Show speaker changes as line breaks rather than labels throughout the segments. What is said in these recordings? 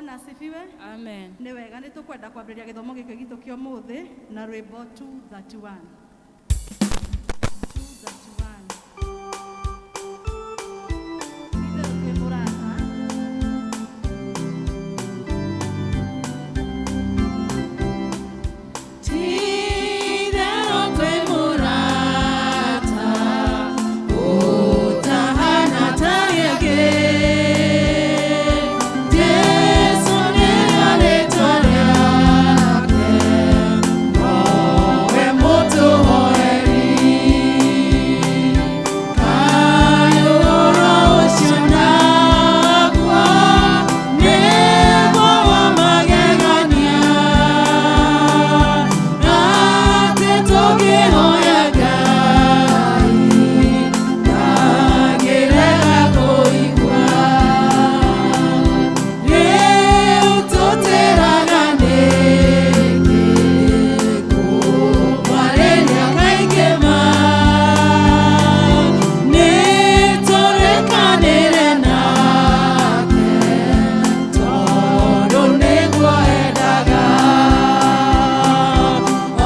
Bwana asifiwe.
Amen.
Nĩ wega, nĩ tũkwenda kwambĩrĩria gĩthomo gĩkĩ gitũ kĩa ũmũthĩ na rwĩmbo 231. 231. Itherũ twĩ mũrata.
Ti-itherũ twĩ mũrata ũtahana ta gĩkĩ. Jesũ nĩrĩo rĩĩtwa rĩake, nowe mũtũhoeri. Kaĩ ũhoro ũcio naguo nĩguo wa magegania, atĩ tũngĩhoya Ngai ndangĩrega kũigua. Rĩu tũtĩraga nĩkĩ kũmwarĩria kaingĩ ma? Nĩ tũrĩkanĩre nake tondũ nĩguo endaga.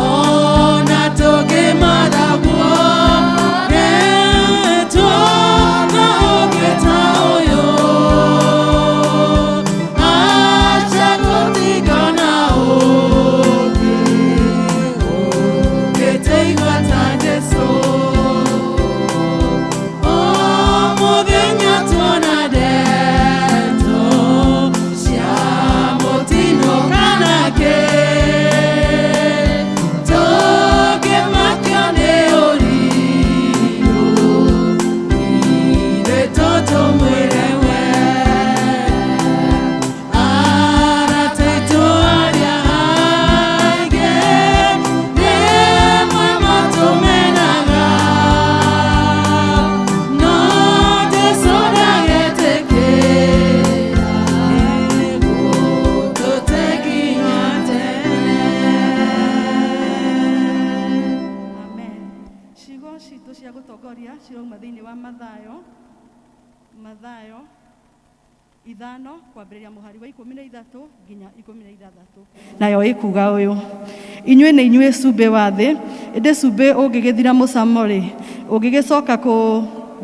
Ona tũngĩmatha guothe tuona ũngĩ ta ũyũ, acha gũtigana ũngĩ ũngĩtũigua ta Jesũ. O mũthenya tuona ndeto cia mũtino kana kĩ, tũngĩmakio nĩ ũrirũ, ithuĩ tũtũmwĩre we. Arata aitũ arĩa angĩ rĩmwe matũmenaga, no Jesũ ndagetĩkĩra gũtũte nginya tene.
Amen. Ciugo citũ cia gũtongoria cirauma thĩinĩ wa Mathayo, Mathayo 5, kwambĩrĩria mũhari wa 13 nginya 16. Nayo ĩkuga ũyũ: Inyuĩ nĩ inyuĩ cumbĩ wa thĩ, ĩndĩ cumbĩ ũngĩgĩthira mũcamo rĩ, ũngĩgĩcoka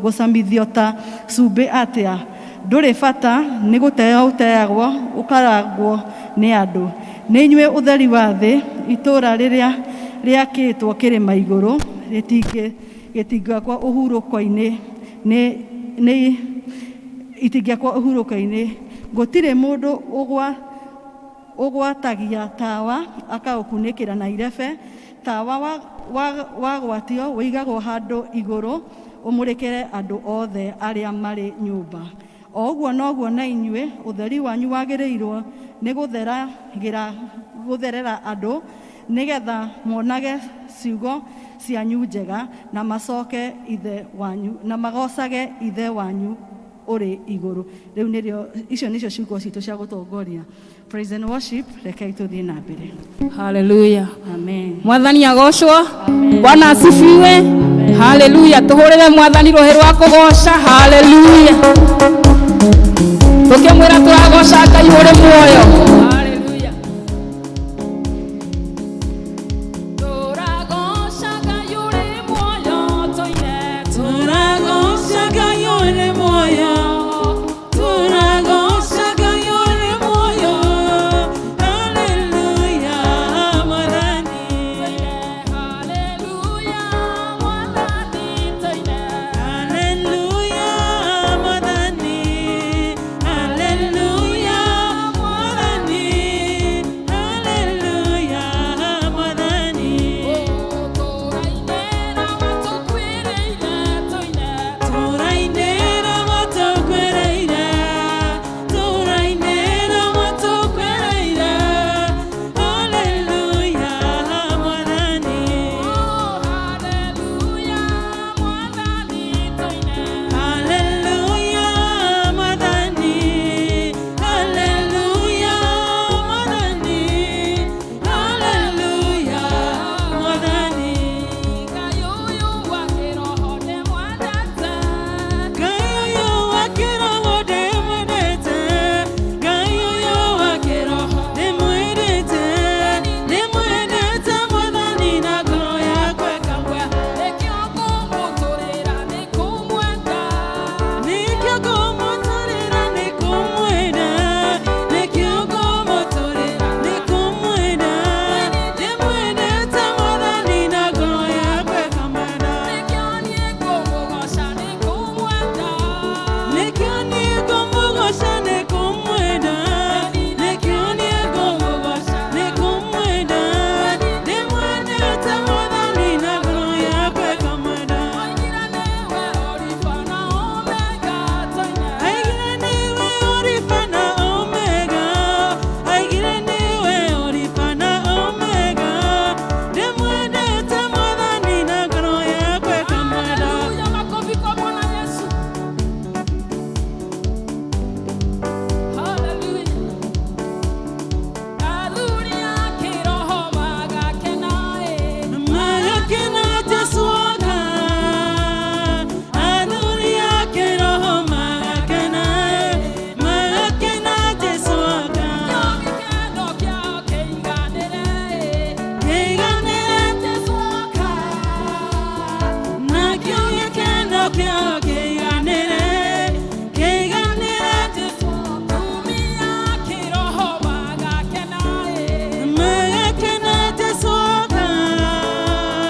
gũcamithio ta cumbĩ atĩa? Ndũrĩ bata, nĩ gũteo ũteagwo ũkarangwo nĩ andũ. Nĩ inyuĩ ũtheri wa thĩ. Itũũra rĩrĩa rĩakĩtwo kĩrĩma igũrũ gĩtingĩakwo ũhurũko-inĩ, nĩ itingĩakwo ũhurũko-inĩ. Gũtirĩ mũndũ ũgwatagia tawa akaũkunĩkĩra na irebe. Tawa wagwatio ũigagwo handũ igũrũ ũmũrĩkĩre andũ othe arĩa marĩ nyũmba. O ũguo noguo na inyuĩ, ũtheri wanyu wagĩrĩirwo nĩ gũtherera andũ, nĩgetha monage ciugo cianyu njega na macoke ithe wanyu na magocage Ithe wanyu ũrĩ igũrũ. Rĩu nĩrĩo icio nĩcio ciugo citũ cia gũtongoria. Praise and worship, rekei tũthiĩ na mbere.
Haleluya.
Amen.
Mwathani agocwo. Bwana asifiwe. Haleluya. Tuhurire Mwathani rũhĩ rwa kũgoca. Haleluya. Tũkĩmwĩra tũragoca Ngai ũrĩ muoyo. Haleluya. Tũragoca Ngai ũrĩ muoyo, tũine.
Tũragoca Ngai ũrĩ muoyo, tũragoca Ngai ũrĩ muoyo, haleluya Mwathani.
Tũine haleluya Mwathani, tũine.
Haleluya Mwathani, haleluya Mwathani. kĩao kĩiganĩre, kĩiganĩre Jesũ.
Atumia kĩroho magakena ĩ.
Magakena Jesũ oka,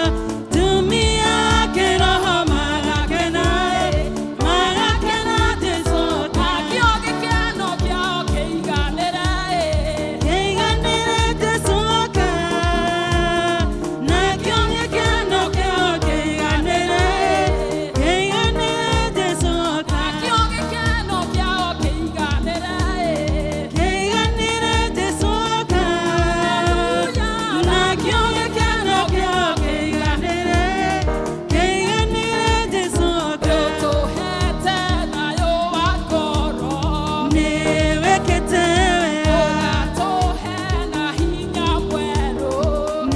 atumia kĩroho magakena ĩ, magakena Jesũ oka.
Nakĩo gĩkeno kĩao kĩiganĩre ĩ.
Kĩiganĩre Jesũ oka, nakĩo gĩkeno kĩao kĩiganĩre, kĩiganĩre Jesũ oka.
Nakĩo gĩkeno kĩao kĩiganĩre ĩ.
Kĩiganĩre Jesũ oka, nakĩo gĩkeno kĩao kĩiganĩre, kĩiganĩre Jesũ oka.
Ũtũhete thayũ wa ngoro.
Nĩwĩkĩte wega,
Ũgatũhe na hinya mwerũ.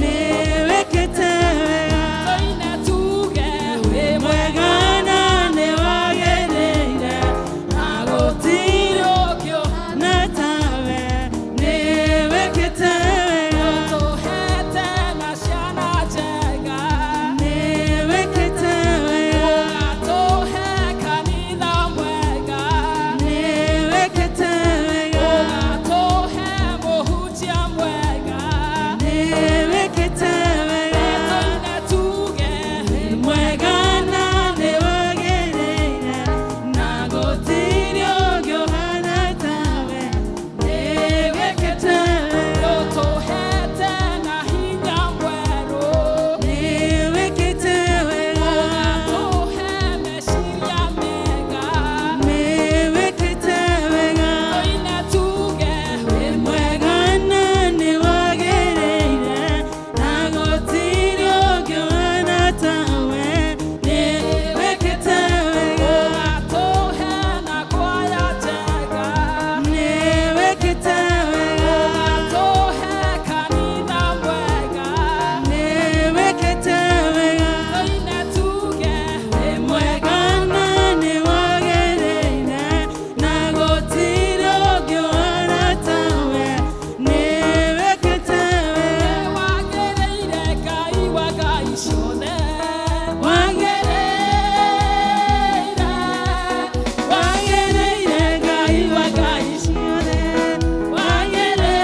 nĩwĩkĩte wega.
Tũine tuge wĩ mwega.
Mwega na nĩwagĩrĩire, na gũtirĩ
Ũkĩo
na tawe, nĩwĩkĩte wega,
ũtũhete na ciana njega.
nĩwĩkĩte wega,
Ũgatũhe kanitha mwega.
nĩwĩkĩte wega,
Ũgatũhe mũhunjia mwega.
nĩwĩkĩte wega.
Tũine tuge
Mwega na nĩwagĩrĩire, na gũtirĩ ũngĩ ũhaana tawe, nĩwĩkĩte wega.
ũtũhete na hinya mwerũ.
Nĩwĩkĩte wega,
Ũgatũhe meciria mega.
nĩwĩkĩte wega.
Tũine tuge wĩ
Mwega na nĩwagĩrĩire, na gũtirĩ ũngĩ ũhaana tawe, nĩwĩkĩte wega.
Ũgatũhe na kwaya njega.
Nĩwĩkĩte wega,
Ũgatũhe kanitha mwega.
nĩwĩkĩte wega.
Tũine tuge wĩ
Mwega na nĩwagĩrĩire, na gũtirĩ ũngĩ ũhaana tawe, nĩwĩkĩte wega.
Wagĩrĩire Ngai wa ngai ciothe.
Wagĩrĩire, wagĩrĩire Ngai wa ngai ciothe, wagĩrĩire.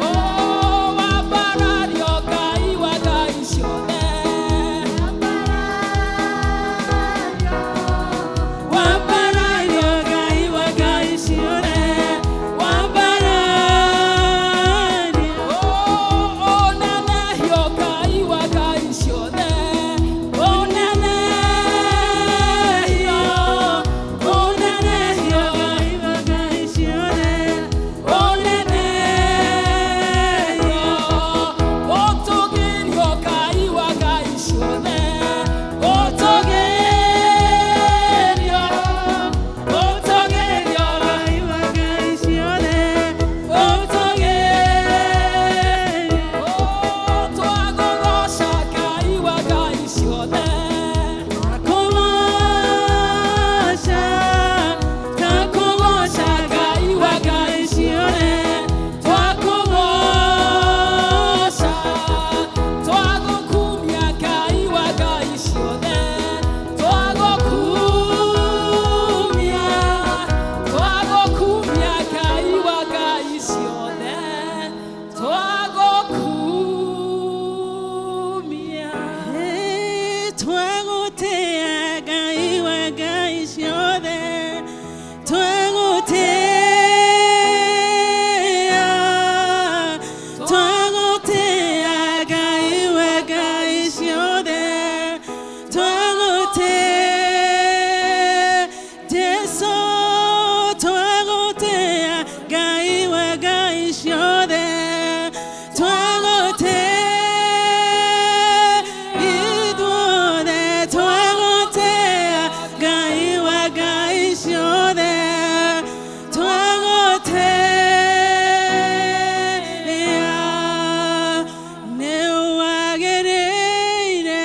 Oh, wambarario Ngai wa ngai ciothe.
Wambarario Ngai wa ngai ciothe, wambarario.
Oh, onenehio Ngai wa ngai ciothe.
Onenehio, onenehio Ngai wa ngai ciothe, onenehio.
Ũtũgĩrio Ngai wa ngai ciothe.
Ũtũgĩrio, ũtũgĩrio Ngai wa ngai ciothe, ũtũgĩrio.
Oh, twagũgooca Ngai wa ngai ciothe.
Twakũgooca, twakũgooca Ngai wa ngai ciothe, twakũgooca.
Twagũkumia Ngai wa ngai ciothe.
Twagũkumia,
Twagũkumia Ngai wa ngai ciothe. Twagũkumia.
Twagũtĩa Ngai wa ngai ciothe, twagũtĩa, twagũtĩa Ngai wa ngai ciothe, twagũtĩa Jesũ, twagũtĩa Ngai wa ngai ciothe, twagũtĩa ithuothe, twagũtĩa Ngai wa ngai ciothe, twagũtĩa. Nĩwagĩrĩire,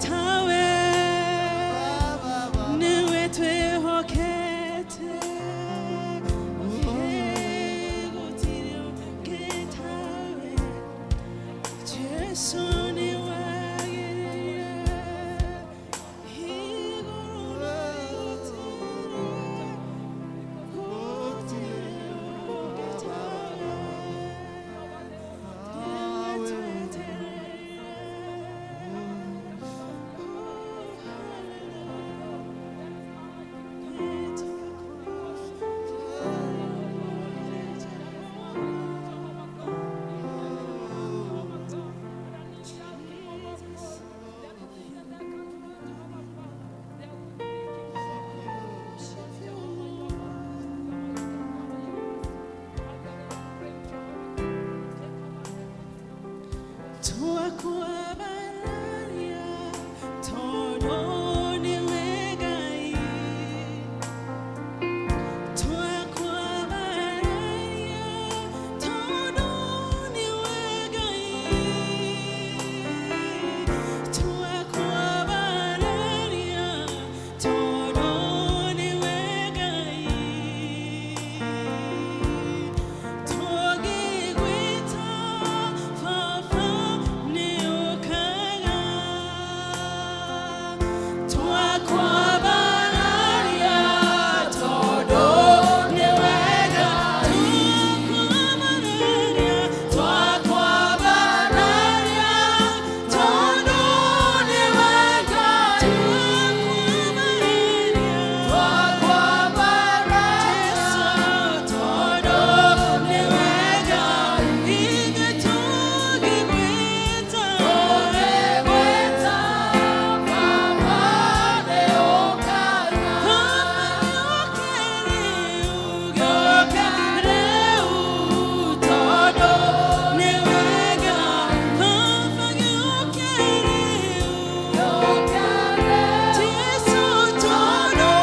tawe niwe twihokete gutiri ũngĩ tawe Jesu nĩwagĩrĩire igũrũ na gũtirĩ gũtirĩ ũngĩ tawe niwe twetereire. Oh, hallelujah. Twakwabararia tondũ nĩwe Ngai. Twakwabararia tondũ nĩwe Ngai. Twakwabararia tondũ nĩwe Ngai. Tũngĩgwĩta Baba nĩũkaga. Twakwabararia tondũ nĩwe Ngai. Twakwabararia, twakwabararia tondũ nĩwe Ngai. Twakwabararia, Jesu tondũ nĩwe Ngai. Ithuĩ tũngĩgwĩta, tũngĩgwĩta Baba nĩũkaga. Baba gĩũke rĩu, gĩũke rĩu tondũ nĩwe Ngai. Baba gĩũke rĩu, gĩũke rĩu Jesu tondũ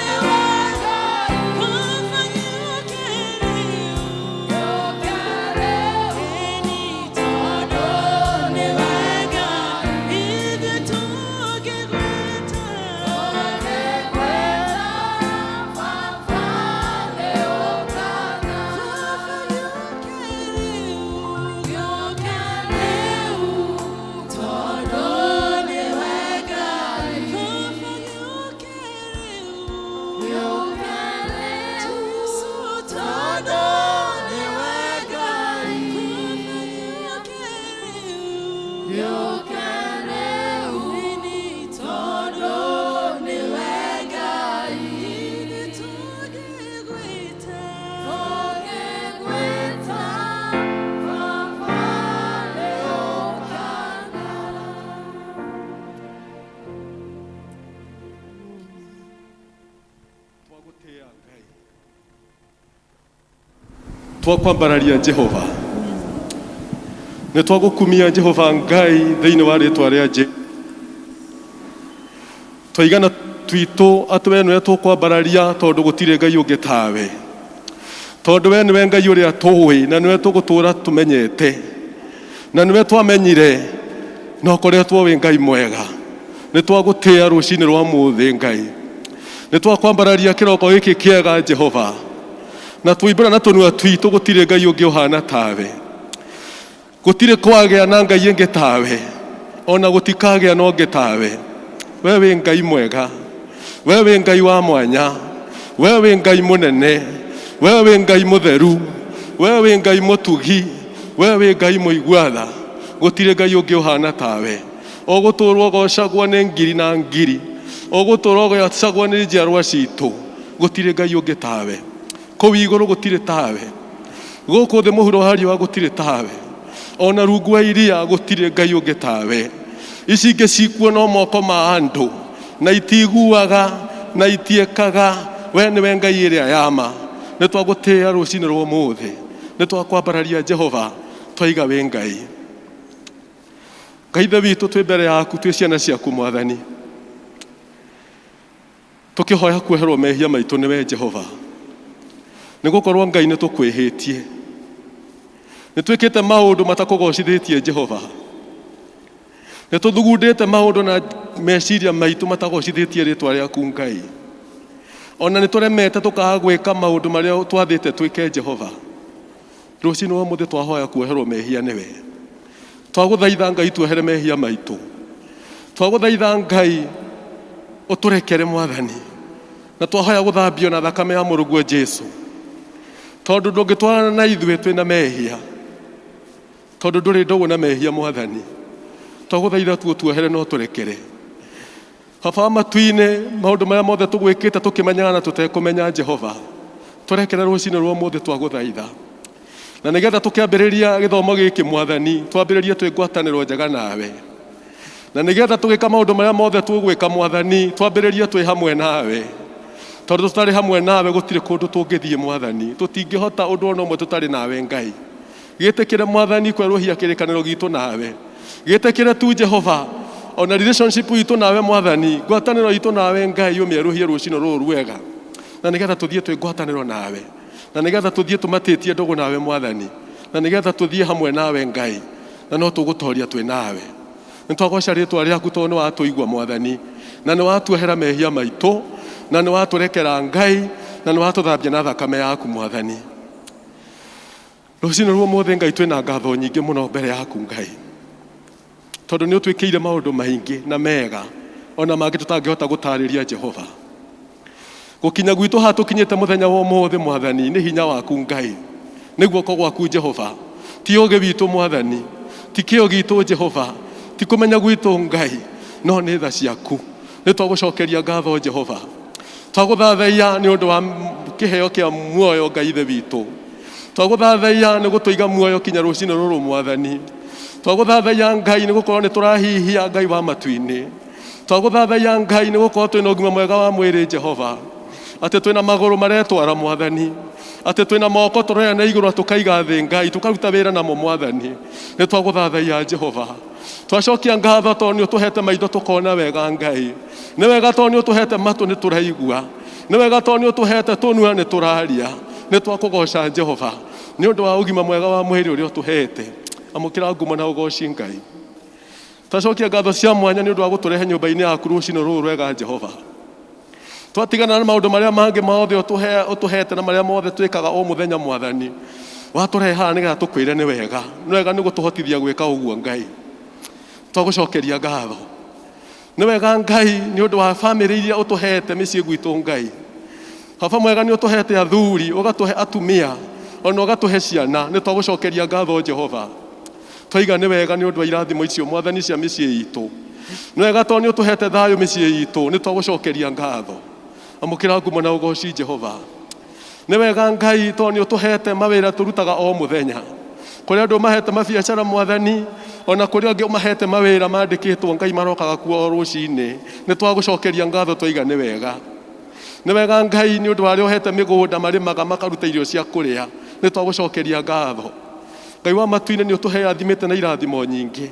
nĩwe Ngai. Baba gĩũke rĩu, gĩũke rĩu ĩni tondũ nĩwe Ngai. Ithuĩ tũngĩgwĩta, tũngĩgwĩta Baba nĩũkaga. Baba gĩũke rĩu, gĩũke rĩu tondũ nĩwe Ngai. Baba gĩũke rĩu, gĩũke rĩu Jesu tondũ nĩwe Ngai. Baba gĩũke rĩu, gĩũke rĩu ĩni tondũ nĩwe Ngai. Ithuĩ tũngĩgwĩta, tũngĩgwĩta Baba nĩũkaga.
Twagũtĩĩa Ngai, twakwambararia Jehova, nĩ twagũkumia Jehova Ngai thĩinĩ wa rĩtwa rĩa Jesu. Twaigana twitũ atĩ we nĩwe tũkwambararia tondũ gũtirĩ Ngai ũngĩ tawe, tondũ we nĩwe Ngai ũrĩa tũĩ na nĩwe tũgũtũra tũmenyete na nĩwe twamenyire na ũkoretwo wĩ Ngai mwega. Nĩ twagũtĩĩa rũcinĩ rwa mũthĩ Ngai, nĩ twakwambararia kĩroko gĩkĩ kĩega Jehova, na twoimbũra na tũnua twitũ gũtirĩ Ngai ũngĩ ũhana tawe, gũtirĩ kwagĩa na Ngai ĩngĩ tawe, ona gũtikagĩa na ũngĩ tawe. We wĩ Ngai mwega, we wĩ Ngai wa mwanya, we wĩ Ngai mũnene, we wĩ Ngai mũtheru, we wĩ Ngai mũtugi, we wĩ Ngai mũigua tha. Gũtirĩ Ngai ũngĩ ũhana tawe. Ũgũtũrwo ũgocagwo nĩ ngiri na ngiri, ũgũtũrwo ũgocagwo nĩ njiarwa citũ. Gũtirĩ Ngai ũngĩ tawe. Kũu igũrũ gũtirĩ tawe, gũkũ thĩ mũhuro wa riũa gũtirĩ tawe, ona rungu wa iria gũtirĩ Ngai ũngĩ tawe. Ici ingĩ cikuo no moko ma andũ na itiguaga na itiĩkaga. We nĩwe Ngai ĩrĩa ya ma. Nĩ twagũtĩĩa rũcinĩ rwa ũmũthĩ, nĩ twakwambararia Jehova, twaiga wĩ Ngai. Ngai Ithe witũ, twĩ mbere yaku twĩ ciana ciaku Mwathani, tũkĩhoya kuoherwo mehia maitũ nĩwe Jehova, nĩ gũkorwo Ngai nĩ tũkwĩhĩtie, nĩ twĩkĩte maũndũ matakũgocithĩtie Jehova. Nĩ tũthugundĩte maũndũ na meciria maitũ matagocithĩtie rĩtwa rĩaku Ngai. Ona nĩ tũremete tũkaga gwĩka maũndũ marĩa twathĩte twĩke Jehova. Rũcinĩ rwa ũmũthĩ twahoya kuoherwo mehia nĩwe. Twagũthaitha Ngai tuohere mehia maitũ. Twagũthaitha Ngai ũtũrekere Mwathani. Na twahoya gũthambio na thakame ya mũrũguo Jesu. Tondũ ndũngĩtwarana na ithuĩ twĩna mehia. Tondũ ndũrĩ ndũgũ na mehia Mwathani. Twagũthaitha tu ũtuohere na ũtũrekere. Baba wa matu-inĩ, maũndũ marĩa mothe tũgwĩkĩte tũkĩmenyaga na tũtekũmenya Jehova, tũrekere rũcinĩ rwa ũmũthĩ twagũthaitha. Na nĩgetha tũkĩambĩrĩria gĩthomo gĩkĩ Mwathani, twambĩrĩrie twĩ ngwatanĩro njega nawe. Na nĩgetha tũgĩka maũndũ marĩa mothe tũgwĩka Mwathani, twambĩrĩrie twĩ hamwe nawe. Tondũ tũtarĩ hamwe nawe gũtirĩ kũndũ tũngĩthiĩ Mwathani. Tũtingĩhota ũndũ ona ũmwe tũtarĩ nawe Ngai. Gĩtĩkĩre Mwathani kwerũhia kĩrĩkanĩro gitũ nawe. Gĩtĩkĩre tu Jehova, ona relationship itũ nawe Mwathani, ngwatanĩro itũ nawe Ngai ũmĩerũhie rũcinĩ rũrũ rwega. Na nĩgetha tũthiĩ twĩ ngwatanĩro nawe. Na nĩgetha tũthiĩ tũmatĩtie ndũgũ nawe Mwathani. Na nĩgetha tũthiĩ hamwe nawe Ngai. Na no tũgũtoria twĩ nawe. Nĩ twagoca rĩtwa rĩaku tondũ nĩ watũigua Mwathani. Na nĩ watuohera mehia maitũ. Na nĩ watũrekera Ngai. Na nĩ watũthambia na thakame yaku Mwathani. Rũcinĩ rwa ũmũthĩ Ngai twĩna ngatho nyingĩ mũno mbere yaku Ngai. Tondũ nĩ ũtwĩkĩire maũndũ maingĩ na mega ona mangĩ tũtangĩhota gũtarĩria Jehova. Gũkinya gwitũ haha tũkinyĩte mũthenya wa ũmũthĩ Mwathani nĩ hinya waku Ngai. Nĩ guoko gwaku Jehova. Ti ũgĩ witũ Mwathani. Ti kĩo gitũ Jehova. Ti kũmenya gwitũ Ngai. No nĩ tha ciaku. Nĩ twagũcokeria ngatho Jehova. Twagũthathaiya nĩ ũndũ wa kĩheo kĩa muoyo Ngai Ithe witũ. Twagũthathaiya nĩ gũtũiga muoyo kinya rũcinĩ rũrũ Mwathani. Twagũthathaiya Ngai nĩ gũkorwo nĩ tũrahihia Ngai wa matu-inĩ. Twagũthathaiya Ngai nĩ gũkorwo twĩna ũgima mwega wa mwĩrĩ Jehova. Atĩ twĩna magũrũ maretwara Mwathani. Atĩ twĩna moko tũroya na igũrũ na tũkaiga thĩ Ngai, tũkaruta wĩra namo Mwathani. Nĩ twagũthathaiya Jehova. Twacokia ngatho tondũ nĩ ũtũhete maitho tũkona wega Ngai. Nĩ wega tondũ nĩ ũtũhete matũ nĩ tũraigua. Nĩ wega tondũ nĩ ũtũhete tũnua nĩ tũraria. Nĩ twakũgoca Jehova nĩ ũndũ wa ũgima mwega wa mwĩrĩ ũrĩa ũtũhete. Amũkĩra ngumo na ũgoci Ngai. Twacokia ngatho cia mwanya nĩ ũndũ wa gũtũrehe nyũmba-inĩ yaku rũcinĩ rũrũ rwega Jehova. Twatigana na maũndũ marĩa mangĩ mothe ũtũhete na marĩa mothe twĩkaga o mũthenya Mwathani. Watũrehe haha nĩgetha tũkwĩre nĩ wega. Nĩ wega nĩ gũtũhotithia gwĩka ũguo Ngai. Twagũcokeria ngatho. Nĩ wega Ngai nĩ ũndũ wa bamĩrĩ iria ũtũhete mĩciĩ gwitũ Ngai. Baba mwega nĩ ũtũhete athuri, ũgatũhe atumia, ona ũgatũhe ciana. Nĩ twagũcokeria ngatho Jehova. Twaiga nĩ wega nĩ ũndũ wa irathimo icio Mwathani cia mĩciĩ itũ. Nĩ wega tondũ nĩ ũtũhete thayũ mĩciĩ itũ, nĩ twagũcokeria ngatho. Amũkĩra ngumo na ũgoci Jehova. Nĩ wega Ngai tondũ nĩ ũtũhete mawĩra tũrutaga o mũthenya. Kũrĩ andũ ũmahete mabiacara Mwathani, ona kũrĩ angĩ ũmahete mawĩra mandĩkĩtwo Ngai marokaga kuo o rũcinĩ. Nĩ twagũcokeria ngatho twaiga nĩ wega. Nĩ wega Ngai nĩ ũndũ wa arĩa ũhete mĩgũnda marĩmaga makaruta irio cia kũrĩa. Nĩ twagũcokeria ngatho. Ngai wa matu-inĩ nĩ ũtũheathimĩte na irathimo nyingĩ.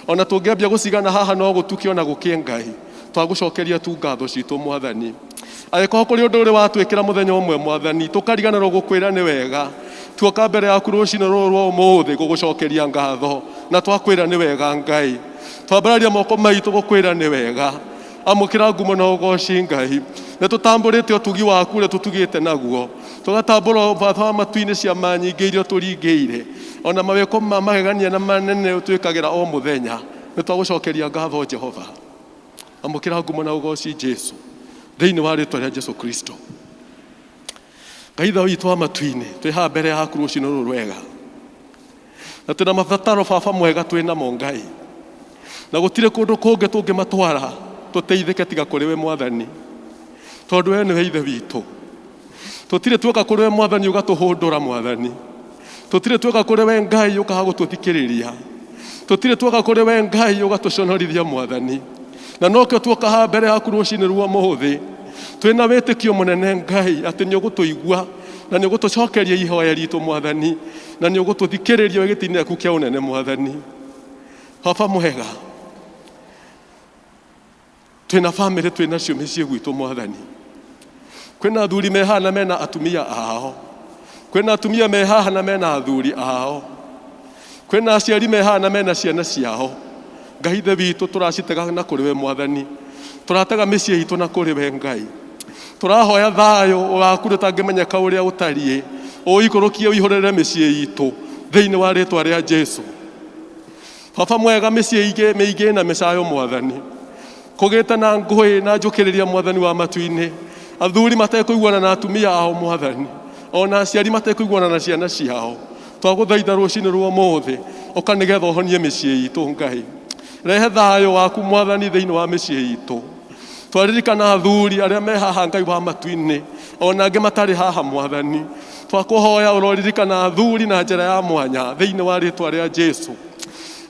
Ona tũngĩambia gũcigana haha no gũtuke ona gũkĩe Ngai. Twagũcokeria tu ngatho citũ Mwathani. Angĩkorwo kũrĩ ũndũ ũrĩ watwĩkĩra mũthenya ũmwe Mwathani, tũkariganĩrwo gũkwĩra nĩ wega. Tuoka mbere yaku rũcinĩ rũrũ rwa ũmũthĩ gũgũcokeria ngatho na twakwĩra nĩ wega Ngai. Twambararia moko maitũ gũkwĩra nĩ wega. Amũkĩra ngumo na ũgoci Ngai. Nĩ tũtambũrĩte ũtugi waku ũrĩa tũtugĩte naguo. Tũgatambũra Baba wa matu-inĩ ciama nyingĩ iria ũtũringĩire. Ona mawĩko ma magegania na manene ũtwĩkagĩra o mũthenya. Nĩ twagũcokeria ngatho Jehova. Amũkĩra ngumo na ũgoci Jesu. Thĩinĩ wa rĩtwa rĩa Jesu Kristo. Ngai Ithe witũ wa matu-inĩ, twĩ haha mbere yaku rũcinĩ rũrũ rwega. Na twĩna mabataro Baba mwega twĩ namo Ngai. Na gũtirĩ kũndũ kũngĩ tũngĩmatwara tũteithĩke tiga kũrĩ we Mwathani. Tondũ we nĩwe Ithe witũ. Tũtirĩ tuoka kũrĩ we Mwathani ũgatũhũndũra Mwathani. Tũtirĩ tuoka kũrĩ we Ngai ũkaga gũtũthikĩrĩria. Tũtirĩ tuoka kũrĩ we Ngai ũgatũconorithia Mwathani. Na nokĩo tuoka haha mbere yaku rũcinĩ rwa ũmũthĩ twĩna wĩtĩkio mũnene Ngai atĩ nĩ ũgũtũigua na nĩ ũgũtũcokeria ihoya ritũ Mwathani, na nĩ ũgũtũthikĩrĩria wĩ gĩtĩ-inĩ gĩaku kĩa ũnene Mwathani. Baba mwega, twĩna bamĩrĩ twĩnacio mĩciĩ gwitũ Mwathani. Kwĩna athuri me haha na mena atumia ao. Kwĩna atumia me haha na mena athuri ao. Kwĩna aciari me haha na mena ciana ciao. Ngai ithe witũ, tũracitega na kũrĩ we Mwathani, tũratega mĩciĩ itũ na kũrĩ we Ngai. Tũrahoya thayũ waku ũtangĩmenyeka ũrĩa ũtariĩ, ũikũrũkie ũihũrĩre mĩciĩ itũ thĩinĩ wa rĩtwa rĩa Jesu. Baba mwega, mĩciĩ ingĩ mĩingĩ na mĩcayo Mwathani, kũgĩte na ngũĩ na njũkĩrĩria Mwathani wa matu-inĩ, athuri matekũiguana na atumia ao Mwathani, ona aciari matekũiguana na ciana ciao. Twagũthaitha rũcinĩ rwa ũmũthĩ, ũka nĩgetha ũhonie mĩciĩ itũ Ngai. Rehe thayũ waku Mwathani thĩinĩ wa mĩciĩ itũ. Twaririkana athuri arĩa me haha Ngai wa matu-inĩ, ona angĩ matarĩ haha Mwathani, twakũhoya ũroririkana athuri na njĩra ya mwanya thĩinĩ wa rĩtwa rĩa Jesu.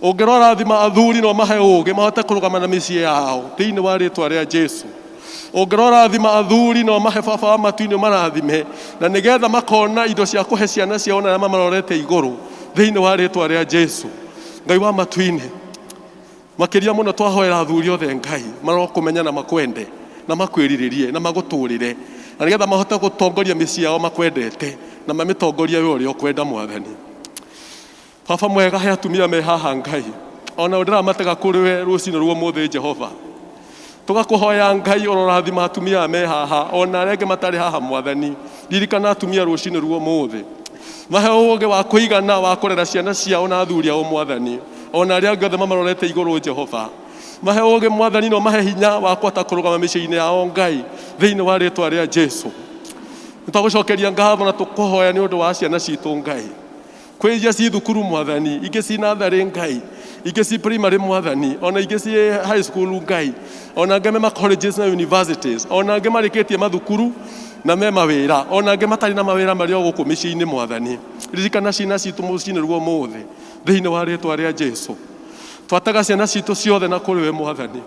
Ũngĩrorathima athuri no mahe ũũgĩ mahote kũrũgama na mĩciĩ yao thĩinĩ wa rĩtwa rĩa Jesu. Ũngĩrorathima athuri no mahe baba wa matu-inĩ marathime, na nĩgetha makona indo cia kũhe ciana ciao na arĩa mamarorete igũrũ thĩinĩ wa rĩtwa rĩa Jesu. Ngai wa matu-inĩ, makĩria mũno twahoera athuri othe Ngai marokũmenya na makwende na makwĩrirĩrie na magũtũrĩre, na nĩgetha mahote gũtongoria mĩciĩ yao makwendete na mamĩtongorie we ũrĩa ũkwenda Mwathani. Baba mwega, he atumia me haha Ngai, ona ndĩramatega kũrĩ we rũcinĩ rwa ũmũthĩ Jehova. Tũgakũhoya Ngai ũrorathima atumia me haha ona arĩa angĩ matarĩ haha Mwathani. Ririkana atumia rũcinĩ rwa ũmũthĩ, mahe ũũgĩ wa kũigana wa kũrera ciana ciao na athuri ao Mwathani, ona arĩa angĩ othe mamarorete igũrũ Jehova. Mahe ũũgĩ Mwathani, no mahe hinya wa kũhota kũrũgama mĩciĩ-inĩ yao Ngai thĩinĩ wa rĩtwa rĩa Jesu. Nĩtwagũcokeria ngatho na tũkũhoya nĩ ũndũ wa ciana citũ Ngai. Kwĩ iria ci thukuru Mwathani, ingĩ ci natharĩ Ngai, ingĩ ci primary Mwathani, ona ingĩ ci high school Ngai, ona angĩ me ma colleges na universities, ona angĩ marĩkĩtie mathukuru na me mawĩra, ona angĩ matarĩ na mawĩra marĩ o gũkũ mĩciĩ-inĩ Mwathani. Ririkana ciana citũ mũciĩ-inĩ rwa ũmũthĩ thĩinĩ wa rĩtwa rĩa Jesu. Twatega ciana citũ ciothe na kũrĩ we Mwathani.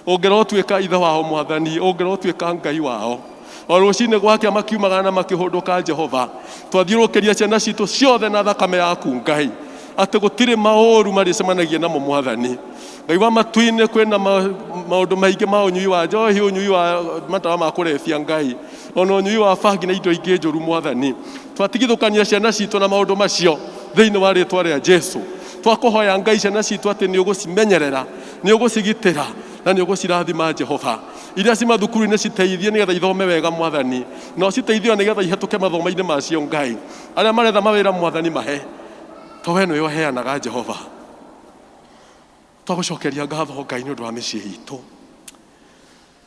Ũngĩrotuĩka ithe wao Mwathani, ũngĩrotuĩka Ngai wao. O rũcinĩ gwakĩa makiumagara na makĩhũndũka Jehova, twathiũrũkĩria ciana citũ ciothe na thakame yaku Ngai, atĩ gũtirĩ maũru marĩcemanagia namo Mwathani. Ngai wa matu-inĩ, kwĩna maũndũ maingĩ ma ũnyui wa njohi, ũnyui wa matawa ma kũrebia Ngai, ona ũnyui wa bangi na indo ingĩ njũru Mwathani. Twatigithũkania ciana citũ na maũndũ macio thĩinĩ wa rĩtwa rĩa Jesu. Twakũhoya Ngai ciana citũ atĩ nĩ ũgũcimenyerera, nĩ ũgũcigitĩra na nĩ ũgũcirathima Jehova. Iria ci mathukuru-inĩ citeithie nĩgetha ithome wega Mwathani, na ũciteithie nĩgetha ihetũke mathomo-inĩ macio Ngai. Arĩa maretha mawĩra Mwathani mahe, to we nĩwe ũheanaga Jehova. Twagũcokeria ngatho Ngai nĩ ũndũ wa mĩciĩ itũ.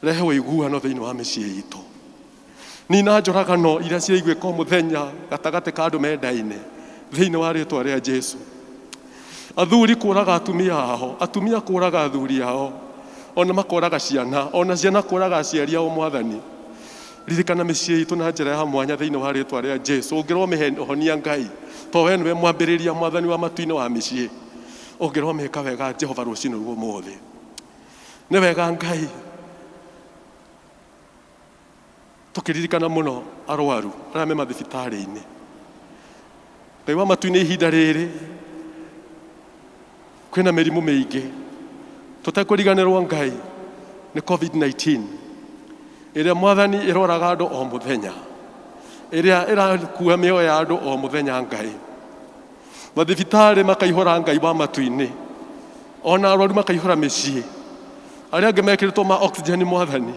Rehe ũiguano thĩinĩ wa mĩciĩ itũ. Nina njũragano iria ciraiguĩka o mũthenya gatagatĩ ka andũ mendaine thĩinĩ wa rĩtwa rĩa Jesu. Athuri kũraga atumia ao, atumia kũraga athuri ao, ona makoraga ciana, ona ciana kũraga aciari ao Mwathani. Ririkana mĩciĩ itũ na njĩra ya mwanya thĩinĩ wa rĩtwa rĩa Jesu. Ũngĩromĩhonia Ngai, to we nĩwe mwambĩrĩria Mwathani wa matu-inĩ wa mĩciĩ. Ũngĩromĩka wega Jehova rũcinĩ rwa ũmũthĩ. Nĩ wega Ngai tũkĩririkana mũno arwaru arĩa me mathibitarĩ-inĩ. Ngai wa matu-inĩ, ihinda rĩrĩ kwĩna mĩrimũ mĩingĩ, tũtekũriganĩrwo Ngai nĩ COVID-19 ĩrĩa Mwathani ĩroraga andũ o mũthenya, ĩrĩa ĩrakua mĩoyo ya andũ o mũthenya Ngai. Mathibitarĩ makaihũra Ngai wa matu-inĩ, ona arwaru makaihũra mĩciĩ, arĩa angĩ mekĩrĩtwo ma oxygen Mwathani,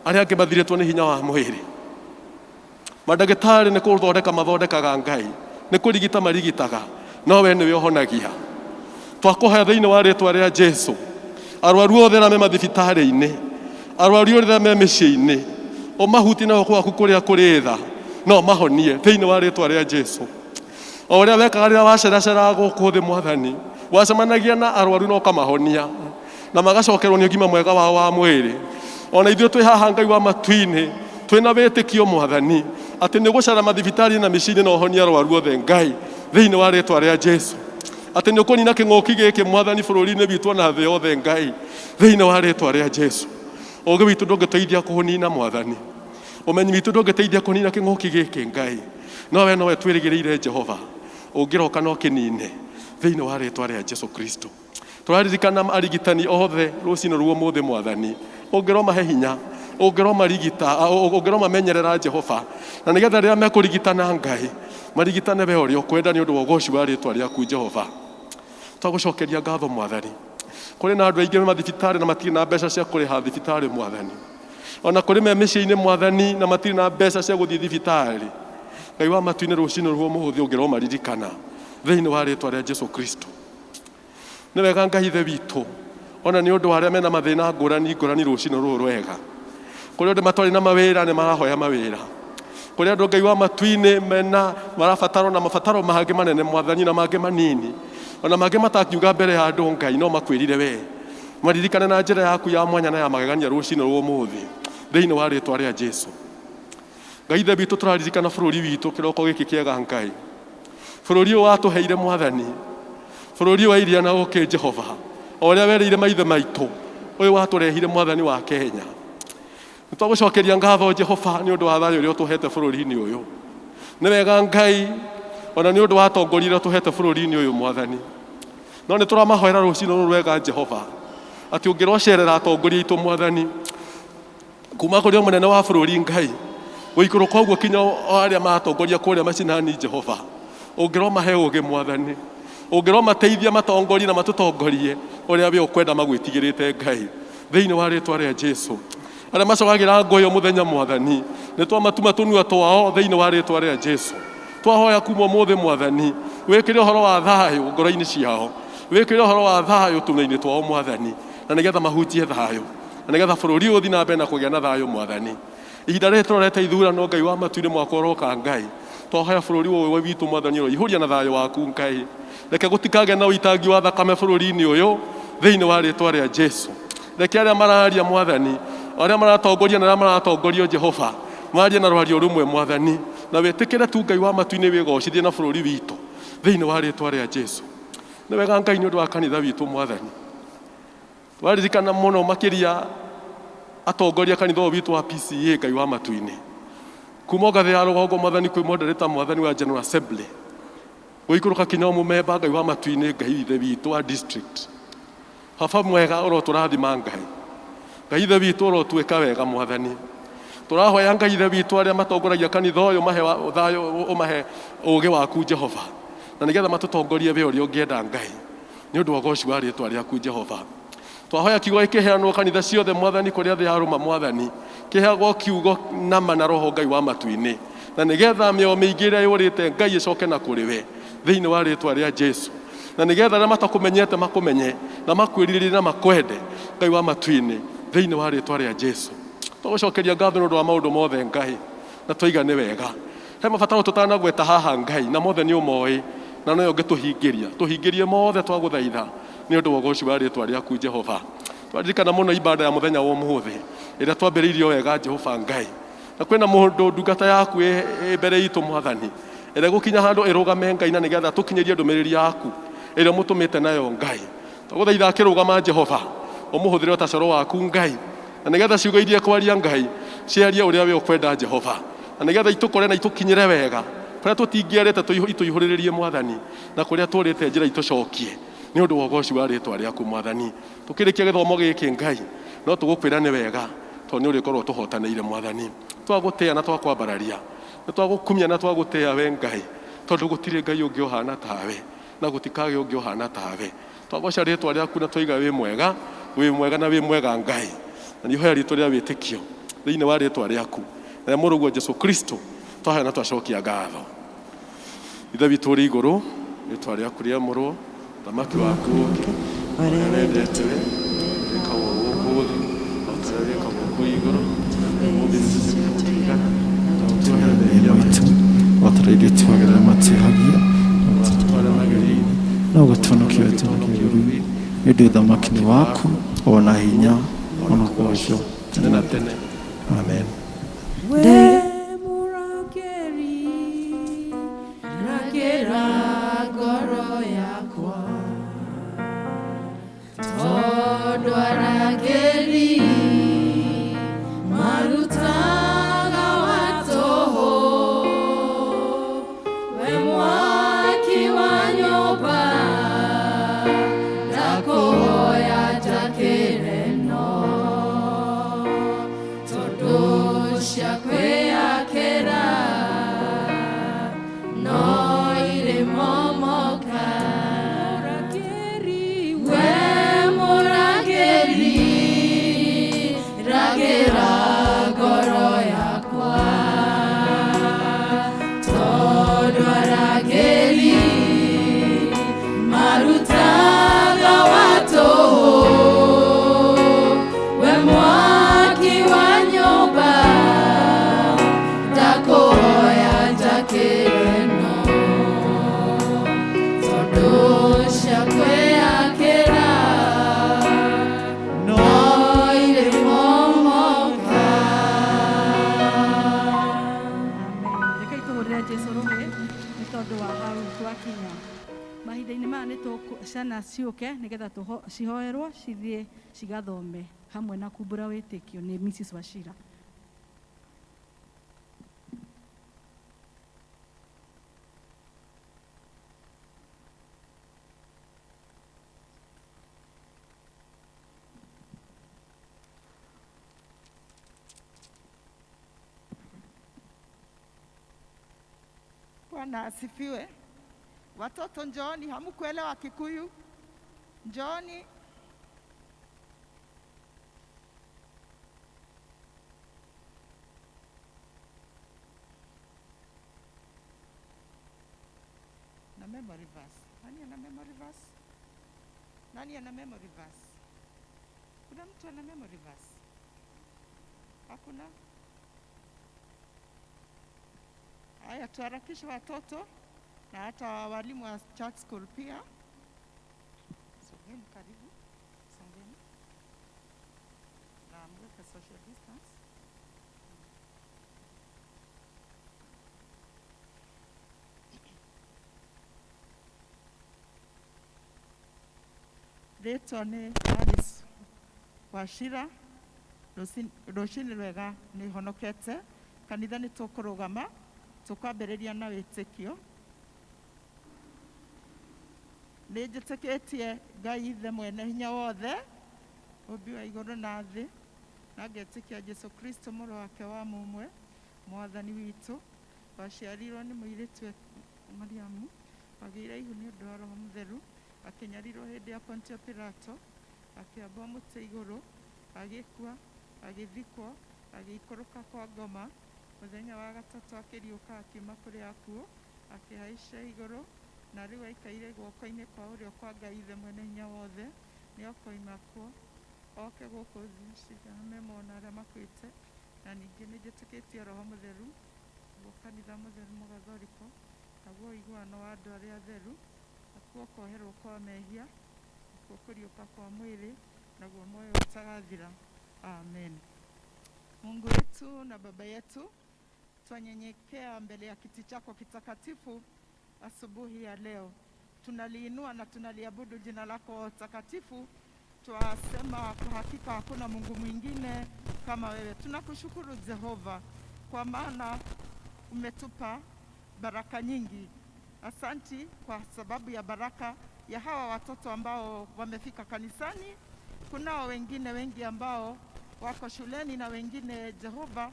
arĩa angĩ mathirĩtwo nĩ hinya wa mwĩrĩ. Mandagĩtarĩ nĩ kũthondeka mathondekaga Ngai, nĩ kũrigita marigitaga, no we nĩwe ũhonagia. Twakũhoya thĩinĩ wa rĩtwa rĩa Jesu, arwaru othe arĩa me mathibitarĩ-inĩ, arwaru othe arĩa me mĩciĩ-inĩ, ũmahutie na guoko gwaku kũrĩa kũrĩ tha, no mahonie thĩinĩ wa rĩtwa rĩa Jesu. O ũrĩa wekaga rĩrĩa waceraceraga gũkũ thĩ Mwathani, wacemanagia na arwaru na ũkamahonia, na magacokerwo nĩ ũgima mwega wao wa mwĩrĩ. Ona ithuĩ twĩ haha Ngai wa matu-inĩ, twĩna wĩtĩkio Mwathani, atĩ nĩ ũgũcera mathibitarĩ na mĩciĩ-inĩ na ũhonie arwaru othe Ngai, thĩinĩ wa rĩtwa rĩa Jesu. Atĩ nĩ ũkũnina kĩng'ũki gĩkĩ Mwathani bũrũri-inĩ witũ ona thĩ yothe Ngai, thĩinĩ wa rĩtwa rĩa Jesu. Ũũgĩ witũ ndũngĩtũteithia kũũnina Mwathani, ũmenyi witũ ndũngĩteithia kũnina kĩng'ũki gĩkĩ Ngai, no we nowe twĩrĩgĩrĩire Jehova, ũngĩroka no kĩnine thĩinĩ wa rĩtwa rĩa Jesu Kristo. Tũraririkana arigitani othe rũcinĩ rwa ũmũthĩ Mwathani, ũngĩromahe hinya, ũngĩromarigita, ũngĩromamenyerera Jehova, na nĩgetha rĩrĩa mekũrigitana Ngai, marigitane we ũrĩa ũkwenda nĩ ũndũ wa ũgoci wa rĩtwa rĩaku Jehova. Twagũcokeria ngatho Mwathani. Kũrĩ na andũ aingĩ me mathibitarĩ na matirĩ na mbeca cia kũrĩha thibitarĩ Mwathani. Ona kũrĩ me mĩciĩ-inĩ Mwathani na matirĩ na mbeca cia gũthiĩ thibitarĩ. Ngai wa matu-inĩ rũcinĩ rwa ũmũthĩ ũngĩromaririkana thĩinĩ wa rĩtwa rĩa Jesu Kristo. Nĩ wega Ngai Ithe witũ ona nĩ ũndũ wa arĩa mena mathĩna ngũrani ngũrani rũcinĩ rũrũ rwega. Kũrĩ andũ matarĩ na mawĩra nĩ marahoya mawĩra. Kũrĩ andũ Ngai wa matu-inĩ mena marabataro na mabataro mangĩ manene Mwathani na mangĩ manini. Ona mangĩ matangiuga mbere ya andũ Ngai no makwĩrire we. Maririkane na njĩra yaku ya mwanya na ya magegania rũcinĩ rwa ũmũthĩ thĩinĩ wa rĩtwa rĩa Jesu. Ngai Ithe witũ tũraririkana bũrũri witũ kĩroko gĩkĩ kĩega Ngai. Bũrũri ũyũ watũheire Mwathani. Bũrũri wa iria na ũkĩ Jehova. O ũrĩa werĩire maithe maitũ. Ũyũ watũrehire Mwathani wa Kenya. Nĩ twagũcokeria ngatho Jehova nĩ ũndũ wa thayũ ũrĩa ũtũhete bũrũri-inĩ ũyũ. Nĩ wega Ngai ona nĩ ũndũ wa atongoria ũrĩa ũtũhete bũrũri-inĩ ũyũ Mwathani. No nĩ tũramahoera rũcinĩ rũrũ rwega Jehova atĩ ũngĩrocerera atongoria aitũ Mwathani kuma kũrĩ o mũnene wa bũrũri Ngai gũikũrũka ũguo kinya o arĩa maratongoria kũrĩa macinani Jehova ũngĩromahe ũũgĩ Mwathani ũngĩromateithia matongorie na matũtongorie ũrĩa we ũkwenda magwĩtigĩrĩte Ngai thĩinĩ wa rĩtwa rĩa Jesu. Arĩa macogagĩra ngũyũ mũthenya Mwathani nĩ twamatuma tũnua twao thĩinĩ wa rĩtwa rĩa Jesu. Twahoya kuma ũmũthĩ Mwathani wĩkĩre ũhoro wa thayũ ngoro-inĩ ciao, wĩkĩre ũhoro wa thayũ tũnua-inĩ twao Mwathani, na nĩgetha mahunjie thayũ na nĩgetha bũrũri ũyũ ũthiĩ na mbere na kũgĩa na thayũ Mwathani. Ihinda rĩrĩ tũrorete ithurano Ngai wa matu-inĩ mwaka ũroka Ngai twahoya bũrũri ũyũ witũ Mwathani ũroihũria na thayũ waku Ngai. Reke gũtikagĩe na ũitangi wa thakame bũrũri-inĩ ũyũ thĩinĩ wa rĩtwa rĩa Jesu. Reke arĩa mararia Mwathani, arĩa maratongoria na arĩa maratongorio Jehova marie na rwario rũmwe Mwathani, na wĩtĩkĩre tu Ngai wa matu-inĩ wĩgocithie na bũrũri witũ thĩinĩ wa rĩtwa rĩa Jesu. Nĩ wega Ngai nĩ ũndũ wa kanitha witũ Mwathani. Twaririkana mũno makĩria atongoria kanitha ũyũ witũ wa PCEA Ngai wa matu-inĩ. Kuma ngathĩ ya rũgongo Mwathani kwĩ moderator Mwathani wa General Assembly gũikũrũka kinya mũmemba Ngai wa matu-inĩ Ngai Ithe witũ wa district. Baba mwega ũrotũrathima Ngai. Ngai Ithe witũ ũrotuĩka wega Mwathani. Tũrahoya Ngai Ithe witũ arĩa matongoragia kanitha ũyũ mahe thayũ ũmahe ũũgĩ waku Jehova na nĩgetha matũtongorie we ũrĩa ũngĩenda Ngai nĩ ũndũ wa ũgoci wa rĩtwa rĩaku Jehova. Twahoya kiugo gĩkĩheanwo kanitha ciothe Mwathani kũrĩa thĩ yarũma Mwathani kĩheagwo kiugo nama na roho Ngai wa matu-inĩ na nĩgetha mĩoyo mĩingĩ ĩrĩa yũrĩte Ngai ĩcoke na kũrĩ we thĩinĩ wa rĩtwa rĩa Jesu, na nĩgetha arĩa matakũmenyete makũmenye na makwĩrirĩrie na makwende Ngai wa matu-inĩ thĩinĩ wa rĩtwa rĩa Jesu. Twagũcokeria ngatho nĩ ũndũ wa maũndũ mothe Ngai na twaiga nĩ wega. He mabataro tũtanagweta haha Ngai na mothe nĩ ũmoĩ na nowe ũngĩtũhingĩria. Tũhingĩrie mothe twagũthaitha nĩ ũndũ wa ũgoci wa rĩtwa rĩaku Jehova. Twaririkana mũno ibada ya mũthenya wa ũmũthĩ ĩrĩa twambĩrĩirio wega Jehova Ngai. Na kwĩna mũndũ ndungata yaku ĩ mbere itũ Mwathani ĩrĩa gũkinya handũ ĩrũgame Ngai na nĩgetha tũkinyĩrie ndũmĩrĩri yaku ĩrĩa ũmũtũmĩte nayo Ngai. Twagũthaitha akĩrũgama Jehova ũmũhũthĩre o ta coro waku Ngai na nĩgetha ciugo iria kwaria Ngai ciarie ũrĩa we ũkwenda Jehova na nĩgetha itũkore na itũkinyĩre wega kũrĩa tũtingĩarĩte itũihũrĩrĩrie Mwathani na kũrĩa tũrĩte njĩra itũcokie nĩ ũndũ wa ũgoci wa rĩtwa rĩaku Mwathani. Tũkĩrĩkia gĩthomo gĩkĩ Ngai no tũgũkwĩra nĩ wega tondũ nĩ ũrĩkorwo tũhotanĩire Mwathani. Twagũtĩa na twakwambararia nĩ twagũkumia na twagũtĩa we Ngai tondũ gũtirĩ Ngai ũngĩ ũhana tawe na gũtikagĩa ũngĩ ũhana tawe. Twagoca rĩtwa rĩaku na twaiga wĩ mwega, wĩ mwega na wĩ mwega Ngai. Na nĩ ihoya ritũ rĩa wĩtĩkio thĩinĩ wa rĩtwa rĩaku na rĩa mũrũguo Jesu Kristo twahoya na twacokia ngatho. Ithe witũ ũrĩ igũrũ, rĩtwa rĩaku rĩamũrwo, thamaki waku ũke, ũrĩa wendete we wĩkagwo gũkũ thĩ o ta ũrĩa wĩkagwo kũu igũrũ. Ũmũthĩ nĩtũtigana na ũtuohere mehia maitũ
o ta ũrĩa ithuĩ tuohagĩra arĩa matwĩhagia, na ũtũtware magerio-inĩ, no ũtũhonokie ũtũhonokie ũũru-inĩ. Nĩ ũndũ ũthamaki nĩ waku, o na hinya, o na ũgoco
tene na tene.
Amen.
We mũrangĩri, rangĩra ngoro yakwa, tondũ arangĩri marutaga wa tũhũ. We mwaki wa nyũmba, ndakũhoya njakĩre no, tondũ cia kwĩyatha
Mahinda-inĩ maya nĩ ciana ciũke nĩgetha cihoerwo cithiĩ cigathome hamwe na kumbũra wĩtĩkio nĩ Mrs. Wachira.
Bwana asifiwe. Watoto njooni, hamkuelewa Kikuyu? Njooni. Na memory verse. Nani ana memory verse? Nani ana memory verse? Kuna mtu ana memory verse? Hakuna? Haya, tuharakishe watoto na hata walimu wa church school pia. Sogeni karibu, songeni na mweke social distance. Rĩtwa nĩ Alice Wachira. Rũcinĩ rwega, nĩ honokete kanitha. Nĩ tũkũrũgama tũkwambĩrĩria na wĩtĩkio. Nĩ njĩtĩkĩtie Ngai Ithe mwene hinya wothe, ũmbi wa igũrũ na thĩ, na ngetĩkia Jesu Kristo, mũrũ wake wa mũmwe, mwathani witũ, waciarirwo nĩ mũirĩtu Mariamu, wagĩire ihu nĩ ũndũ wa Roho Mũtheru, akĩnyarirwo hĩndĩ ya Pontio Pilato, akĩambwo mũtĩ igũrũ, agĩkua, agĩthikwo, agĩikũrũka kwa ngoma. Mũthenya wa gatatũ akĩriũka akiuma kũrĩ akuũ, akĩhaica igũrũ, na rĩu aikaire guoko-inĩ kwa ũrĩo kwa Ngai Ithe mwene hinya wothe. Nĩ okoima kuo oke gũkũ thĩ acirame mona arĩa makuĩte. Na ningĩ nĩ njĩtĩkĩtie Roho Mũtheru, naguo kanitha mũtheru mũgathoriko, naguo ũiguano wa andũ arĩa atheru, nakuo kuoherwo kwa mehia, nakuo kũriũka kwa mwĩrĩ, naguo muoyo ũtagathira. Amen. Mungu wetu na Baba yetu, twanyenyekea mbele ya kiti chako kitakatifu asubuhi ya leo. Tunaliinua na tunaliabudu jina lako takatifu. Twasema kwa hakika hakuna Mungu mwingine kama wewe. Tunakushukuru Jehova, kwa maana umetupa baraka nyingi. Asanti kwa sababu ya baraka ya hawa watoto ambao wamefika kanisani. Kunao wengine wengi ambao wako shuleni na wengine, Jehova,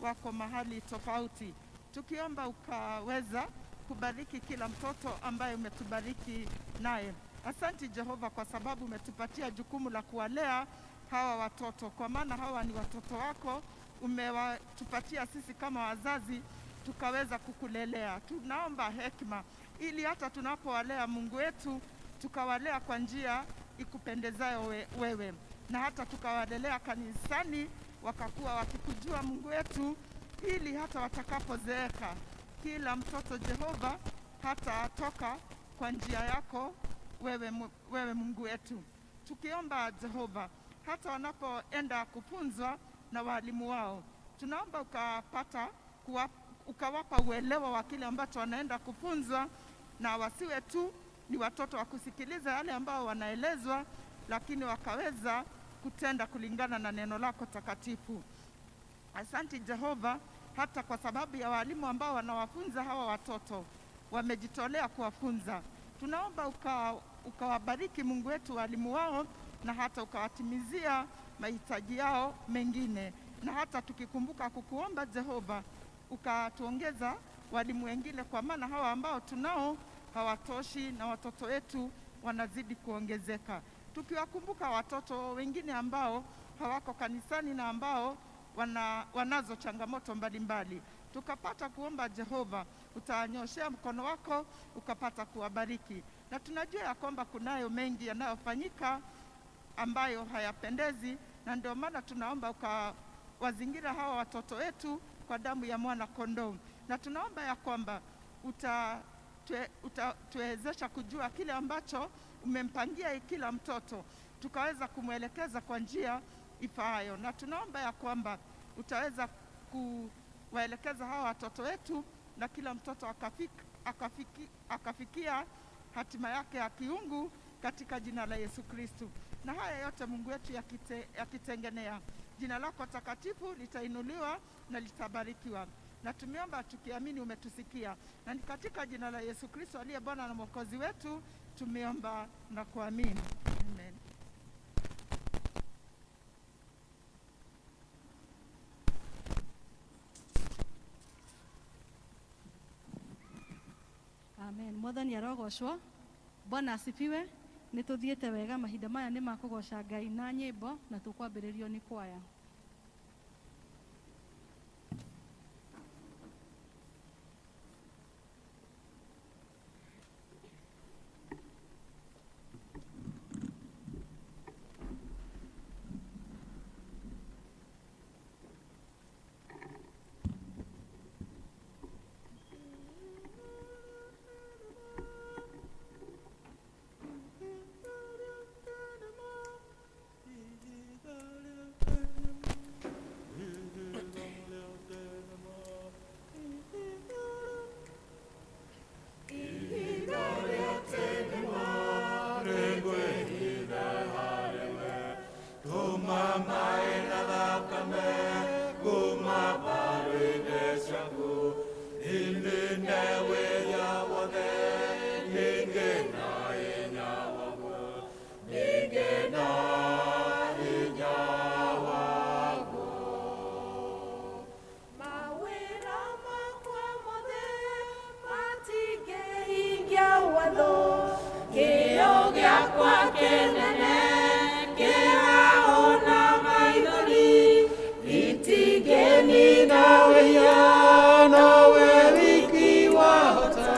wako mahali tofauti. Tukiomba ukaweza kubariki kila mtoto ambaye umetubariki naye. Asanti Jehova kwa sababu umetupatia jukumu la kuwalea hawa watoto, kwa maana hawa ni watoto wako, umewatupatia sisi kama wazazi tukaweza kukulelea. Tunaomba hekima ili hata tunapowalea, Mungu wetu, tukawalea kwa njia ikupendezayo wewe, na hata tukawalelea kanisani wakakuwa wakikujua, Mungu wetu, ili hata watakapozeeka kila mtoto, Jehova, hata toka kwa njia yako wewe, wewe Mungu wetu. Tukiomba Jehova, hata wanapoenda kufunzwa na walimu wao, tunaomba ukawapa uelewa wa kile ambacho wanaenda kufunzwa, na wasiwe tu ni watoto wa kusikiliza yale ambao wanaelezwa, lakini wakaweza kutenda kulingana na neno lako takatifu. Asante Jehova, hata kwa sababu ya walimu ambao wanawafunza hawa watoto, wamejitolea kuwafunza. Tunaomba ukawabariki Mungu wetu walimu wao, na hata ukawatimizia mahitaji yao mengine, na hata tukikumbuka kukuomba Jehova, ukatuongeza walimu wengine, kwa maana hawa ambao tunao hawatoshi na watoto wetu wanazidi kuongezeka. Tukiwakumbuka watoto wengine ambao hawako kanisani na ambao wanazo changamoto mbalimbali, tukapata kuomba Jehova, utanyoshea mkono wako ukapata kuwabariki. Na tunajua ya kwamba kunayo mengi yanayofanyika ambayo hayapendezi, na ndio maana tunaomba ukawazingira hawa watoto wetu kwa damu ya mwana kondoo, na tunaomba ya kwamba utatuwezesha kujua kile ambacho umempangia kila mtoto, tukaweza kumwelekeza kwa njia ifaayo, na tunaomba ya kwamba utaweza kuwaelekeza hawa watoto wetu na kila mtoto akafikia hatima yake ya kiungu katika jina la Yesu Kristu. Na haya yote Mungu wetu yakitengenea, jina lako takatifu litainuliwa na litabarikiwa. Na tumeomba tukiamini umetusikia, na ni katika jina la Yesu Kristo aliye Bwana na Mwokozi wetu tumeomba na kuamini. Amen.
Amen. Mwathani arogocwo. Bwana asifiwe. Nĩ tũthiĩte wega, mahinda maya nĩ makũgoca Ngai na nyĩmbo na tũkwambĩrĩrio nĩ kwaya.
Mawĩra makwa mothe matingĩhingia watho, kĩyo gĩakwa kĩnene kĩraho na maithori itingĩnina wĩhia, nowe wiki wahota,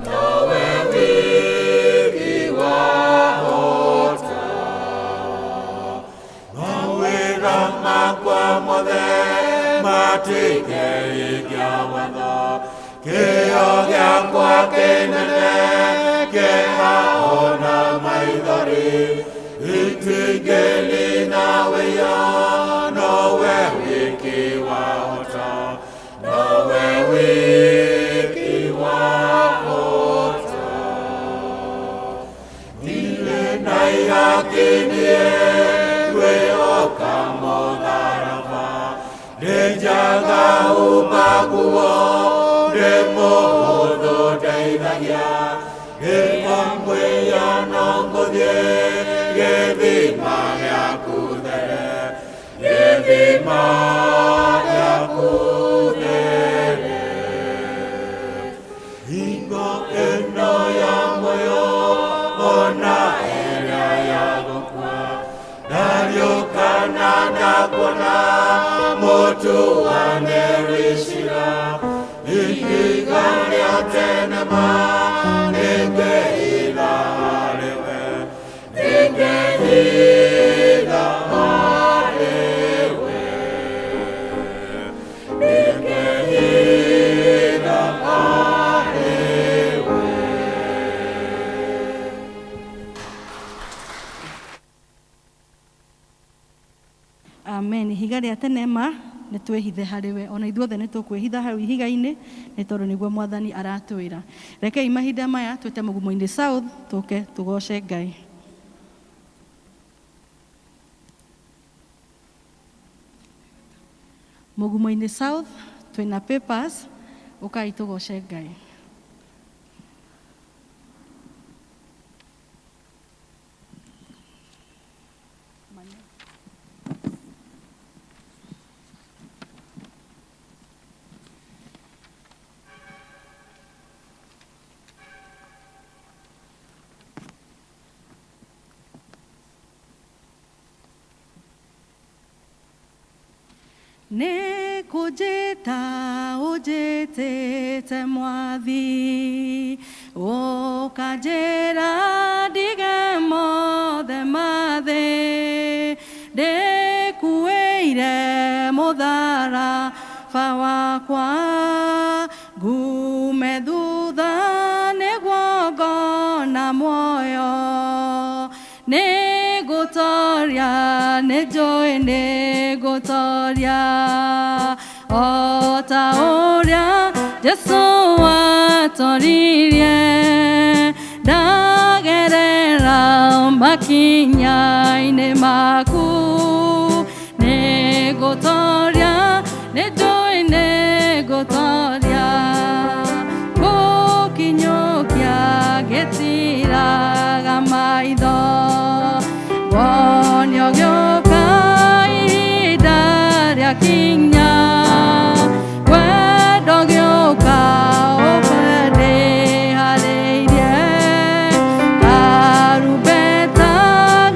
nowe wiki wahota.
Mawĩra makwa mothe matingĩhingia watho, kĩyo gĩakwa kĩnene kĩhaho na maithori itingĩnina wĩhia, nowe wiki wahota, nowe wiki wahota. Ndirĩ na ihaki niĩ ngwĩhoka mũtharaba, ndĩnjaga uma nguo, ndĩ mũhũthũ ndeithagia, ndĩ no ngũthiĩ gĩthima gĩaku there, gĩthima gĩaku there. Hingo ĩno ya muoyo ona ĩrĩa ya gũkua, ndariũkana ndakuona mũtuanĩri cira, ihiga rĩa tene ma nĩngĩhitha harĩ we, nĩngĩhitha harĩ we, nĩngĩhitha harĩ we.
Amen. Ihiga rĩa tene ma nĩ twĩhithe harĩ we, ona ithuothe nĩ tũkwĩhitha hau ihiga-inĩ nĩ tondũ nĩguo Mwathani aratwĩra. Rekei mahinda maya twĩte Mũgumo-inĩ South tũke tũgoce Ngai. Mũgumo-inĩ South twĩna papers, ũkai tũgoce Ngai. Nĩ kũnjĩta ũnjĩtĩte Mwathi, ũkanjĩra ndige mothe ma thĩ, ndĩkuĩire mũtharaba wakwa, ngume thutha nĩguo ngona muoyo, nĩngũtoria, nĩnjũĩ nĩngũtoria, o ta ũrĩa Jesũ atoririe,
Ndagerera makinya-inĩ maku. Nĩngũtoria, nĩnjũĩ nĩngũtoria. Gũkinyũkia ngĩtiraga maitho. Wonio gĩũka ihinda rĩakinya. Wendo gĩũka ũkwe ndĩharĩirie. Karumbeta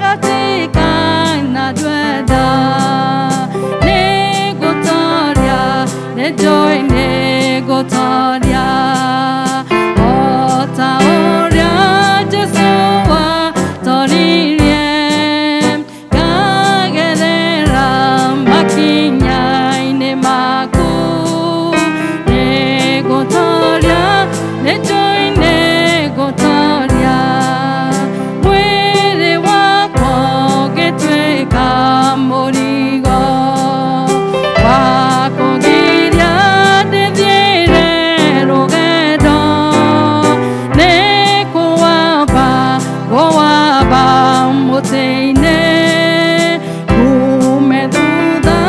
gatikana ndwenda. Nĩngũtoria, nĩnjũĩ nĩngũtoria. O ta ũrĩa Jesũ atoririe. Ngagerera makinya-inĩ maku. Nĩngũtoria, nĩnjũĩ nĩngũtoria. Mwĩrĩ wakwa ũngĩtuĩka mũrigo wa kũgiria ndĩthiĩre rũgendo. Nĩkũwamba ngũwamba mũtĩ-inĩ. Ngume thutha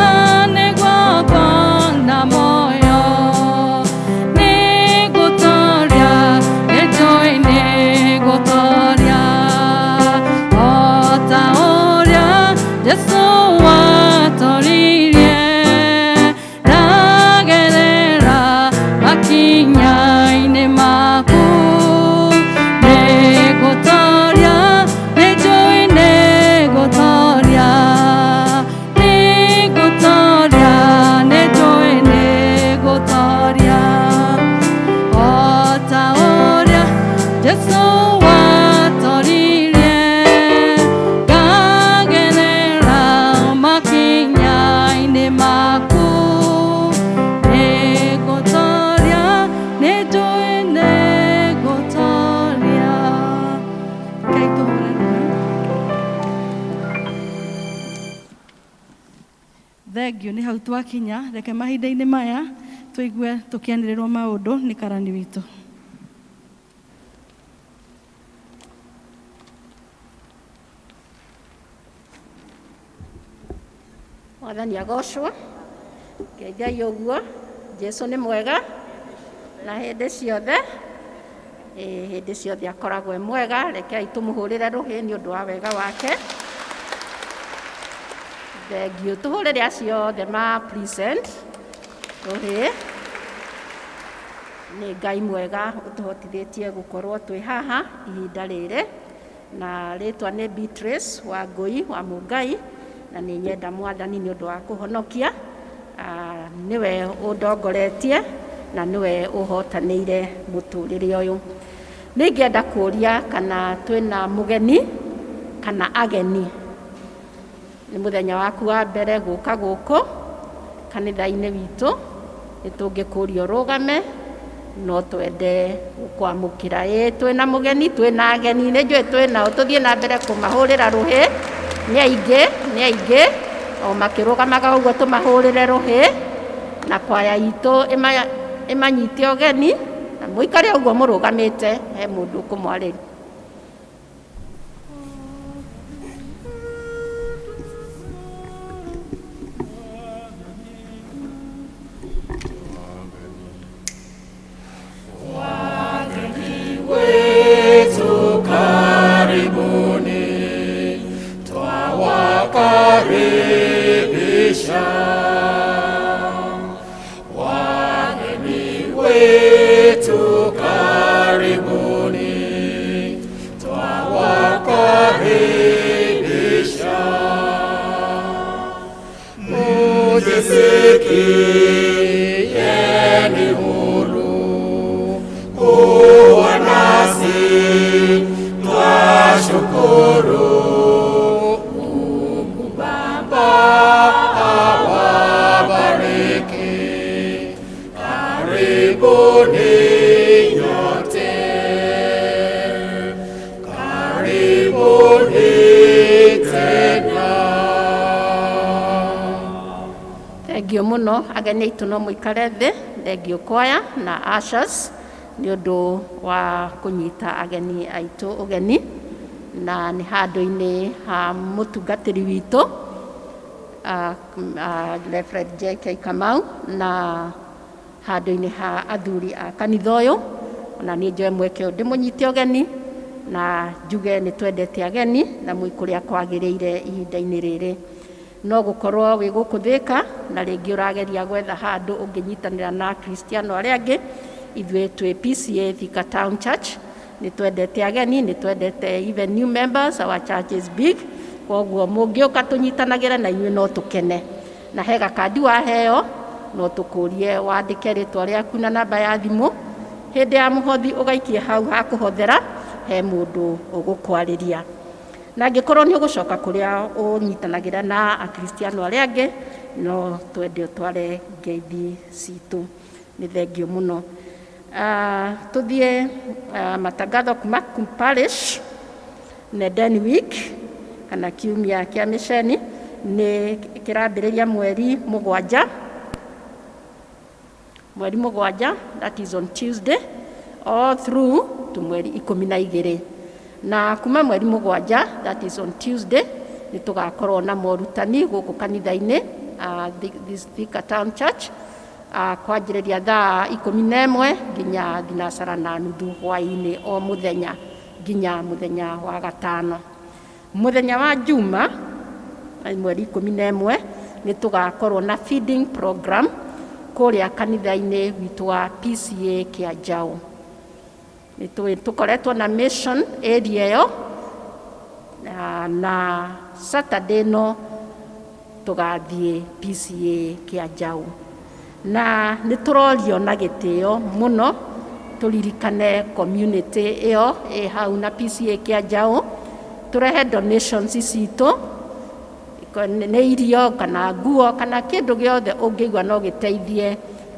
nĩguo ngona muoyo. Nĩngũtoria, nĩnjũĩ nĩngũtoria. O ta ũrĩa Jesũ atoririe. Ndagerera makinya-inĩ maku. Nĩngũtoria, nĩnjũĩ nĩngũtoria. Nĩngũtoria, nĩnjũĩ nĩngũtoria. O ta ũrĩa Jesũ atoririe. Ngagerera makinya-inĩ maku. Nĩngũtoria, nĩnjũĩ nĩngũtoria. Ngai tũhũre rũhĩ.
Thengiũ nĩ hau twakinya. Reke mahinda-inĩ maya tũigue tũkĩanĩrĩrwo maũndũ nĩ karani witũ.
Mwathani agocwo. Ngeithai ũguo. Jesu nĩ mwega na hĩndĩ ciothe. Ĩĩ, hĩndĩ ciothe akoragwo e mwega. Rekei tũmũhũrĩre rũhĩ nĩ ũndũ wa wega wake. Thengiũ. Tũhũrĩre acio othe ma present rũhĩ. Nĩ Ngai mwega ũtũhotithĩtie gũkorwo twĩ haha ihinda rĩrĩ. Na rĩtwa nĩ Beatrice wa Ngũi wa Mũngai, na nĩ nyenda Mwathani nĩ ũndũ wa kũhonokia. Nĩwe ũndongoretie na nĩwe ũhotanĩire mũtũrĩre ũyũ. Nĩ ingĩenda kũria kana twĩna mũgeni kana ageni. Nĩ mũthenya waku wa mbere gũka gũkũ kanitha-inĩ witũ, nĩ tũngĩkũria ũrũgame, no twende gũkwamũkĩra. Ĩĩ twĩna mũgeni, twĩna ageni, nĩ njũĩ twĩnao, tũthiĩ na mbere kũmahũrĩra rũhĩ. Nĩ aingĩ, nĩ aingĩ, o makĩrũgamaga ũguo tũmahũrĩre rũhĩ, na kwaya itũ ĩmanyite ũgeni, na mũikare ũguo mũrũgamĩte, he mũndũ ũkũmwarĩria.
Wetu karibuni, twawakaribisha. Wageni wetu karibuni, twawakaribisha. Mujisikieni huru kuwa nasi, twashukuru. Mungu Baba awabariki, karibuni nyote, karibuni tena.
Thengiũ mũno ageni aitũ, no mũikare thĩ. Thengiũ kwaya na ushers. Nĩ ũndũ wa kũnyita ageni aitũ ũgeni, na nĩ handũ-inĩ ha mũtungatĩri witũ Reverend JK Kamau, na handũ-inĩ ha athuri a kanitha ũyũ, ona niĩ njoe mweke ũyũ ndĩmũnyite ũgeni na njuge nĩ twendete ageni na mwĩ kũrĩa kwagĩrĩire ihinda-inĩ rĩrĩ. No gũkorwo wĩ gũkũ Thĩka na rĩngĩ ũrageria gwetha handũ ũngĩnyitanĩra na Akristiano arĩa angĩ, ithuĩ twĩ PCEA Thika Town Church, nĩ twendete ageni, nĩ twendete even new members, our church is big, koguo mũngĩũka tũnyitanagĩre na inyuĩ no tũkene. Na he gakandi waheo, no tũkũrie wandĩke rĩtwa rĩaku na namba ya thimũ, hĩndĩ ya mũhothi ũgaikie hau ha kũhothera, he mũndũ ũgũkwarĩria. Na angĩkorwo nĩ ũgũcoka kũrĩa ũnyitanagĩra na Akristiano arĩa angĩ, no twende ũtware ngeithi citũ. Nĩ thengiũ mũno. Tũthiĩ matangatho kuma parish. Nenden Week kana kiumia kĩa mĩceni nĩ kĩrambĩrĩria mweri 7, mweri 7, that is on Tuesday, all through to mweri 12. Na kuma mweri 7, that is on Tuesday, nĩ tũgakorwo na morutani gũkũ kanitha-inĩ, this Thika Town Church, kwanjĩrĩria thaa 11 nginya 6:30 hwaĩ-inĩ o mũthenya nginya mũthenya wa gatano. Mũthenya wa Juma mweri 11 nĩ tũgakorwo na feeding program kũrĩa kanitha-inĩ witũ wa PCEA Kĩanjaũ. Nĩ tũkoretwo na mission area ĩyo, na Saturday no tũgathiĩ PCEA Kĩanjaũ. Na nĩ tũrorio na gĩtĩo mũno tũririkane community ĩyo ĩ hau na PCEA Kĩanjaũ, tũrehe donations citũ, nĩ irio kana nguo kana kĩndũ gĩothe ũngĩigua no gĩteithie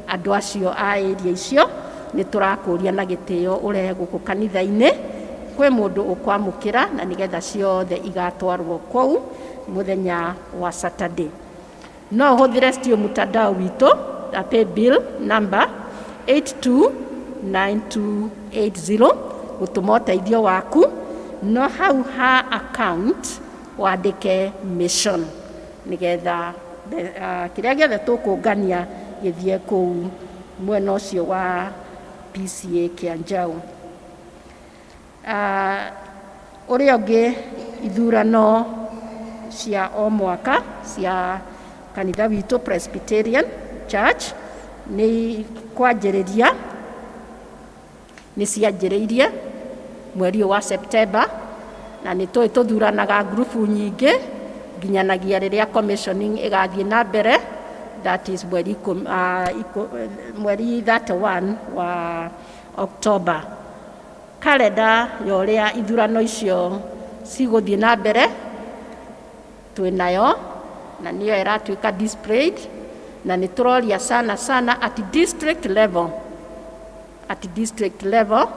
andũ acio a area icio. Nĩ tũrakũria na gĩtĩo ũrehe gũkũ kanitha-inĩ, kwĩ mũndũ ũkwamũkĩra na nĩgetha ciothe igatwarwo kũu mũthenya wa Saturday. No ũhũthĩre still mtandao witũ na pay bill number 829280 gũtũma ũteithio waku, no hau ha account wandĩke mission nĩgetha kĩrĩa gĩothe tũkũngania gĩthiĩ kũu mwena ũcio wa PCEA Kĩanjaũ. Ũrĩa ũngĩ, ithurano cia o mwaka cia kanitha witũ Presbyterian Church nĩ kwanjĩrĩria, nĩ cianjĩrĩirie mweri ũyũ wa September, na nĩ tũĩ tũthuranaga ngurubu nyingĩ nginyanagia rĩrĩa commissioning ĩgathiĩ na mbere, that is mweri 31 wa October. Kalenda ya ũrĩa ithurano icio cigũthiĩ na mbere twĩnayo na nĩyo ĩratuĩka displayed, na nĩ tũroria sana sana at district level, at district level,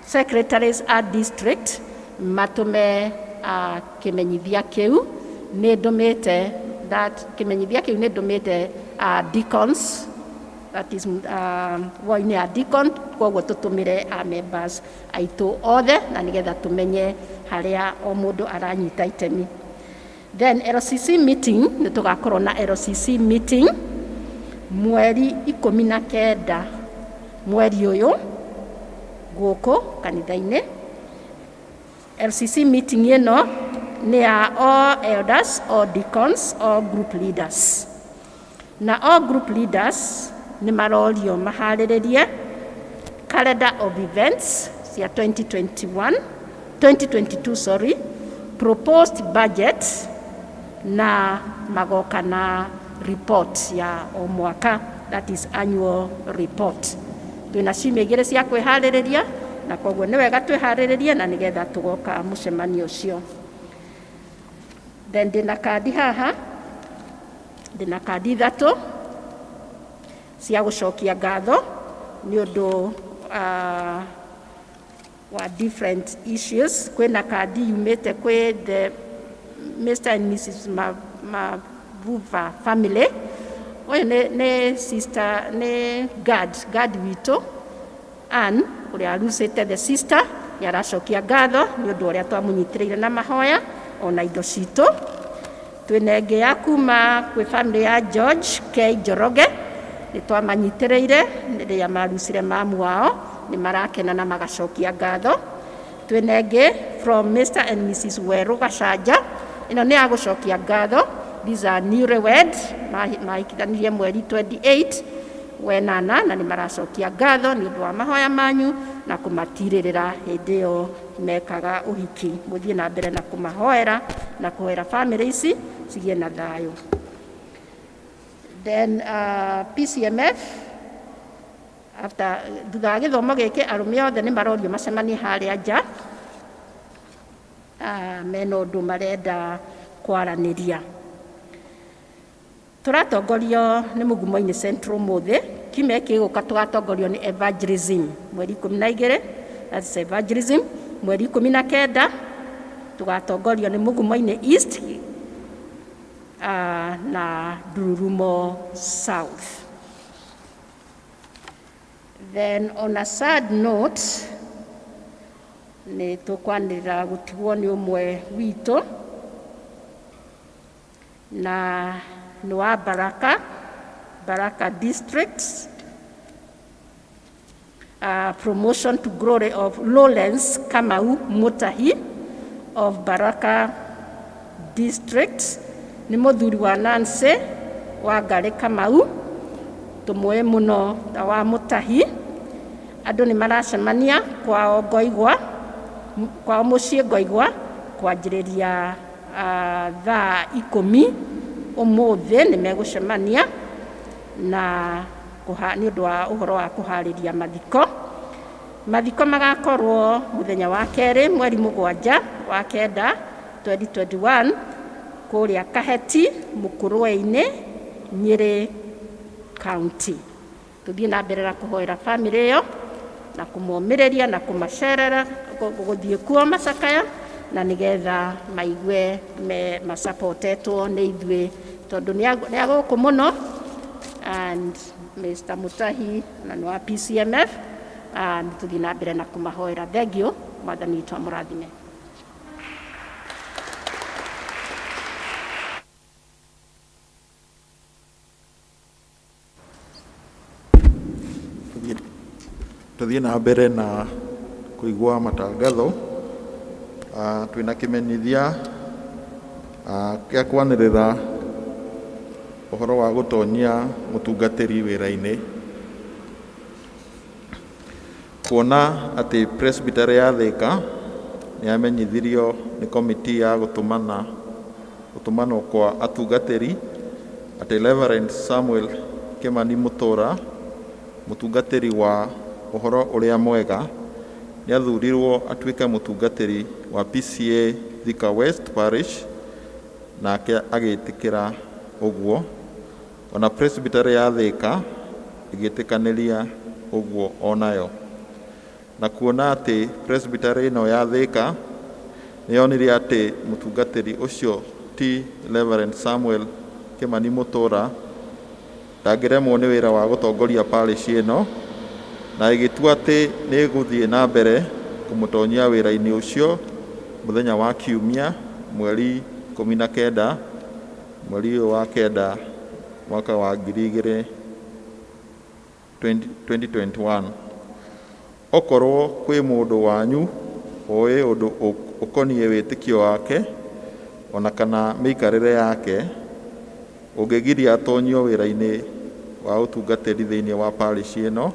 secretaries a district matũme kĩmenyithia kĩu. Nĩ ndũmĩte that kĩmenyithia kĩu, nĩ ndũmĩte deacons, that is ward-inĩ ya deacon, koguo tũtũmĩre a members aitũ othe na nĩgetha tũmenye harĩa o mũndũ aranyita itemi. Then LCC meeting, nĩ tũgakorwo na LCC meeting mweri 19 mweri ũyũ gũkũ kanitha-inĩ. LCC meeting ĩno nĩ ya all elders, all deacons, all group leaders, na all group leaders nĩ marorio maharĩrĩrie calendar of events cia 2021, 2022, sorry, proposed budget, na magoka na report ya o mwaka, that is annual report. Twĩna ciumia 2 cia kwĩharĩrĩria, na koguo nĩ wega twĩharĩrĩrie na nĩgetha tũgoka mũcemanio ũcio. Then ndĩna kandi haha, ndĩna kandi ithatũ cia gũcokia ngatho nĩ ũndũ wa different issues. Kwĩna kandi yumĩte kwĩ the Mr and Mrs Mavuva family. Ũyũ nĩ sister, nĩ guard witũ. Ann ũrĩa arucĩte the sister nĩ aracokia ngatho nĩ ũndũ ũrĩa twamũnyitĩrĩire na mahoya ona indo citũ. Twĩna ĩngĩ ya kuma kwĩ family ya George K Njoroge, nĩ twamanyitĩrĩire rĩrĩa marucire mamu wao, nĩ marakena na magacokia ngatho. Twĩna ĩngĩ from Mr and Mrs Weru Gacanja, ĩno nĩ ya gũcokia ngatho. These are newlywed, mahikithanirie mweri 28 wenana, na nĩ maracokia ngatho nĩ ũndũ wa mahoya manyu na kũmatirĩrĩra hĩndĩ ĩyo mekaga ũhiki. Mũthiĩ na mbere na kũmahoera na kũhoera family ici cigĩe na thayũ. Then PCMF after thutha wa gĩthomo gĩkĩ arũme othe nĩ marorio macemanie harĩa nja, mena ũndũ marenda kwaranĩria. Tũratongorio nĩ Mugumo-inĩ Central ũmũthĩ, kiumia gĩkĩ gĩgũka tũgatongorio nĩ evangelism mweri 12, that's evangelism. Mweri 19 tũgatongorio nĩ Mugumo-inĩ East na Ndururumo South. Then on a sad note, nĩ tũkwanĩrĩra gũtigwo nĩ ũmwe witũ na nĩ wa Baraka, Baraka District, promotion to glory of Lawrence Kamau Mutahi of Baraka District, nĩ mũthuri wa Nancy wa Ngarĩ Kamau, tũmũĩ mũno ta wa Mutahi. Andũ nĩ maracemania kwao Ngoigwa, kwao mũciĩ Ngoigwa, kwanjĩrĩria thaa 10 ũmũthĩ nĩ megũcemania na nĩ ũndũ wa ũhoro wa kũharĩria mathiko. Mathiko magakorwo mũthenya wa kerĩ mweri 7 wa 9 2021 kũrĩa Kaheti Mũkũrwe-inĩ, Nyĩrĩ County. Tũthiĩ na mbere na kũhoera family ĩyo na kũmomĩrĩria na kũmacerera gũthiĩ kuo macakaya, na nĩgetha maigue me masapotetwo nĩ ithuĩ tondũ nĩ a gũkũ mũno. And Mr Mutahi na nĩ wa PCMF, nĩ tũthiĩ na mbere na kũmahoera. Thank you, Mwathani witũ amũrathime.
Tũthiĩ na mbere na kũigua matangatho. Twĩna kĩmenyithia kĩa kwanĩrĩra ũhoro wa gũtonyia mũtungatĩri wĩra-inĩ, kuona atĩ Presbytery ya Thika nĩ yamenyithirio nĩ komiti ya gũtũmana gũtũmanwo kwa atungatĩri atĩ Reverend Samuel Kimani Mutura, mũtungatĩri wa ũhoro ũrĩa mwega, nĩ athurirwo atuĩke mũtungatĩri wa PCA Thika West Parish, nake agĩtĩkĩra ũguo. Ona Presbytery ya Thika ĩgĩtĩkanĩria ũguo onayo. Na kuona atĩ Presbytery ĩno ya Thika nĩ yonire atĩ mũtungatĩri ũcio ti Reverend Samuel Kimani Mutura ndangĩremwo nĩ wĩra wa gũtongoria parish ĩno, na ĩgĩtua atĩ nĩ ĩgũthiĩ na mbere kũmũtonyia wĩra-inĩ ũcio mũthenya wa kiumia mweri 19 mweri ũyũ wa 9 mwaka wa 2021. Okorwo kwĩ mũndũ wanyu ũĩ ũndũ ũkoniĩ wĩtĩkio wake ona kana mĩikarĩre yake ũngĩgiria atonyio wĩra-inĩ wa ũtungatĩri thĩinĩ wa parish ĩno,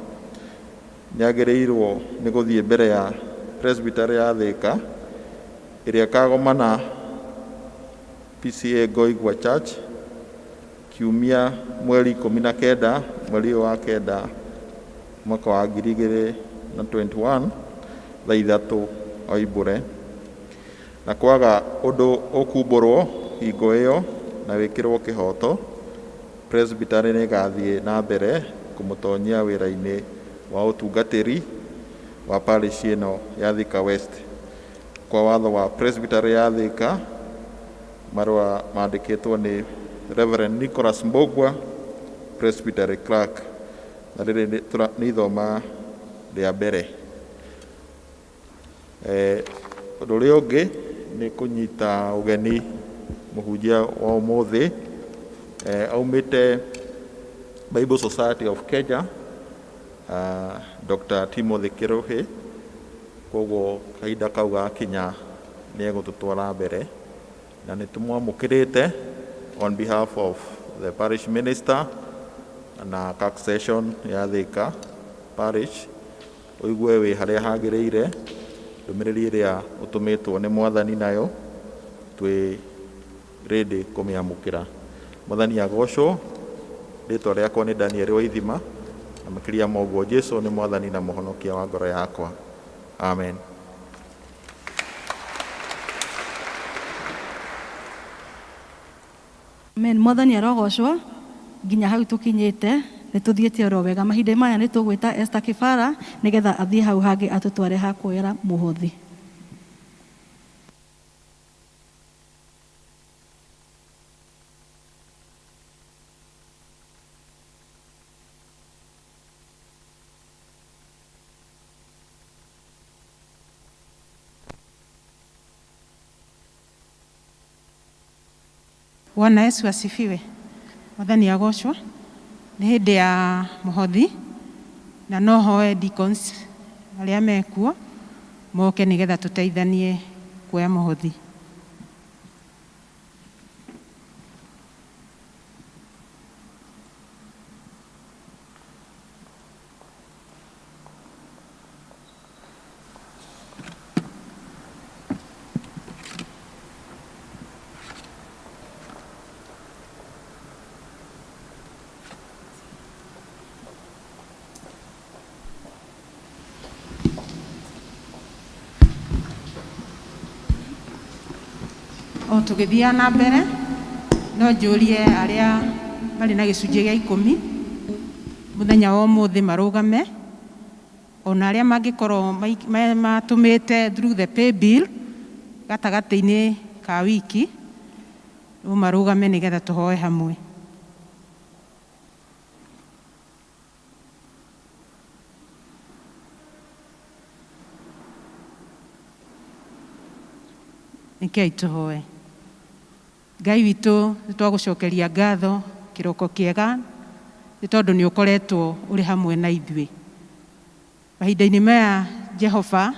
nĩ agĩrĩirwo nĩ gũthiĩ mbere ya Presbytery ya Thika ĩrĩa ĩkagomana PCA Ngoigwa Church kiumia mweri 19 mweri ũyũ wa 9 mwaka wa 2021 thaa 3 oimbũre. Na kwaga ũndũ ũkumbũrwo hingo ĩyo na wĩkĩrwo kĩhoto, Presbytery nĩ ĩgathiĩ na mbere kũmũtonyia wĩra-inĩ wa ũtungatĩri wa parish ĩno ya Thika West kwa watho wa Presbytery ya Thika, marũa mandĩkĩtwo nĩ Reverend Nicholas Mbugua, Presbytery Clerk. Na rĩrĩ nĩ ithoma rĩa mbere. Ũndũ ũrĩa ũngĩ nĩ kũnyita ũgeni mũhunjia wa ũmũthĩ, aumĩte Bible Society of Kenya, Dr. Timothy Kiruhi. Koguo kahinda kau gakinya nĩ egũtũtwara mbere, na nĩ tũmwamũkĩrĩte on behalf of the parish minister na CAC session ya Thika parish. Ũigue wĩ harĩa hagĩrĩire, ndũmĩrĩri ĩrĩa ũtũmĩtwo nĩ Mwathani nayo twĩ ready kũmĩamũkĩra. Mwathani agocwo. Rĩtwa rĩakwa nĩ Daniel Waithima, na makĩria ma ũguo Jesu nĩ Mwathani na Mũhonokia wa ngoro yakwa. Amen.
Amen. Mwathani arogocwo. Nginya hau tũkinyĩte nĩ tũthiĩte oro wega. Mahinda maya nĩ tũgwĩta Esther Kĩbara nĩgetha athiĩ hau hangĩ atũtware ha kuoera mũhothi.
Bwana Yesu asifiwe. Mwathani agocwo. Nĩ hĩndĩ ya mũhothi, na no hoe deacons arĩa mekuo moke nĩgetha tũteithanie kuoya mũhothi. O tũgĩthiaga na mbere, no njũrie arĩa marĩ na gĩcunjĩ gĩa ikũmi mũthenya wa ũmũthĩ marũgame, ona arĩa mangĩkorwo matũmĩte through the pay bill gatagatĩ-inĩ ka wiki, no marũgame nĩgetha tũhoe hamwe. Rekei tũhoe. Ngai witũ, nĩ twagũcokeria ngatho kĩroko kĩega nĩ tondũ nĩ ũkoretwo ũrĩ hamwe na ithuĩ mahinda-inĩ maya. Jehova,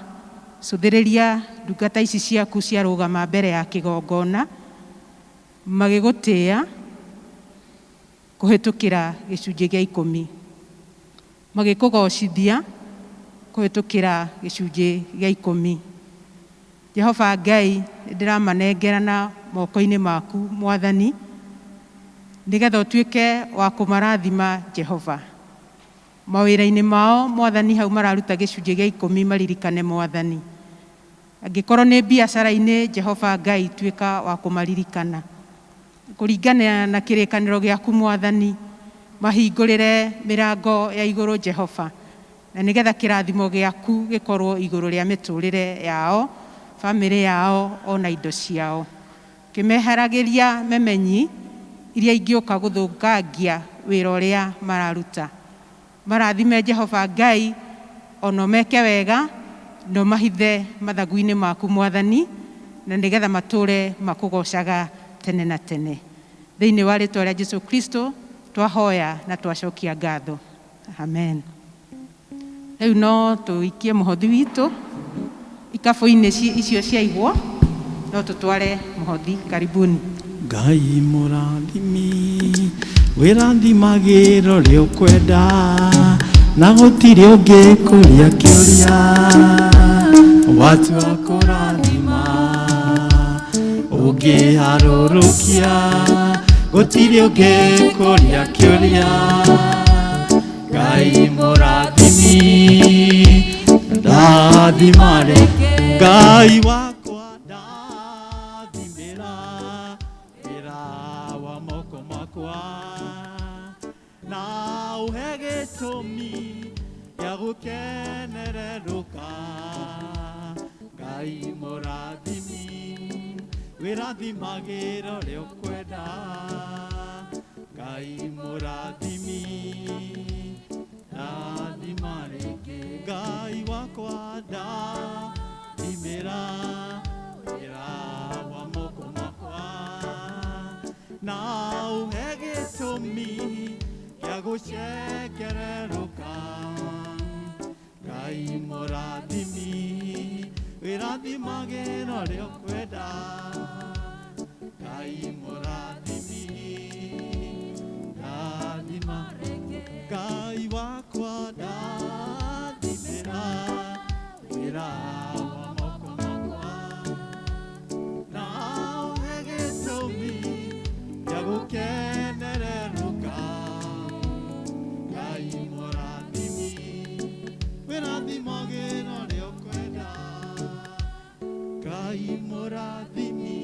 cũthĩrĩria ndungata ici ciaku ciarũgama mbere ya kĩgongona magĩgũtĩĩa kũhĩtũkĩra gĩcunjĩ gĩa ikũmi, magĩkũgocithia kũhĩtũkĩra gĩcunjĩ gĩa ikũmi. Jehova Ngai, ndĩramanengerana moko-inĩ maku, Mwathani, nĩgetha ũtuĩke wa kũmarathima, Jehova, mawĩra-inĩ mao. Mwathani, hau mararuta gĩcunjĩ gĩa ikũmi, maririkane, Mwathani. Angĩkorwo nĩ biacara-inĩ, Jehova Ngai, tuĩka wa kũmaririkana kũringana na kĩrĩkanĩro gĩaku. Mwathani, mahingũrĩre mĩrango ya igũrũ, Jehova, na nĩgetha kĩrathimo gĩaku gĩkorwo igũrũ rĩa mĩtũrĩre yao, bamĩrĩ yao, ona indo ciao, kĩmeheragĩria memenyi iria ingĩũka gũthũkangia wĩra ũrĩa mararuta. Marathime, Jehova Ngai, ona meke wega, na ũmahithe mathagu-inĩ maku, Mwathani, na nĩgetha matũre makũgocaga tene na tene. Thĩinĩ wa rĩtwa rĩa Jesu Kristo twahoya na twacokia ngatho, amen. Rĩu no tũikie mũhothi witũ ikabũ-inĩ icio ciaigwo, no tũtware mũhothi. Karibuni.
Ngai mũrathimi, wĩrathimagĩra ũrĩa ũkwenda, na gũtirĩ ũngĩ kũria kĩũria. Watua kũrathima, ũngĩharũrũkia, gũtirĩ ũngĩ kũria kĩũria. Ngai mũrathimi, ndathimare Ngai wakwa, ndathimĩra wĩra wa moko makwa, na ũhe gĩtũmi gĩa gũkenererũka. Ngai mũrathimi, wĩrathimagĩra ũrĩa ũkwenda. Ngai mũrathimi, ndathimĩra.
Ndathima rĩngĩ Ngai wakwa, ndathimĩra wĩra wa moko makwa, na ũhe gĩtũmi gĩa gũcekererũka. Ngai mũrathimi, wĩrathimagĩra ũrĩa ũkwenda. Ngai mũrathimi, ndathima Ngai wakwa, ndathimĩra wĩra wa moko makwa, na ũhe gĩtũmi gĩa gũkenererũka. Ngai mũrathimi, wĩrathimagĩra ũrĩa ũkwenda. Ngai mũrathimi,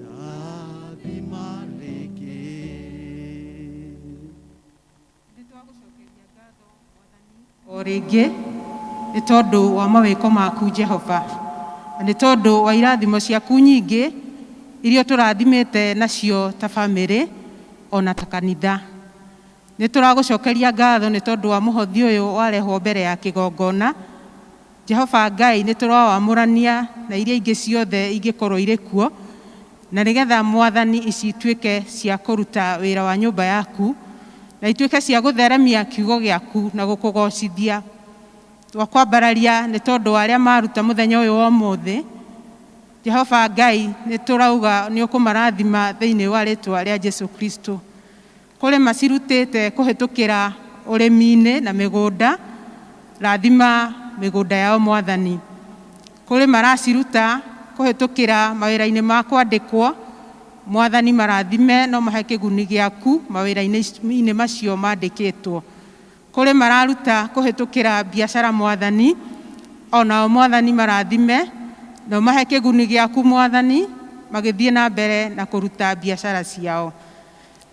ndathima rĩngĩ.
O rĩngĩ nĩ tondũ wa mawĩko maku Jehova, na nĩ tondũ wa irathimo ciaku nyingĩ iria tũrathimĩte nacio ta bamĩrĩ ona ta kanitha. Nĩ tũragũcokeria ngatho nĩ tondũ wa mũhothi ũyũ warehwo mbere ya kĩgongona. Jehova Ngai, nĩ tũrawamũrania na iria ingĩ ciothe ingĩkorwo irĩ kuo, na nĩgetha Mwathani ici ituĩke cia kũruta wĩra wa nyũmba yaku, na ituĩke cia gũtheremia kiugo gĩaku na gũkũgocithia. Twakwambararia nĩ tondũ wa arĩa maruta mũthenya ũyũ wa ũmũthĩ. Jehova Ngai, nĩ tũrauga nĩ ũkũmarathima thĩinĩ wa rĩtwa rĩa Jesu Kristo. Kũrĩ macirutĩte kũhĩtũkĩra ũrĩmi-inĩ na mĩgũnda, rathima mĩgũnda yao Mwathani. Kũrĩ maraciruta kũhĩtũkĩra mawĩra-inĩ ma kwandĩkwo, Mwathani marathime no mahe kĩguni gĩaku mawĩra-inĩ macio mandĩkĩtwo. Kũrĩ mararuta kũhĩtũkĩra biacara Mwathani, onao Mwathani marathime no mahe kĩguni gĩaku Mwathani magĩthiĩ na mbere na kũruta biacara ciao.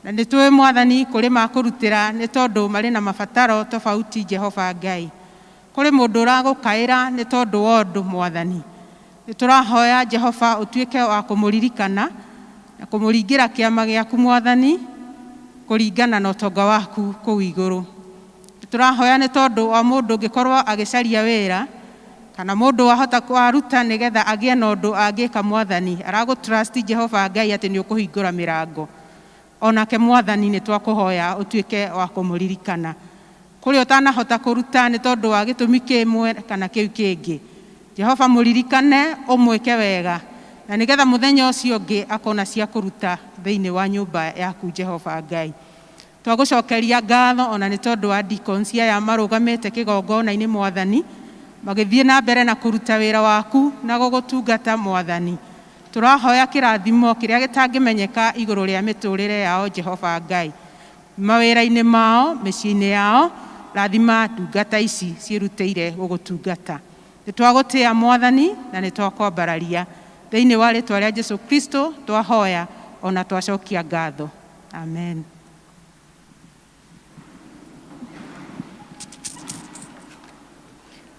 Na nĩ tũĩ Mwathani kũrĩ makũrutĩra nĩ tondũ marĩ na mabataro tofauti Jehova Ngai. Kũrĩ mũndũ ũragũkaĩra nĩ tondũ wa ũndũ Mwathani. Nĩ tũrahoya Jehova ũtuĩke wa kũmũririkana na kũmũringĩra kĩama gĩaku Mwathani kũringana na ũtonga waku kũu igũrũ. Nĩ tũrahoya nĩ tondũ wa mũndũ ũngĩkorwo agĩcaria wĩra kana mũndũ wahota waruta nĩgetha agĩe na ũndũ angĩka Mwathani, aragũ trust Jehova Ngai atĩ nĩ ũkũhingũra mĩrango. Onake Mwathani nĩ twakũhoya ũtuĩke wa kũmũririkana. Kũrĩ ũtanahota kũruta nĩ tondũ wa gĩtũmi kĩmwe kana kĩu kĩngĩ, Jehova mũririkane ũmwĩke wega, na nĩgetha mũthenya ũcio ũngĩ akona cia kũruta thĩinĩ wa nyũmba yaku Jehova Ngai. Twagũcokeria ngatho ona nĩ tondũ wa deacons aya marũgamĩte kĩgongona-inĩ Mwathani, magĩthiĩ na mbere na kũruta wĩra waku na gũgũtungata Mwathani. Tũrahoya kĩrathimo kĩrĩa gĩtangĩmenyeka igũrũ rĩa mĩtũrĩre yao Jehova Ngai, mawĩra-inĩ mao, mĩciĩ-inĩ yao, rathima ndungata ici ciĩrutĩire gũgũtungata. Nĩ twagũtĩa Mwathani na nĩ twakwambararia thĩinĩ wa rĩtwa rĩa Jesu Kristo twahoya ona twacokia ngatho. Amen.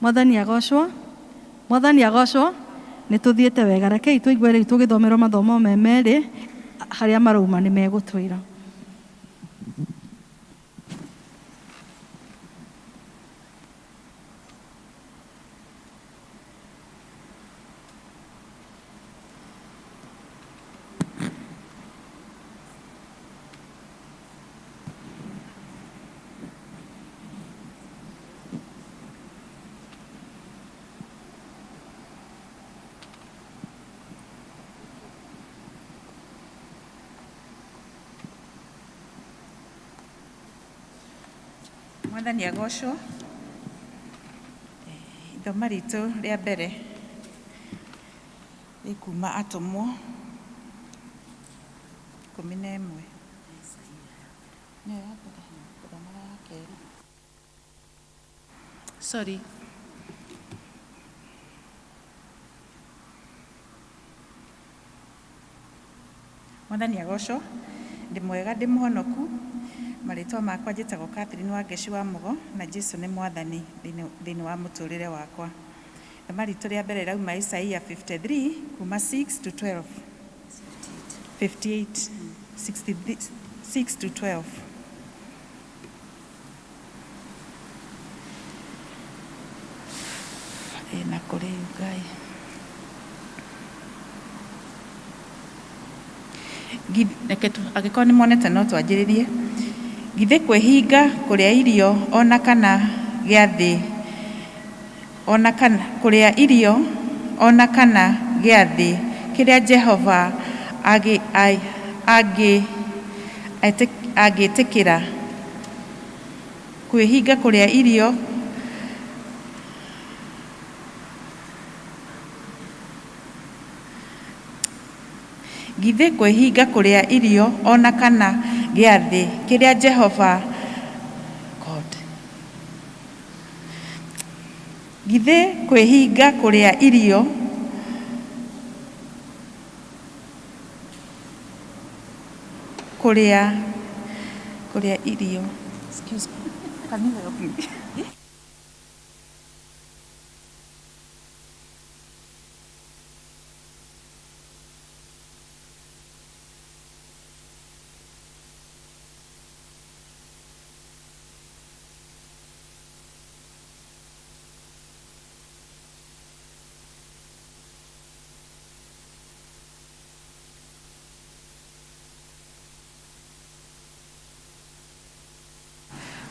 Mwathani agocwo, Mwathani agocwo. Nĩ tũthiĩte wega, rekei tũigue rĩu tũgĩthomerwo mathomo me merĩ, harĩa marauma nĩ megũtwĩra.
Mwathani agocwo. Ithoma ritũ rĩa mbere rĩ kuma Atũmwo 11. Nĩyo ya mbere, ngũthomaga ya kerĩ. Sorry. Mwathani agocwo. Ndĩ mwega, ndĩ mũhonoku. Marĩtwa makwa njĩtagwo Catherine Wangeci wa Mũgo, na Jesu nĩ Mwathani thĩinĩ wa mũtũrĩre wakwa. Ithoma ritũ rĩa mbere rĩrauma Isaia 53 kuma 6 to 12. 58, 6 to 12. Ĩna kũrĩ Ngai. Reke angĩkorwo nĩ monete no twanjĩrĩrie. Githĩ kwĩhinga kũrĩa irio ona kana gĩathĩ ona kana kũrĩa irio ona kana gĩathĩ kĩrĩa Jehova angĩtĩkĩra kwĩhinga kũrĩa irio Githĩ kwĩhinga kũrĩa irio o na kana gĩathĩ kĩrĩa Jehova God. Githĩ kwĩhinga kũrĩa irio kũrĩa kũrĩa irio Excuse me. Can you help me?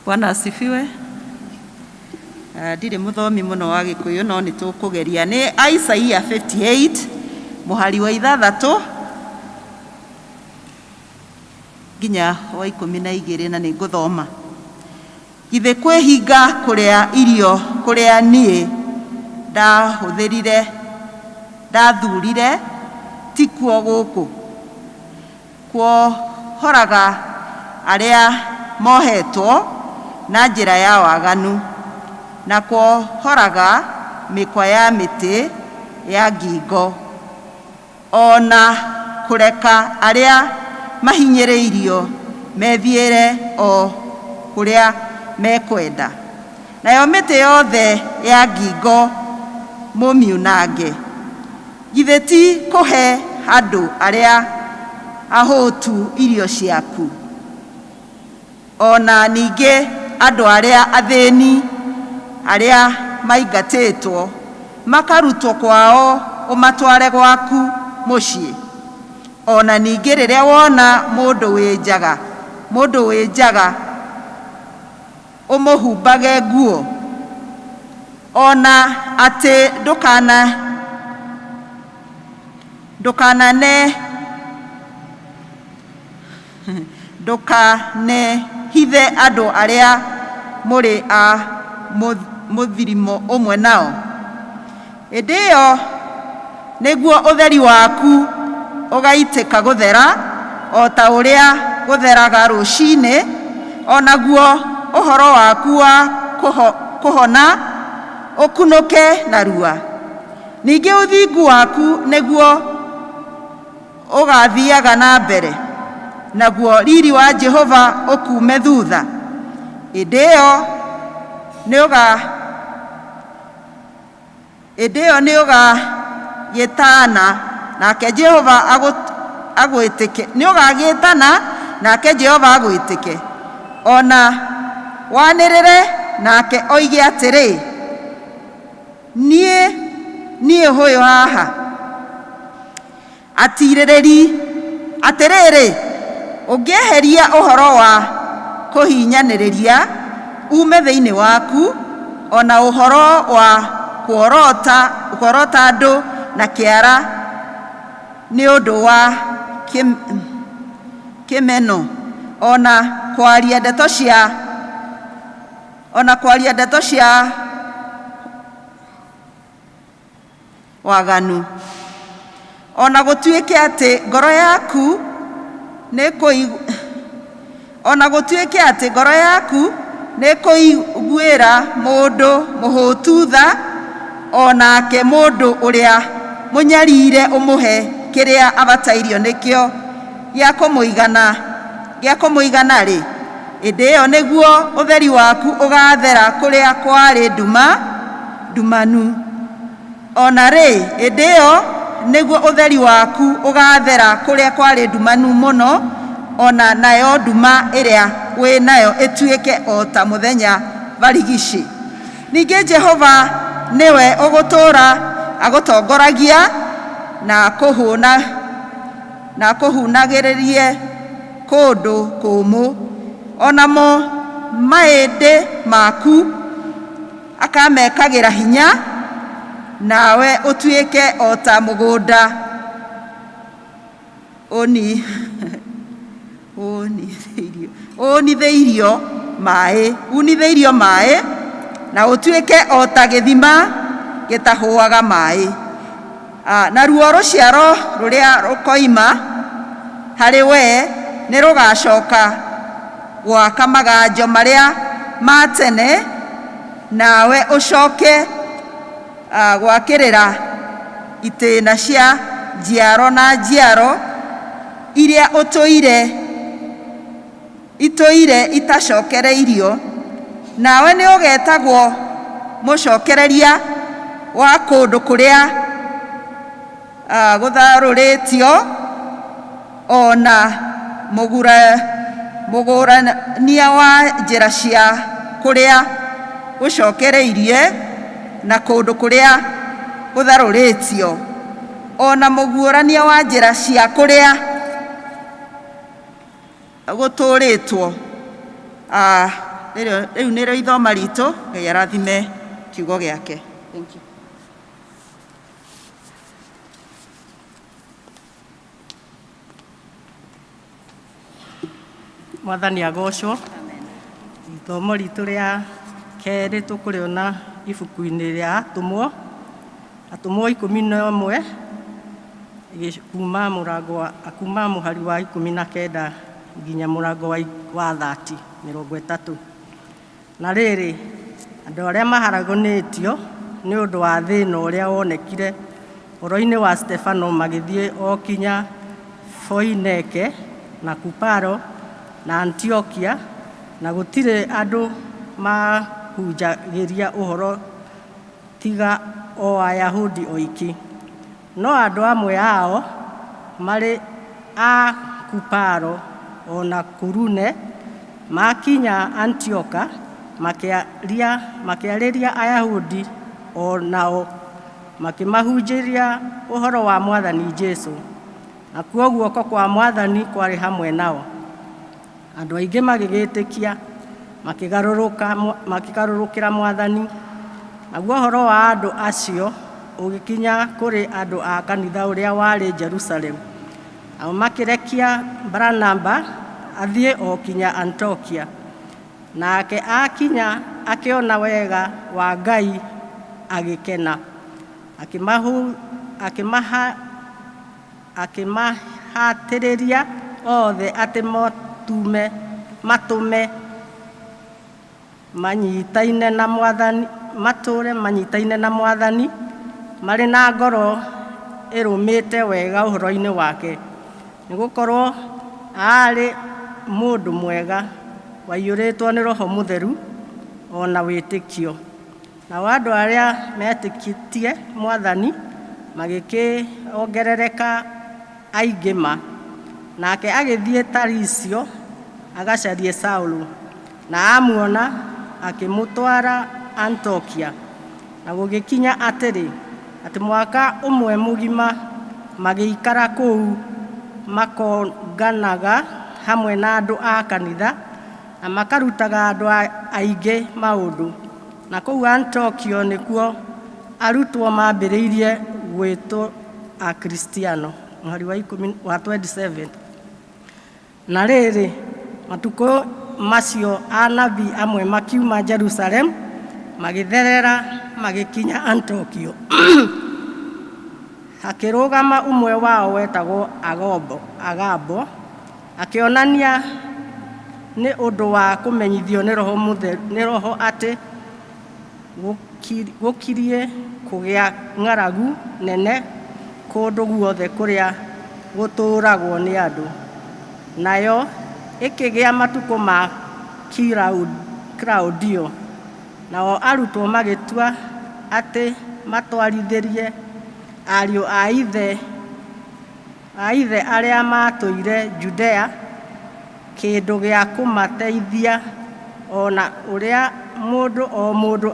Bwana asifiwe. Ndirĩ mũthomi mũno wa Gĩkũyũ no nĩ tũkũgeria. Nĩ Isaia 58 mũhari wa ithathatũ nginya wa 12 na nĩ ngũthoma. Githĩ kwĩhinga kũrĩa irio kũrĩa niĩ ndahũthĩrire ndathurire tikuo gũkũ? Kuohoraga arĩa mohetwo na njĩra ya waganu, na kuohoraga mĩkwa ya mĩtĩ ya ngingo, o na kũreka arĩa mahinyĩrĩirio methiĩre o kũrĩa mekwenda. Nayo mĩtĩ yothe ya ngingo mũmiunange. Githĩ ti kũhe andũ arĩa ahũtu irio ciaku, o na ningĩ andũ arĩa athĩni arĩa maingatĩtwo makarutwo kwao ũmatware gwaku mũciĩ? O na ningĩ rĩrĩa wona mũndũ wĩ njaga, mũndũ wĩ njaga ũmũhumbage nguo, o na atĩ ndũkana ndũkanane ndũkanehithe andũ arĩa mũrĩ a mũthirimo ũmwe nao. Hĩndĩ ĩyo nĩguo ũtheri waku ũgaitĩka gũthera o ta ũrĩa gũtheraga rũcinĩ, o naguo ũhoro waku wa kũhona ũkunũke narua. Ningĩ ũthingu waku nĩguo ũgathiaga na mbere, naguo riri wa Jehova ũkuume thutha. Hĩndĩ ĩyo nĩũga hĩndĩ ĩyo nĩũgagĩtana nake Jehova agwĩtĩke, nĩũgagĩtana nake Jehova agwĩtĩke, o na wanĩrĩre nake oige atĩrĩ, niĩ niĩ ũyũ haha. Atirĩrĩri, atĩrĩrĩ, ũngĩeheria ũhoro wa kũhinyanĩrĩria uume thĩinĩ waku, o na ũhoro wa kuorota kuorota andũ na kĩara nĩ ũndũ wa kĩmeno, o na kwaria ndeto cia o na kwaria ndeto cia waganu. O na gũtuĩke atĩ ngoro yaku nĩ o na gũtuĩke atĩ ngoro yaku nĩ kũiguĩra mũndũ mũhũtu tha, o nake mũndũ ũrĩa mũnyarire ũmũhe kĩrĩa abatairio nĩkĩo gĩa kũmũigana gĩa kũmũigana-rĩ, hĩndĩ ĩyo nĩguo ũtheri waku ũgaathera kũrĩa kwarĩ nduma ndumanu. O na rĩ, hĩndĩ ĩyo nĩguo ũtheri waku ũgaathera kũrĩa kwarĩ ndumanu mũno, o na nayo nduma ĩrĩa wĩ nayo ĩtuĩke o ta mũthenya barigici. Ningĩ Jehova nĩwe ũgũtũũra agũtongoragia na kũhũna na kũhunagĩrĩrie kũndũ kũmũ, o namo maĩndĩ maku akamekagĩra hinya, nawe ũtuĩke o ta mũgũnda ũni ũnithĩirio ũnithĩirio maĩ unithĩirio maĩ, na ũtuĩke o ta gĩthima gĩtahũaga maĩ. Naruo rũciaro rũrĩa rũkoima harĩ we nĩ rũgacoka gwaka maganjo marĩa ma tene, nawe ũcoke gwakĩrĩra itĩna cia njiaro na njiaro iria ũtũire itũire itacokereirio, nawe nĩ ũgetagwo mũcokereria wa kũndũ kũrĩa gũtharũrĩtio, o na mũgũrania wa njĩra cia kũrĩa gũcokereirie na kũndũ kũrĩa gũtharũrĩtio, o na mũguũrania wa njĩra cia kũrĩa gũtũũrĩtwo. Rĩu nĩrĩo ithoma ritũ. Ngai arathime kiugo gĩake. Thank you.
Mwathani agocwo. Ithomo ritũ rĩa kerĩ tũkũrĩona ibuku-inĩ rĩa Atũmwo, Atũmwo 11, kuma mũrango wa kuma mũhari wa 19 nginya mũrango wa 30, 30. Na rĩrĩ, andũ arĩa maharaganĩtio nĩ ũndũ wa thĩna ũrĩa wonekire ũhoro-inĩ wa Stefano magĩthiĩ o kinya Foineke na Kuparo na Antiokia, na gũtirĩ andũ mahunjagĩria ũhoro tiga o Ayahudi oiki. No andũ amwe ao marĩ a Kuparo o na Kurune makinya Antioka makĩarĩria Ayahudi o nao makĩmahunjĩria ũhoro wa Mwathani Jesu. Nakuo guoko kwa Mwathani kwarĩ hamwe nao. Andũ aingĩ magĩgĩtĩkia, makĩgarũrũkĩra Mwathani. Naguo ũhoro wa andũ acio ũgĩkinya kũrĩ andũ a kanitha ũrĩa warĩ Jerusalemu. Nao makĩrekia Baranaba athiĩ o kinya Antiokia. Nake akinya akĩona wega wa Ngai agĩkena, akĩmahatĩrĩria othe atĩ matũme manyitaine na Mwathani, matũre manyitaine na Mwathani marĩ na ngoro ĩrũmĩte wega ũhoro-inĩ wake, nĩgũkorwo aarĩ mũndũ mwega waiyũrĩtwo nĩ Roho Mũtheru o na wĩtĩkio. Nao andũ arĩa metĩkĩtie Mwathani magĩkĩongerereka aingĩ ma. Nake agĩthiĩ Tarisio agacarie Saulu, na amuona akĩmũtwara Antiokia. Na gũgĩkinya atĩrĩ, atĩ mwaka ũmwe mũgima magĩikara kũu makonganaga hamwe na andũ a kanitha na makarutaga andũ aingĩ maũndũ. Na kũu Antiokia nĩkuo arutwo mambĩrĩirie gwĩtwo Akristiano. Mũhari wa ikũmi wa 27. Na rĩrĩ, matukũ macio anabii amwe makiuma Jerusalemu magĩtherera magĩkinya Antiokia. Hakĩrũgama ũmwe wao wetagwo Agabo, akĩonania nĩ ũndũ wa kũmenyithio nĩ Roho Mũtheru, nĩ Roho atĩ gũkirie kũgĩa ng'aragu nene kũndũ guothe kũrĩa gũtũũragwo nĩ andũ. Nayo ĩkĩgĩa matukũ ma Klaudio. Nao arutwo magĩtua atĩ matwarithĩrie ariũ a ithe arĩa maatũire Judea kĩndũ gĩa kũmateithia o na ũrĩa mũndũ o mũndũ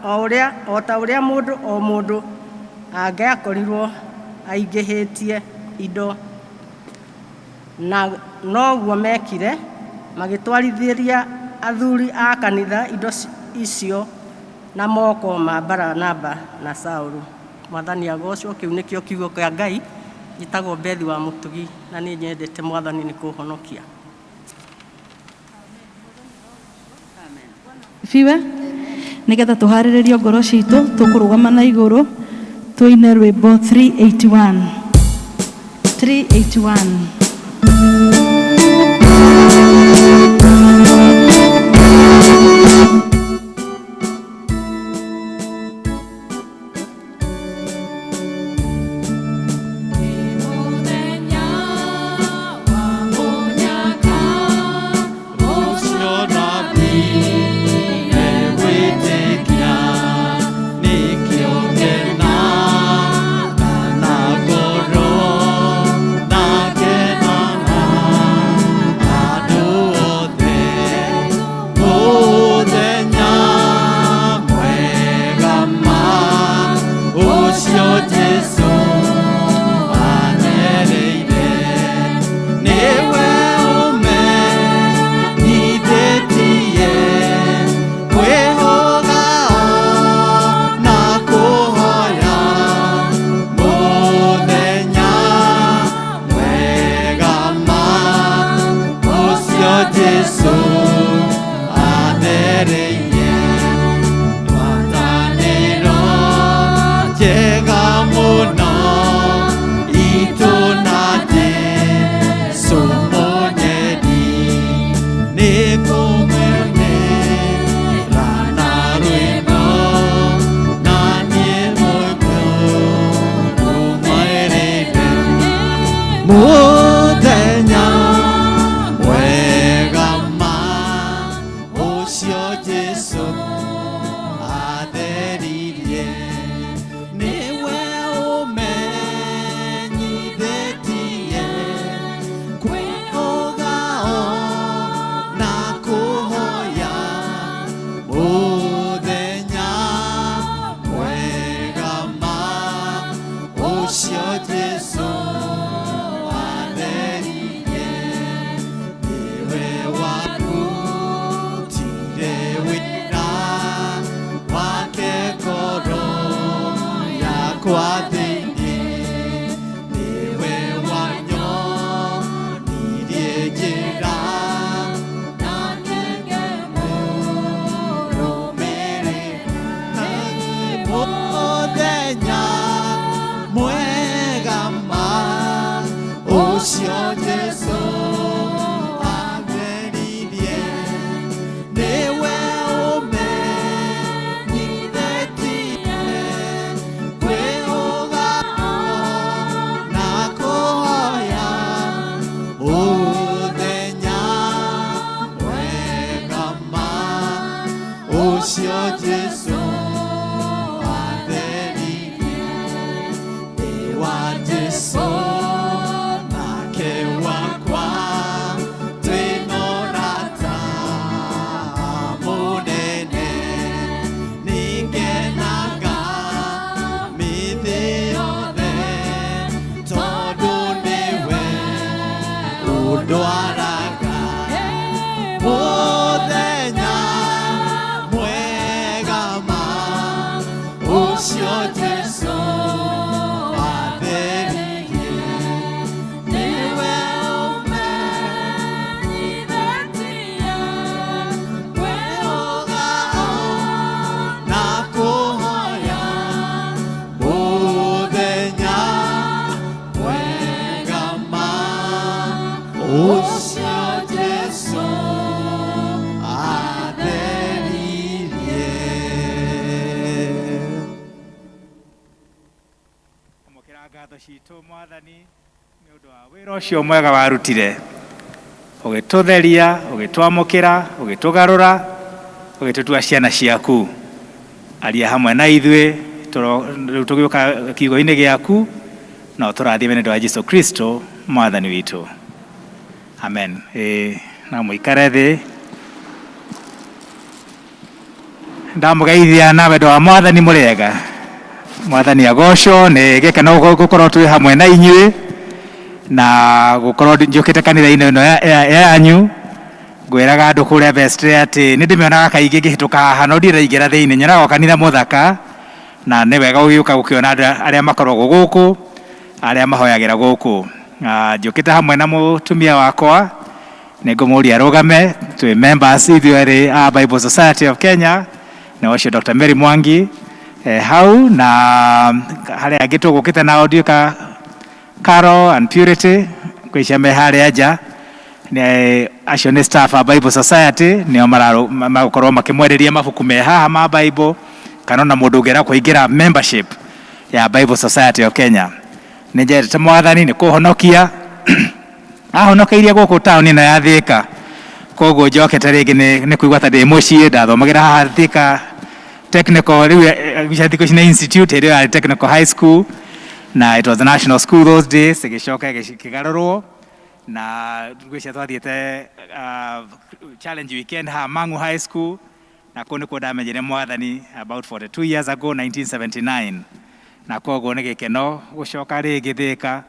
o ũrĩa o ta ũrĩa mũndũ o mũndũ angĩakorirwo aingĩhĩtie indo. Na noguo mekire, magĩtwarithĩria athuri a kanitha indo icio na moko ma Baranaba na Saũlũ. Mwathani agocwo. Kĩu nĩkĩo kiugo kĩa Ngai. Njĩtagwo Bethi wa Mũtugi na nĩ nyendete Mwathani nĩ kũhonokia.
Fiwe nĩgetha tũharĩrĩrio ngoro citũ tũkũrũgama na igũrũ tũine rwĩmbo 381 381.
Mũthenya mwega ma ũcio Jesũ atheririe nĩwe ũmenyithĩtie kwĩhũga o na kũhoya mũthenya mwega ma ũcio Jesũ atheririe nĩwe warutire wĩra wake ngoro yakwa thĩinĩ nĩwe wanyonirie njĩra na ngĩmũrũmĩrĩra mũthenya mwega ma ũcio Jesũ atheririe nĩwe ũmenyithĩtie kwĩhũga na kũhoya mũthenya mwega ma ũcio Jesũ atheririe nĩ wa Jesũ nake wakwa twĩna ũrata mũnene nĩngenaga mĩthĩ yothe tondũ nĩwe ũndwaraga mũthenya mwega ma ũcio Jesũ atheririe nĩwe ũmenyithĩtie kwĩhũga na kũhoya mũthenya mwega ma ũcio Jesũ atheririe.
Amũkĩra ngatho citũ mwathani nĩ ũndũ wa wĩra ũcio mwega warutire ũgĩtũtheria ũgĩtwamũkĩra ũgĩtũgarũra ũgĩtũtua ciana ciaku. Aria hamwe na ithuĩ rĩu tũgĩũka kiugo-inĩ gĩaku na ũtũrathime nĩ ũndũ wa Jesu Kristo mwathani witũ, amen. Ĩĩ, na mũikare thĩ. Ndamũgeithia na wendo wa Mwathani. Mũrĩega? Mwathani agocwo. Nĩ gĩkeno gũkorwo twĩ hamwe na inyuĩ na gũkorwo njũkĩte kanitha-inĩ ĩno yanyu. Ngwĩraga andũ kũrĩa vestry atĩ nĩ ndĩmĩonaga kaingĩ ngĩhĩtũka haha, no ndirĩ ndaingĩra thĩinĩ. Nyonaga o kanitha mũthaka, na nĩ wega gũgĩũka gũkĩona andũ arĩa makoragwo gũkũ, arĩa mahoyagĩra gũkũ. Njũkĩte hamwe na mũtumia wakwa, nĩ ngũmũria arũgame. Twĩ members ithuĩ erĩ a Bible Society of Kenya, nĩ ũcio Dr. Mary Mwangi hau, na harĩa angĩ tũgũkĩte nao ndiũka, Carol and Purity kwĩcia me harĩa nja. Nĩ acio nĩ staff a Bible Society, nĩo magũkorwo makĩmwenderia mabuku me haha ma Bible, kana ona mũndũ ũngĩenda kũingĩra membership ya Bible Society of Kenya. Nĩ njendete Mwathani nĩ kũhonokia, ahonokeirie gũkũ taũni ĩno ya Thika, koguo njokete rĩngĩ nĩ kũigua ta ndĩ mũciĩ. Ndathomagĩra haha Thika Technical, rĩu thikũ ici nĩ institute, hĩndĩ ĩyo yarĩ Technical High School, na it was a national school those days, ĩgĩcoka ĩkĩgarũrwo. Na ngwĩciria twathiĩte challenge weekend haha Mangu High School, na kũu nĩkuo ndamenyire Mwathani about 42 years ago, 1979. Na koguo nĩ gĩkeno gũcoka rĩngĩ Thika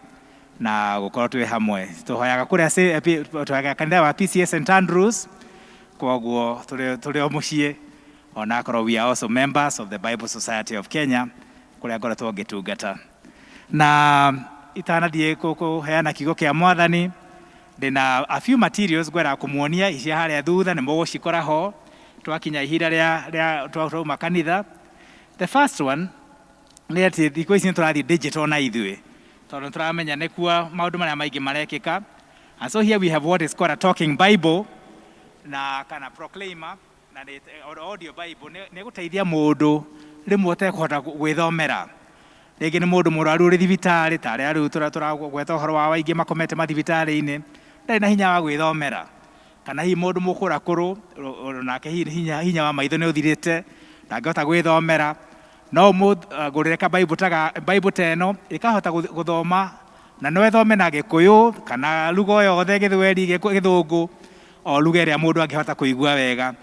na gũkorwo twĩ hamwe. Tũhoyaga kũrĩa tũhoyaga kanitha wa PCEA St Andrews, koguo tũrĩ o mũciĩ, onakorwo we are also members of the Bible Society of Kenya, kũrĩa ngoretwo ngĩtungata. Na itanathiĩ kũheana kiugo kĩa Mwathani, ndĩna a few materials ngwendaga kũmuonia icia harĩa thutha, nĩ mũgũcikora ho twakinya ihinda rĩa twauma kanitha. The first one nĩ atĩ thikũ ici nĩ tũrathiĩ digital na ithuĩ, tondũ nĩ tũramenya nĩkuo maũndũ marĩa maingĩ marekĩka. And so here we have what is called a talking Bible na kana proclaimer, na nĩ audio Bible, nĩ gũteithia mũndũ rĩmwe ũtekũhota gwĩthomera. Rĩngĩ nĩ mũndũ mũrwaru ũrĩ thibitarĩ, ta arĩa rĩu tũragweta ũhoro wao aingĩ makomete mathibitarĩ-inĩ, ndarĩ na hinya wa gwĩthomera, kana hihi mũndũ mũkũrakũrũ nake hihi hinya wa maitho nĩ ũthirĩte, ndangĩhota gwĩthomera, no ũmũgũrĩre ka Bible ta Bible ta ĩno, ĩkahota gũthoma, na no ĩthome na Gĩkũyũ kana lugha o yothe, Gĩthweri, Gĩthũngũ, o lugha ĩrĩa mũndũ angĩhota kũigua wega,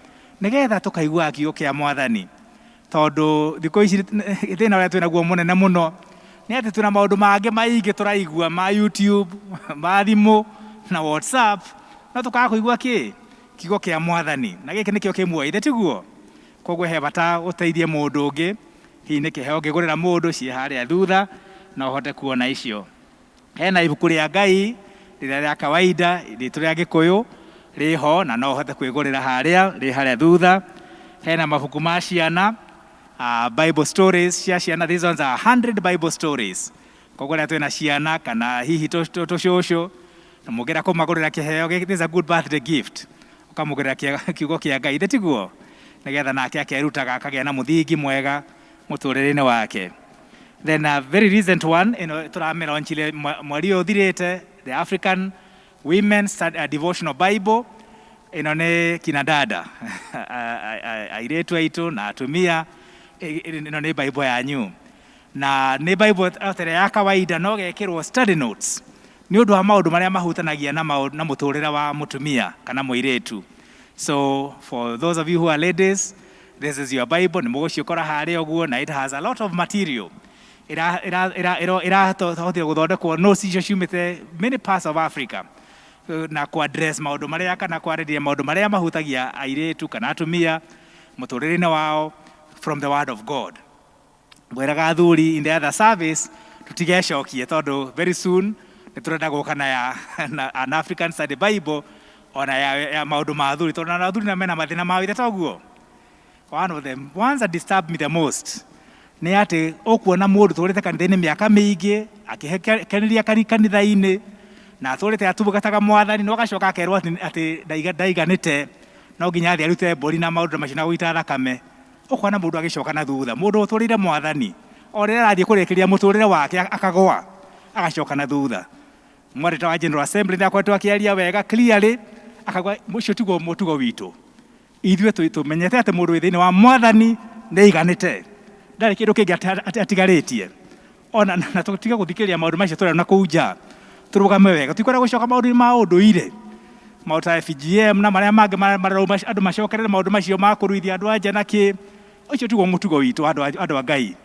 nĩgetha tũkaiguaga kiugo kĩa Mwathani. Tondũ thikũ ici thĩna ũrĩa twĩnaguo mũnene mũno nĩ atĩ twĩna maũndũ mangĩ maingĩ tũraigua ma YouTube, ma thimũ na WhatsApp, no tũkaga kũigua kĩ kiugo kĩa Mwathani, na gĩkĩ nĩkĩo kĩmuoyo ithe tiguo. Koguo he bata ũteithie mũndũ ũngĩ, hihi nĩ kĩheo ũngĩgũrĩra mũndũ, ciĩ harĩa thutha na ũhote kuona icio. Hena ibuku rĩa Ngai rĩrĩa rĩa kawaida rĩtũ rĩa Gĩkũyũ rĩho, na no ũhote kwĩgũrĩra harĩa rĩ harĩa thutha. Hena mabuku ma ciana, Bible stories cia ciana. These ones are 100 Bible stories, koguo rĩrĩa twĩna ciana kana hihi tũcũcũ na mũngĩenda kũmagũrĩra kĩheo, this is a good birthday gift, ũkamũgũrĩra kiugo kĩa Ngai, ithe tiguo, nĩgetha nake akerutaga, akagĩa na mũthingi mwega mũtũrĩre-inĩ wake. Then a very recent one, ĩno tũramĩlaunchire mweri ũyũ ũthirĩte, the African Women Devotional Bible. Ĩno nĩ kina dada, airĩtu aitũ na atumia, ĩno nĩ Bible yanyu, na nĩ Bible ĩrĩa ya kawaida no gekĩrwo study notes nĩ ũndũ wa maũndũ marĩa mahutanagia na mũtũrĩre wa mũtumia kana mũirĩtu. So for those of you who are ladies, this is your Bible. Nĩ mũgũciũkora harĩa ũguo, na it has a lot of material ĩrahotire gũthondekwo, notes icio ciumĩte many parts of Africa, na ku address maũndũ marĩa kana kwarĩrĩria maũndũ marĩa mahutagia airĩtu kana atumia mũtũrĩre-inĩ wao from the word of God. Ngwĩraga athuri in the other service tũtigecokie, tondũ very soon nĩ tũrenda gũka na an African Study Bible ona ya maũndũ ma athuri, tondũ na athuri na mena mathĩna mao, ithe toguo. One of the ones that disturb me the most nĩ atĩ ũkuona mũndũ tũrĩte kanitha-inĩ mĩaka mĩingĩ, akĩkeneria kanitha-inĩ na atũrĩte atungataga Mwathani, no agacoka akerwo atĩ ndaiganĩte, no nginya athiĩ arute mbũri na maũndũ macio na gũita thakame. Ũkona mũndũ agĩcoka na thutha, mũndũ ũtũrĩire Mwathani, o rĩrĩa arathiĩ kũrĩkĩria mũtũrĩre wake akagũa, agacoka na thutha. Mwarĩta wa General Assembly nĩ akoretwo akĩaria wega clearly, akauga ũcio tiguo mũtugo witũ. Ithuĩ tũmenyete atĩ mũndũ wĩ thĩinĩ wa Mwathani nĩ aiganĩte, ndarĩ kĩndũ kĩngĩ atigarĩtie. Ona na tũtige gũthikĩrĩria maũndũ macio tũrona kũu nja, tũrũgame wega, tikwenda gũcoka maũndũ-inĩ ma ũndũire, maũndũ ta FGM na marĩa mangĩ mararauma andũ macokerere maũndũ macio ma kũruithia andũ a nja na kĩ. Ũcio tiguo mũtugo witũ andũ a- andũ a Ngai.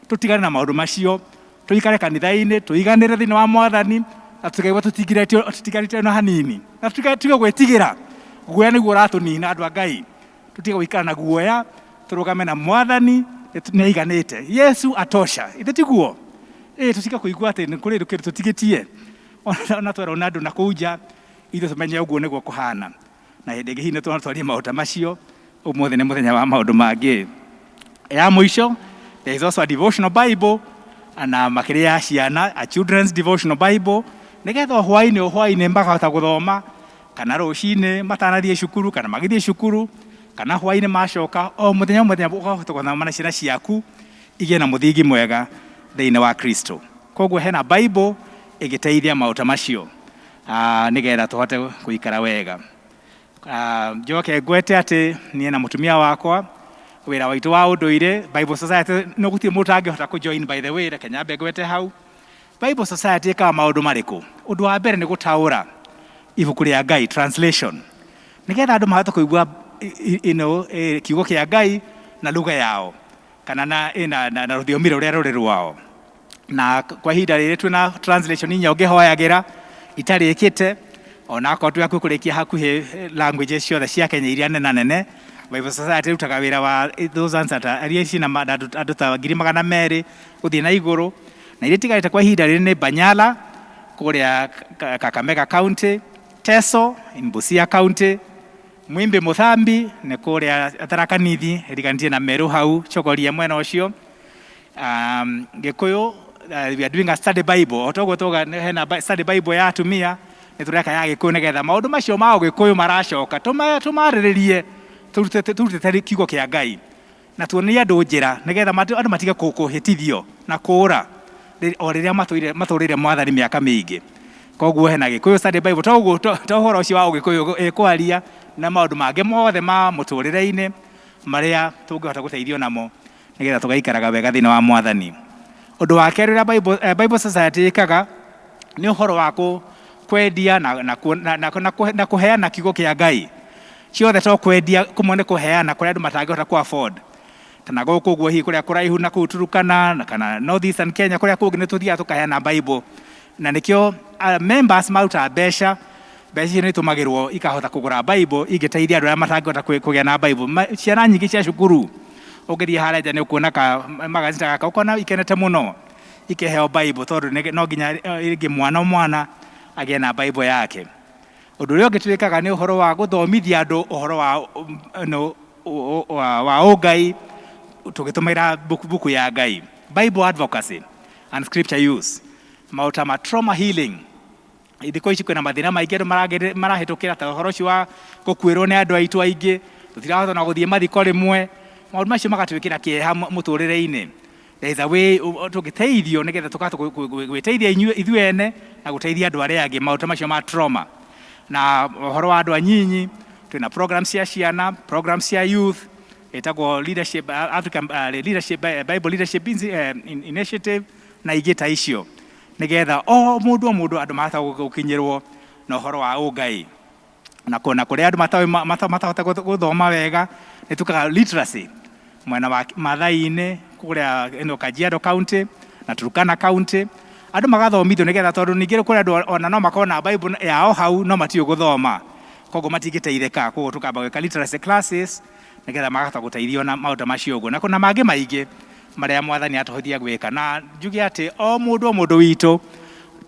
Tũtigane na maũndũ macio, tũikare kanitha-inĩ, tũiganĩre thĩinĩ wa Mwathani, na tũtikaigua tũtigarĩtio tũtigarĩtio na hanini. Na tũtige gwĩtigĩra, guoya nĩguo ũratũnina andũ a Ngai. Tũtige gũikara na guoya, tũrũgame na Mwathani, nĩ aiganĩte. Yesu atosha. Ithe tiguo? Ĩĩ tũtige kũigua atĩ nĩ kũrĩ kĩndũ tũtigĩtie. Ona twerwo nĩ andũ na kũu nja, ithuĩ tũmenye ũguo nĩguo kũhana. Na hĩndĩ ĩngĩ hihi nĩ twarie maũndũ ta macio, ũmũthĩ nĩ mũthenya wa maũndũ mangĩ. Ya mũico, there is also a devotional Bible, na makĩria ya ciana, a children's devotional Bible, nĩgetha o hwaĩ-inĩ o hwaĩ-inĩ makahota gũthoma, kana rũcinĩ matanathiĩ cukuru, kana magĩthiĩ cukuru, kana hwaĩ-inĩ macoka, o mũthenya o mũthenya ũkahota gũthoma na ciana ciaku, igĩe na mũthingi mwega thĩinĩ wa Kristo. Koguo hena Bible ĩngĩteithia maũndũ ta macio, nĩgetha tũhote gũikara wega. Njoke ngwete atĩ niĩ na mũtumia wakwa wĩra waitũ wa ũndũire Bible Society no gũtirĩ mũndũ ũtangĩhota kũ join by the way, reke nyambe ngwete hau. Bible Society ĩkaga maũndũ marĩkũ? Ũndũ wa mbere nĩ gũtaũra ibuku rĩa Ngai, translation, nĩgetha andũ mahote kũigua kiugo kĩa Ngai na lugha yao kana na, na, na, na rũthiomi rũrĩa rũrĩ rwao. Na kwa ihinda rĩrĩ twĩna translation inya ũngĩhoyagĩra itarĩkĩte, ona akorwo twĩ hakuhĩ kũrĩkia hakuhĩ languages ciothe cia Kenya iria nena nene. Bible Society ĩrutaga wĩra wa thousands ata iria ciĩna andũ ta 200,000 gũthiĩ na igũrũ, na iria itigarĩte kwa ihinda rĩrĩ nĩ Banyala kũrĩa Kakamega County, Teso in Busia County, Mwimbi Muthambi nĩ kũrĩa Tharaka Nithi ĩriganĩtie na Meru hau Chogoria mwena ũcio. Gĩkũyũ, we are doing a study Bible. O toguo tuoga hena study Bible ya atumia, nĩ tũreka ya Gĩkũyũ nĩgetha maũndũ macio ma Ũgĩkũyũ maracoka tũmarĩrĩrie tũrutĩte kiugo kĩa Ngai na tuonie andũ njĩra nĩgetha andũ matige kũhĩtithio na kũũra o rĩrĩa matũrĩire Mwathani mĩaka mĩingĩ. Koguo hena Gĩkũyũ study Bible, to ũguo to ũhoro ũcio wa Ũgĩkũyũ ĩkwaria na maũndũ mangĩ mothe ma mũtũrĩre-inĩ marĩa tũngĩhota gũteithio namo nĩgetha tũgaikaraga wega thĩinĩ wa Mwathani. Ũndũ wa kerĩ ũrĩa Bible Society ĩkaga nĩ ũhoro wa kwendia na kũheana kiugo kĩa Ngai. Ciothe to kwendia, kũmwe nĩ kũheana kũrĩa andũ matangĩhota kũ afford. Kana gũkũ ũguo hihi kũrĩa kũraihu na kũu Turkana na kana North Eastern Kenya kũrĩa kũngĩ nĩ tũthiaga tũkaheana Bible. Na nĩkĩo members marutaga mbeca, mbeca icio nĩ itũmagĩrwo ikahota kũgũra Bible ingĩteithia andũ arĩa matangĩhota kũgĩa na Bible. Ciana nyingĩ cia cukuru ũngĩthiĩ harĩa nja nĩ ũkuona ka magazine ta gaka ũkona ikenete mũno ikĩheo Bible tondũ no nginya rĩngĩ mwana o mwana agĩe na Bible yake. Ũndũ ũrĩa ũngĩ twĩkaga nĩ ũhoro wa gũthomithia andũ ũhoro wa ũngai tũgĩtũmĩra buku ya Ngai, Bible advocacy and scripture use, maũndũ ta ma trauma healing. Thikũ ici kwĩna mathĩna maingĩ andũ marahĩtũkĩra ta ũhoro ũcio wa gũkuĩrwo nĩ andũ aitũ aingĩ, tũtirahota ona gũthiĩ mathiko rĩmwe, maũndũ macio magatwĩkĩra kĩeha mũtũrĩre-inĩ. There is a way tũngĩteithio nĩgetha tũkahota gwĩteithia ithuĩ ene na gũteithia andũ arĩa angĩ maũndũ ta macio ma trauma. Na ũhoro wa andũ anyinyi, twĩna program cia ciana, program cia youth, ĩtagwo leadership, African leadership, Bible leadership initiative na ingĩ ta icio, nĩgetha o mũndũ o mũndũ andũ mahota gũkinyĩrwo na ũhoro wa ũngai. Na kũrĩa andũ matahota gũthoma wega, nĩ tukaga literacy mwena wa Maathai-inĩ kũrĩa Kajiado County na Turkana County, andũ magathomithio nĩgetha, tondũ ningĩ kũrĩ andũ ona no makorwo na Bible yao hau no matiũĩ gũthoma, koguo matingĩteithĩka. Koguo tũkamba gwĩka literacy classes nĩgetha makahota gũteithio na maũndũ ta macio ũguo, na mangĩ maingĩ marĩa Mwathani atũhotithia gwĩka. Na njuge atĩ o mũndũ o mũndũ witũ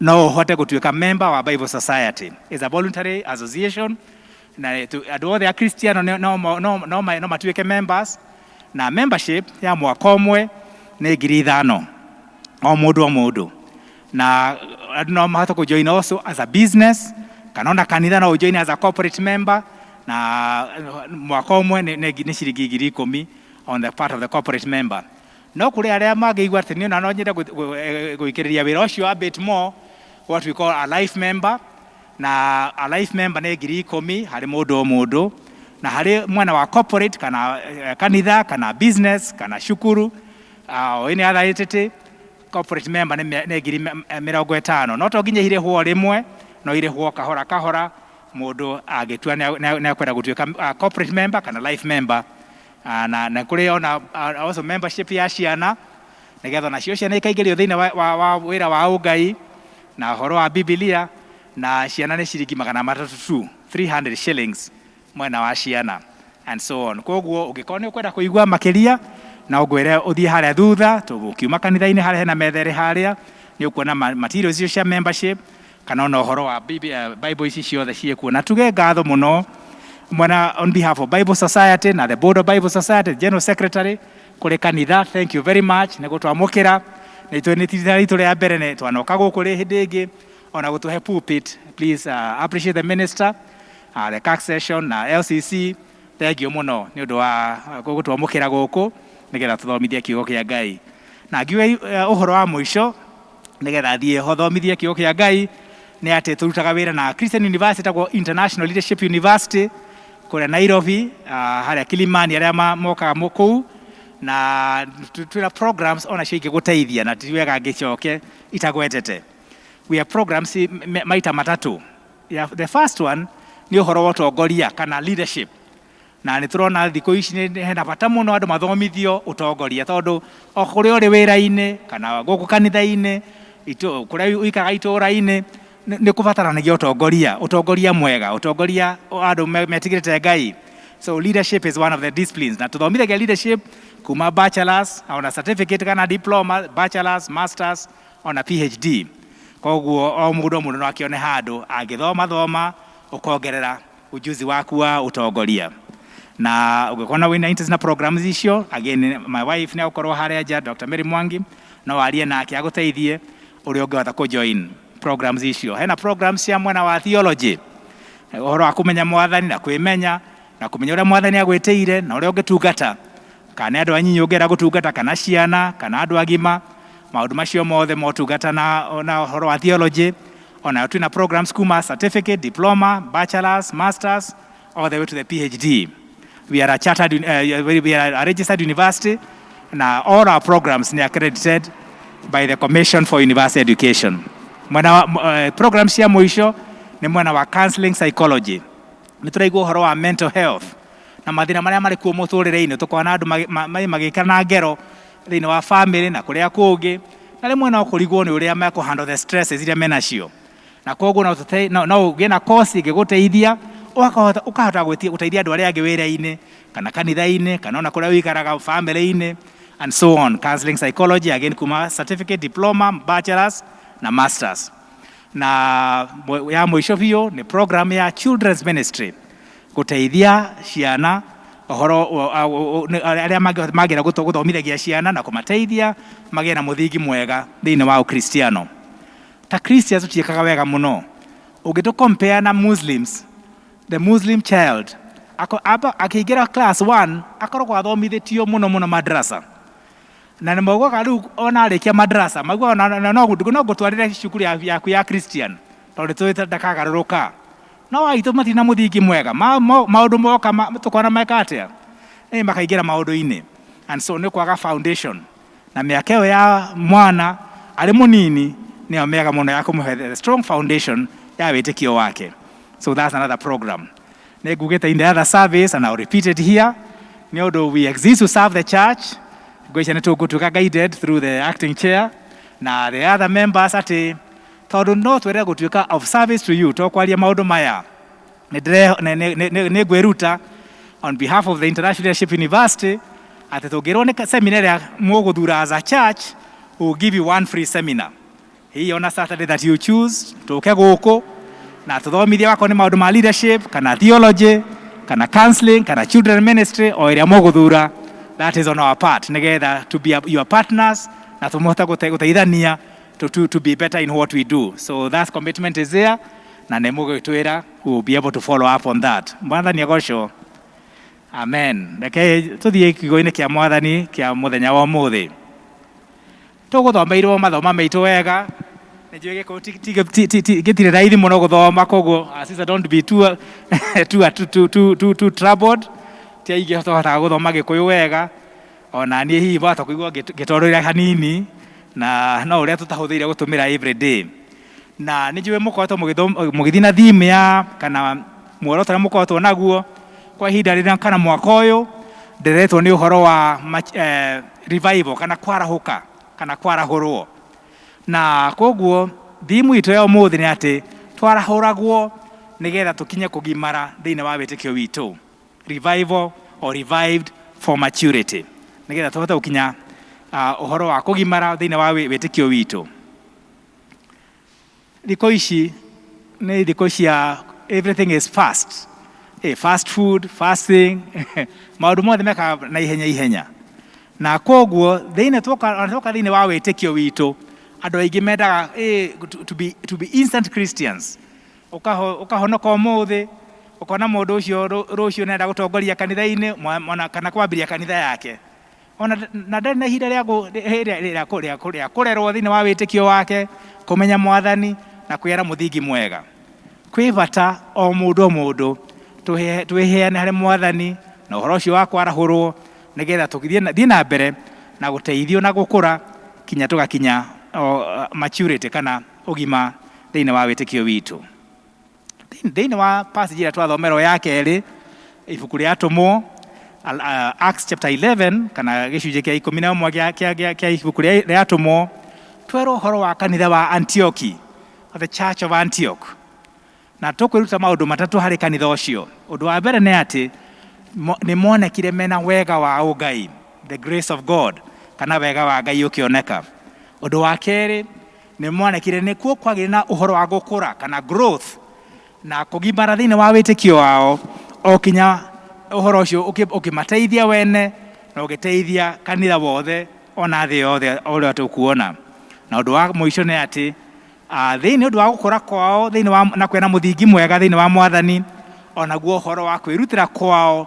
no ũhote gũtuĩka member wa Bible Society. It's a voluntary association na andũ othe a Kristiano no matuĩke members, na membership ya mwaka ũmwe nĩ 5,000 o mũndũ o mũndũ. Na andũ no mahote kũ join also as a business, kana ona kanitha no ũjoin as a corporate member, na mwaka ũmwe nĩ ciringi 10,000 on the part of the corporate member. No kũrĩ arĩa mangĩigua atĩ niĩ no nyende gũikĩrĩria wĩra ũcio a bit more, what we call a life member, na a life member nĩ 10,000 harĩ mũndũ o mũndũ, na harĩ mwena wa corporate kana kanitha kana business kana cukuru, o any other entity, corporate member nĩ 50,000. No to nginya irĩhwo rĩmwe, no irĩhwo kahora kahora mũndũ angĩtua nĩ akwenda gũtuĩka corporate member kana life member. Na na kũrĩ ona also membership ya ciana nĩgetha nacio ciana ikaingĩrio thĩinĩ wa wĩra wa ũngai na ũhoro wa Bibilia, na ciana nĩ ciringi 300 tu, 300 shillings mwena wa ciana and so on. Koguo ũngĩkorwo nĩ ũkwenda kũigua makĩria, no ngwĩre ũthiĩ harĩa thutha ũkiuma kanitha-inĩ, harĩa hena metha ĩrĩ harĩa, nĩ ũkuona materials icio cia membership kana ona ũhoro wa Bible ici ciothe ciĩkuo. Na tuge ngatho mũno mwena on behalf of Bible Society na the board of Bible Society, General Secretary, kũrĩ kanitha, thank you very much nĩ gũtwamũkĩra. Nĩ itũ nĩ ti ritũ rĩa mbere, nĩ twanoka gũkũ rĩ hĩndĩ ĩngĩ ona gũtũhe pulpit. Please appreciate the minister, the CAC session na LCC. Thank you mũno nĩ ũndũ wa gũtwamũkĩra gũkũ nĩgetha tũthomithie kiugo kĩa Ngai. Na ngiuge ũhoro wa mũico nĩgetha thiĩ ho thomithie kiugo kĩa Ngai nĩ atĩ tũrutaga wĩra na Christian University ĩtagwo International Leadership University kũrĩa Nairobi, harĩa Kilimani, arĩa mokaga kũu, na twĩna programs ona cio ingĩgũteithia, na ti wega ngĩcoke itagwetete. We have programs maita matatũ. Yeah, the first one nĩ ũhoro wa ũtongoria kana leadership, na nĩ tũrona thikũ ici nĩ hena bata mũno andũ mathomithio ũtongoria, tondũ o kũrĩa ũrĩ wĩra-inĩ kana gũkũ kanitha-inĩ, kũrĩa ũikaraga itũũra-inĩ, nĩ kũbataranagia ũtongoria, ũtongoria mwega, ũtongoria andũ metigĩrĩte Ngai. So leadership is one of the disciplines, na tũthomithagia leadership kuma bachelors ona certificate kana diploma, bachelors, masters ona PhD. Koguo o mũndũ o mũndũ no akĩone handũ angĩthoma thoma ũkongerera ujuzi waku wa ũtongoria. Na ũngĩkorwo na wĩna interest na programs icio, again, my wife nĩ agũkorwo harĩa nja, Dr. Mary Mwangi, no warie nake agũteithie ũrĩa ũngĩhota kũjoin programs icio. Hena programs cia mwena wa theology, ũhoro wa kũmenya Mwathani na kwĩmenya na kũmenya ũrĩa Mwathani agwĩtĩire na ũrĩa ũngĩtungata, kana nĩ andũ anyinyi ũngĩenda gũtungata, kana ciana kana andũ agima, maũndũ macio mothe motungata na ũhoro wa theology. Ona twĩna programs kuma certificate, diploma, bachelors, masters, all the way to the PhD. We are a chartered we are a registered university, na all our programs ni accredited by the Commission for University Education. Mwena wa programs cia mũico nĩ mwena wa counseling psychology. Nĩ tũraigua ũhoro wa mental health na mathĩna marĩa marĩ kuo mũtũrĩre-inĩ, tũkona andũ magĩka na ngero thĩinĩ wa family na kũrĩa kũngĩ, na rĩmwe no kũrigwo nĩ ũrĩa mekũ handle the stresses iria menacio, na koguo no ũgĩe na course ĩngĩgũteithia ũkahota gũteithia andũ arĩa angĩ wĩra-inĩ kana kanitha-inĩ kana ona kũrĩa ũikaraga family-inĩ and so on. Counseling psychology again, kuma certificate, diploma, bachelors na masters. Na ya mũico biũ nĩ program ya children's ministry, gũteithia ciana ũhoro arĩa mangĩenda gũthomithagia ciana na kũmateithia magĩe na mũthingi mwega thĩinĩ wa ũkristiano. Ta Christians tũtiĩkaga wega mũno ũngĩtũ compare na Muslims. The Muslim child akĩingĩra class 1 akoragwo athomithĩtio mũno mũno madrasa, na nĩ maugaga rĩu ona arĩkia madrasa maugaga no ngũtwarĩre cukuru yaku ya Christian tondũ tũĩ ndakagarũrũka. No aitũ matirĩ na mũthingi mwega. Maũndũ moka tũkona meka atĩa, ĩ makaingĩra maũndũ-inĩ, and so nĩ kwaga foundation, na mĩaka ĩyo ya mwana arĩ mũnini nĩyo mĩega mũno ya kũmũhe the strong foundation ya wĩtĩkio wake. So that's another program. Nĩ ngugĩte in the other service and I'll repeat it here, nĩ ũndũ we exist to serve the church. Ngwĩciria nĩ tũgũtuĩka guided through the acting chair na the other members atĩ tondũ no twende gũtuĩka of service to you, to kwaria maũndũ maya nĩ nĩ ngwĩruta on behalf of the International Leadership University atĩ tũngĩrwo nĩ seminar ĩrĩa mũgũthura as a church, we will give you one free seminar hihi on a Saturday that you choose, tũke gũkũ na tũthomithie wakorwo nĩ maũndũ ma leadership kana theology kana counseling kana children ministry o ĩrĩa mũgũthura. That is on our part nĩgetha to be your partners na tũmũhote gũteithania to be better in what we do. So that commitment is there, na nĩ mũgwĩtwĩra, we will be able to follow up on that. Mwathani agocwo. Amen. Reke tũthiĩ kiugo-inĩ kĩa Mwathani kĩa mũthenya wa ũmũthĩ. Tũgũthomeirwo mathoma maitũ wega. Nĩ njũĩ Gĩkũyũ gĩtirĩ raithi mũno gũthoma, koguo sister, don't be too, too, too, too, too, too troubled. Ti aingĩ tũhotaga gũthoma Gĩkũyũ wega, ona niĩ hihi wahota kũigua ngĩtorũra hanini, na no ũrĩa tũtahũthĩire gũtũmĩra every day. Na nĩ njũĩ mũkoretwo mũgĩthiĩ na theme ya kana muoroto ũrĩa mũkoretwo naguo kwa ihinda rĩrĩa kana mwaka ũyũ. Ndĩretwo nĩ ũhoro wa revival kana kwarahũka kana kwarahũrwo. Na koguo thimu itũ ya ũmũthĩ nĩ atĩ twarahũragwo nĩgetha tũkinye kũgimara thĩinĩ wa wĩtĩkio witũ. Revival or revived for maturity. Nĩgetha tũhote gũkinya ũhoro wa kũgimara thĩinĩ wa wĩtĩkio witũ. Thikũ ici nĩ thikũ cia everything is fast. Fast food, fasting, maũndũ mothe mekaga na ihenya ihenya. Na koguo thĩinĩ twoka ona twoka thĩinĩ wa wĩtĩkio witũ, andũ aingĩ mendaga to be instant Christians. Ũkahonoka ũmũthĩ, ũkona mũndũ ũcio rũciũ nĩarenda gũtongoria kanitha-inĩ ona kana kwambĩrĩria kanitha yake. Ona na ndarĩ na ihinda rĩa kũrerwo thĩinĩ wa wĩtĩkio wake, kũmenya Mwathani na kwĩara mũthingi mwega. Kwĩ bata o mũndũ o mũndũ twĩheane harĩ Mwathani na ũhoro ũcio wa kwarahũrwo nĩgetha tũthiĩ na mbere na gũteithio na gũkũra kinya tũgakinya maturity kana ũgima thĩinĩ wa wĩtĩkio witũ. Thĩinĩ wa passage ĩrĩa twathomerwo ya kerĩ, ibuku rĩa Atũmwo, Acts chapter 11 kana gĩcunjĩ kĩa 11 kĩa ibuku rĩa Atũmwo, twerwo ũhoro wa kanitha wa Antioki, the Church of Antioch. Na tũkwĩruta maũndũ matatũ harĩ kanitha ũcio. Ũndũ wa mbere nĩ atĩ nĩ monekire mena wega wa ũngai, the grace of God, kana wega wa Ngai ũkĩoneka. Ũndũ wa kerĩ nĩ monekire nĩkuo kwagĩire na ũhoro wa gũkũra kana growth na kũgimara thĩinĩ wa wĩtĩkio wao, o kinya ũhoro ũcio ũkĩmateithia wene na ũgĩteithia kanitha wothe ona thĩ yothe ũrĩa tũkuona. Na ũndũ wa mũico nĩ atĩ thĩinĩ ũndũ wa gũkũra kwao thĩinĩ wa na kwĩna mũthingi mwega thĩinĩ wa Mwathani, onaguo ũhoro wa kwĩrutĩra kwao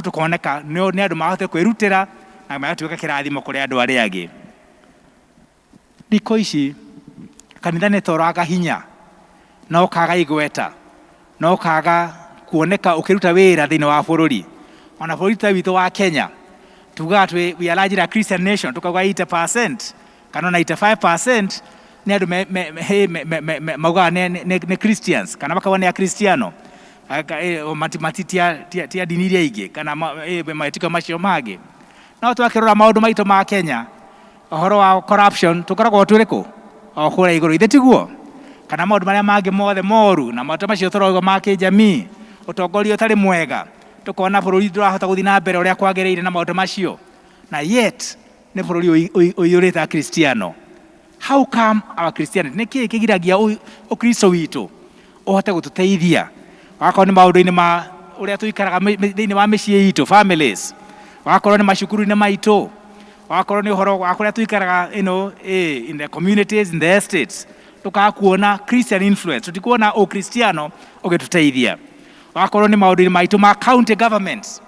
tũkoneka nĩ andũ mahotete kwĩrutĩra na magatuĩka kĩrathimo kũrĩ andũ arĩa angĩ. Thikũ ici kanitha nĩ toraga hinya na ũkaga igweta na ũkaga kuoneka ũkĩruta wĩra thĩinĩ wa bũrũri. Ona bũrũri ta witũ wa Kenya tugaga twĩ we are largely a Christian nation, tukauga 80% kana 95% nĩ andũ maugaga nĩ Christians kana makauga nĩ Akristiano. Tia ndini iria ingĩ kana metĩkio macio mangĩ. No twakĩrora maũndũ maitũ ma Kenya, ũhoro wa corruption tũkoragwo twĩrĩ kũ o kũrĩa igũrũ, ithe tiguo? Kana maũndũ marĩa mangĩ mothe moru na maũndũ macio tũrauga ma kĩjamii, ũtongoria ũtarĩ mwega, tũkona bũrũri ndũrahota gũthiĩ na mbere ũrĩa kwagĩrĩire na maũndũ macio, na yet nĩ bũrũri ũiyũrĩte Akristiano. How come our Christianity, nĩ kĩĩ kĩgiragia ũkristo witũ ũhote gũtũteithia? Wakorwo nĩ maũndũ-inĩ ma ũrĩa tũikaraga thĩinĩ wa mĩciĩ itũ, families, wakorwo nĩ macukuru-inĩ maitũ, wakorwo nĩ ũhoro wa kũrĩa tũikaraga, in the communities, in the estates, tũkaga kuona Christian influence, tũtikuona ũkristiano ũgĩtũteithia. Wakorwo nĩ maũndũ-inĩ maitũ ma county governments,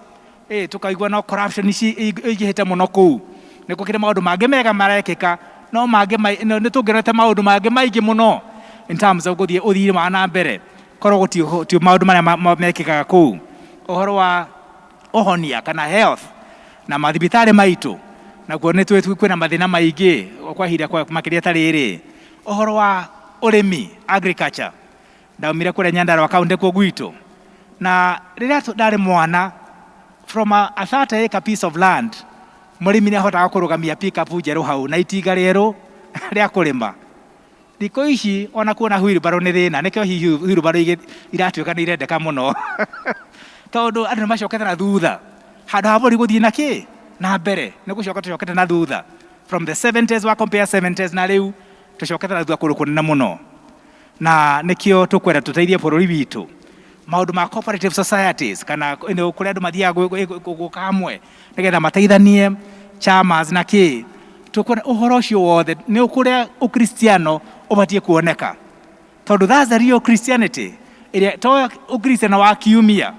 tũkaigua no corruption ici ĩingĩhĩte mũno kũu. Nĩ gũkĩrĩ maũndũ mangĩ mega marekĩka, no mangĩ nĩ tũngĩrorete maũndũ mangĩ maingĩ mũno in terms of gũthiĩ ũthii wa na mbere, korwo gũti maũndũ marĩa mekĩkaga kũu. Ũhoro wa ũhonia kana health na mathibitarĩ maitũ, nakuo nĩ kwĩna mathĩna maingĩ kwa ihinda makĩria ta rĩrĩ. Ũhoro wa ũrĩmi, agriculture, ndaumire kũrĩa Nyandarua county kuo gwitũ, na rĩrĩa ndarĩ mwana, from a 30 acre piece of land, mũrĩmi nĩ ahotaga kũrũgamia pickup njerũ hau na itinga rĩerũ rĩa kũrĩma. Thikũ ici ona kuona wheelbarrow nĩ thĩna. Nĩkĩo hihi wheelbarrow iratuĩka nĩ irendeka mũno, tondũ andũ nĩ macokete na thutha. Handũ ha bũrũri gũthiĩ na kĩ na mbere, nĩ gũcoka tũcokete na thutha. From the 70s, wa compare 70s na rĩu, tũcokete na thutha kũndũ kũnene mũno, na nĩkĩo tũkwenda tũteithie bũrũri witũ. Maũndũ ma cooperative societies kana kũrĩa andũ mathiaga gũka hamwe nĩgetha mateithanie, chamas na kĩ, tũkwenda ũhoro ũcio wothe nĩ kũrĩa ũkristiano ũbatiĩ kuoneka, tondũ that's the real Christianity, ĩrĩa to ũkristiano wa kiumia,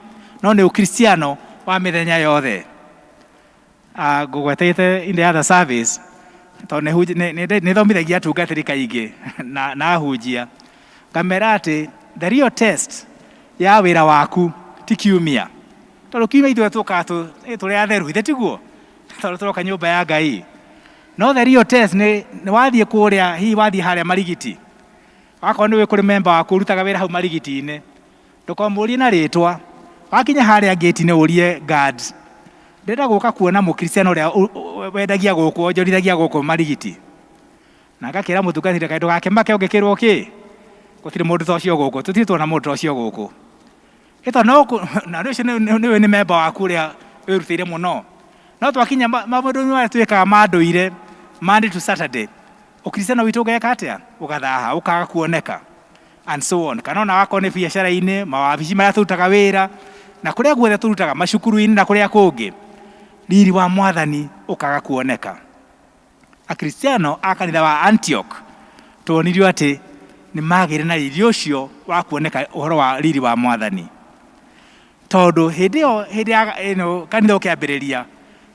no nĩ ũkristiano wa mĩthenya yothe. Ngũgwetete in the other service, tondũ nĩ nĩ thomithagia atungatĩri kaingĩ na ahunjia, ngamera atĩ the real test ya wĩra waku ti kiumia, tondũ kiumia ithuĩ tũkaga tũrĩ atheru, ithe tiguo? Tondũ tũroka nyũmba ya Ngai. No the real test nĩ wathiĩ kũrĩa, hihi wathiĩ harĩa Marigiti, wakorwo nĩ wĩ kũrĩ memba waku ũrutaga wĩra hau Marigiti-inĩ, ndũkamũrie na rĩtwa. Wakinya harĩa ngĩti-inĩ, ũrie guard, Ndĩrenda gũka kuona mũkristiano ũrĩa wendagia gũkũ, onjorithagia gũkũ marigiti. Na ngakĩra mũtungatĩri kaĩ ndũgakĩmake ũngĩkĩrwo kĩ? Gũtirĩ mũndũ ta ũcio gũkũ, tũtirĩ tuona mũndũ ta ũcio gũkũ. Ĩto no na ũcio nĩ nĩ memba waku ũrĩa wĩrutĩire mũno. No twakinya maũndũ-inĩ marĩa twĩkaga ma ndũire, Monday to Saturday, ũkristiano witũ ũgeka atĩa? Ũgathaha, ũkaga kuoneka and so on. Kana ona wakorwo nĩ biacara-inĩ, mawabici marĩa tũrutaga wĩra, na kũrĩa guothe tũrutaga, macukuru-inĩ na kũrĩa kũngĩ, riri wa Mwathani ũkaga kuoneka. Akristiano a kanitha wa Antioch tuonirio atĩ nĩ magĩire na riri ũcio wa kuoneka ũhoro wa riri wa Mwathani. Tondũ hĩndĩ ĩyo, hĩndĩ ya ĩno kanitha ũkĩambĩrĩria,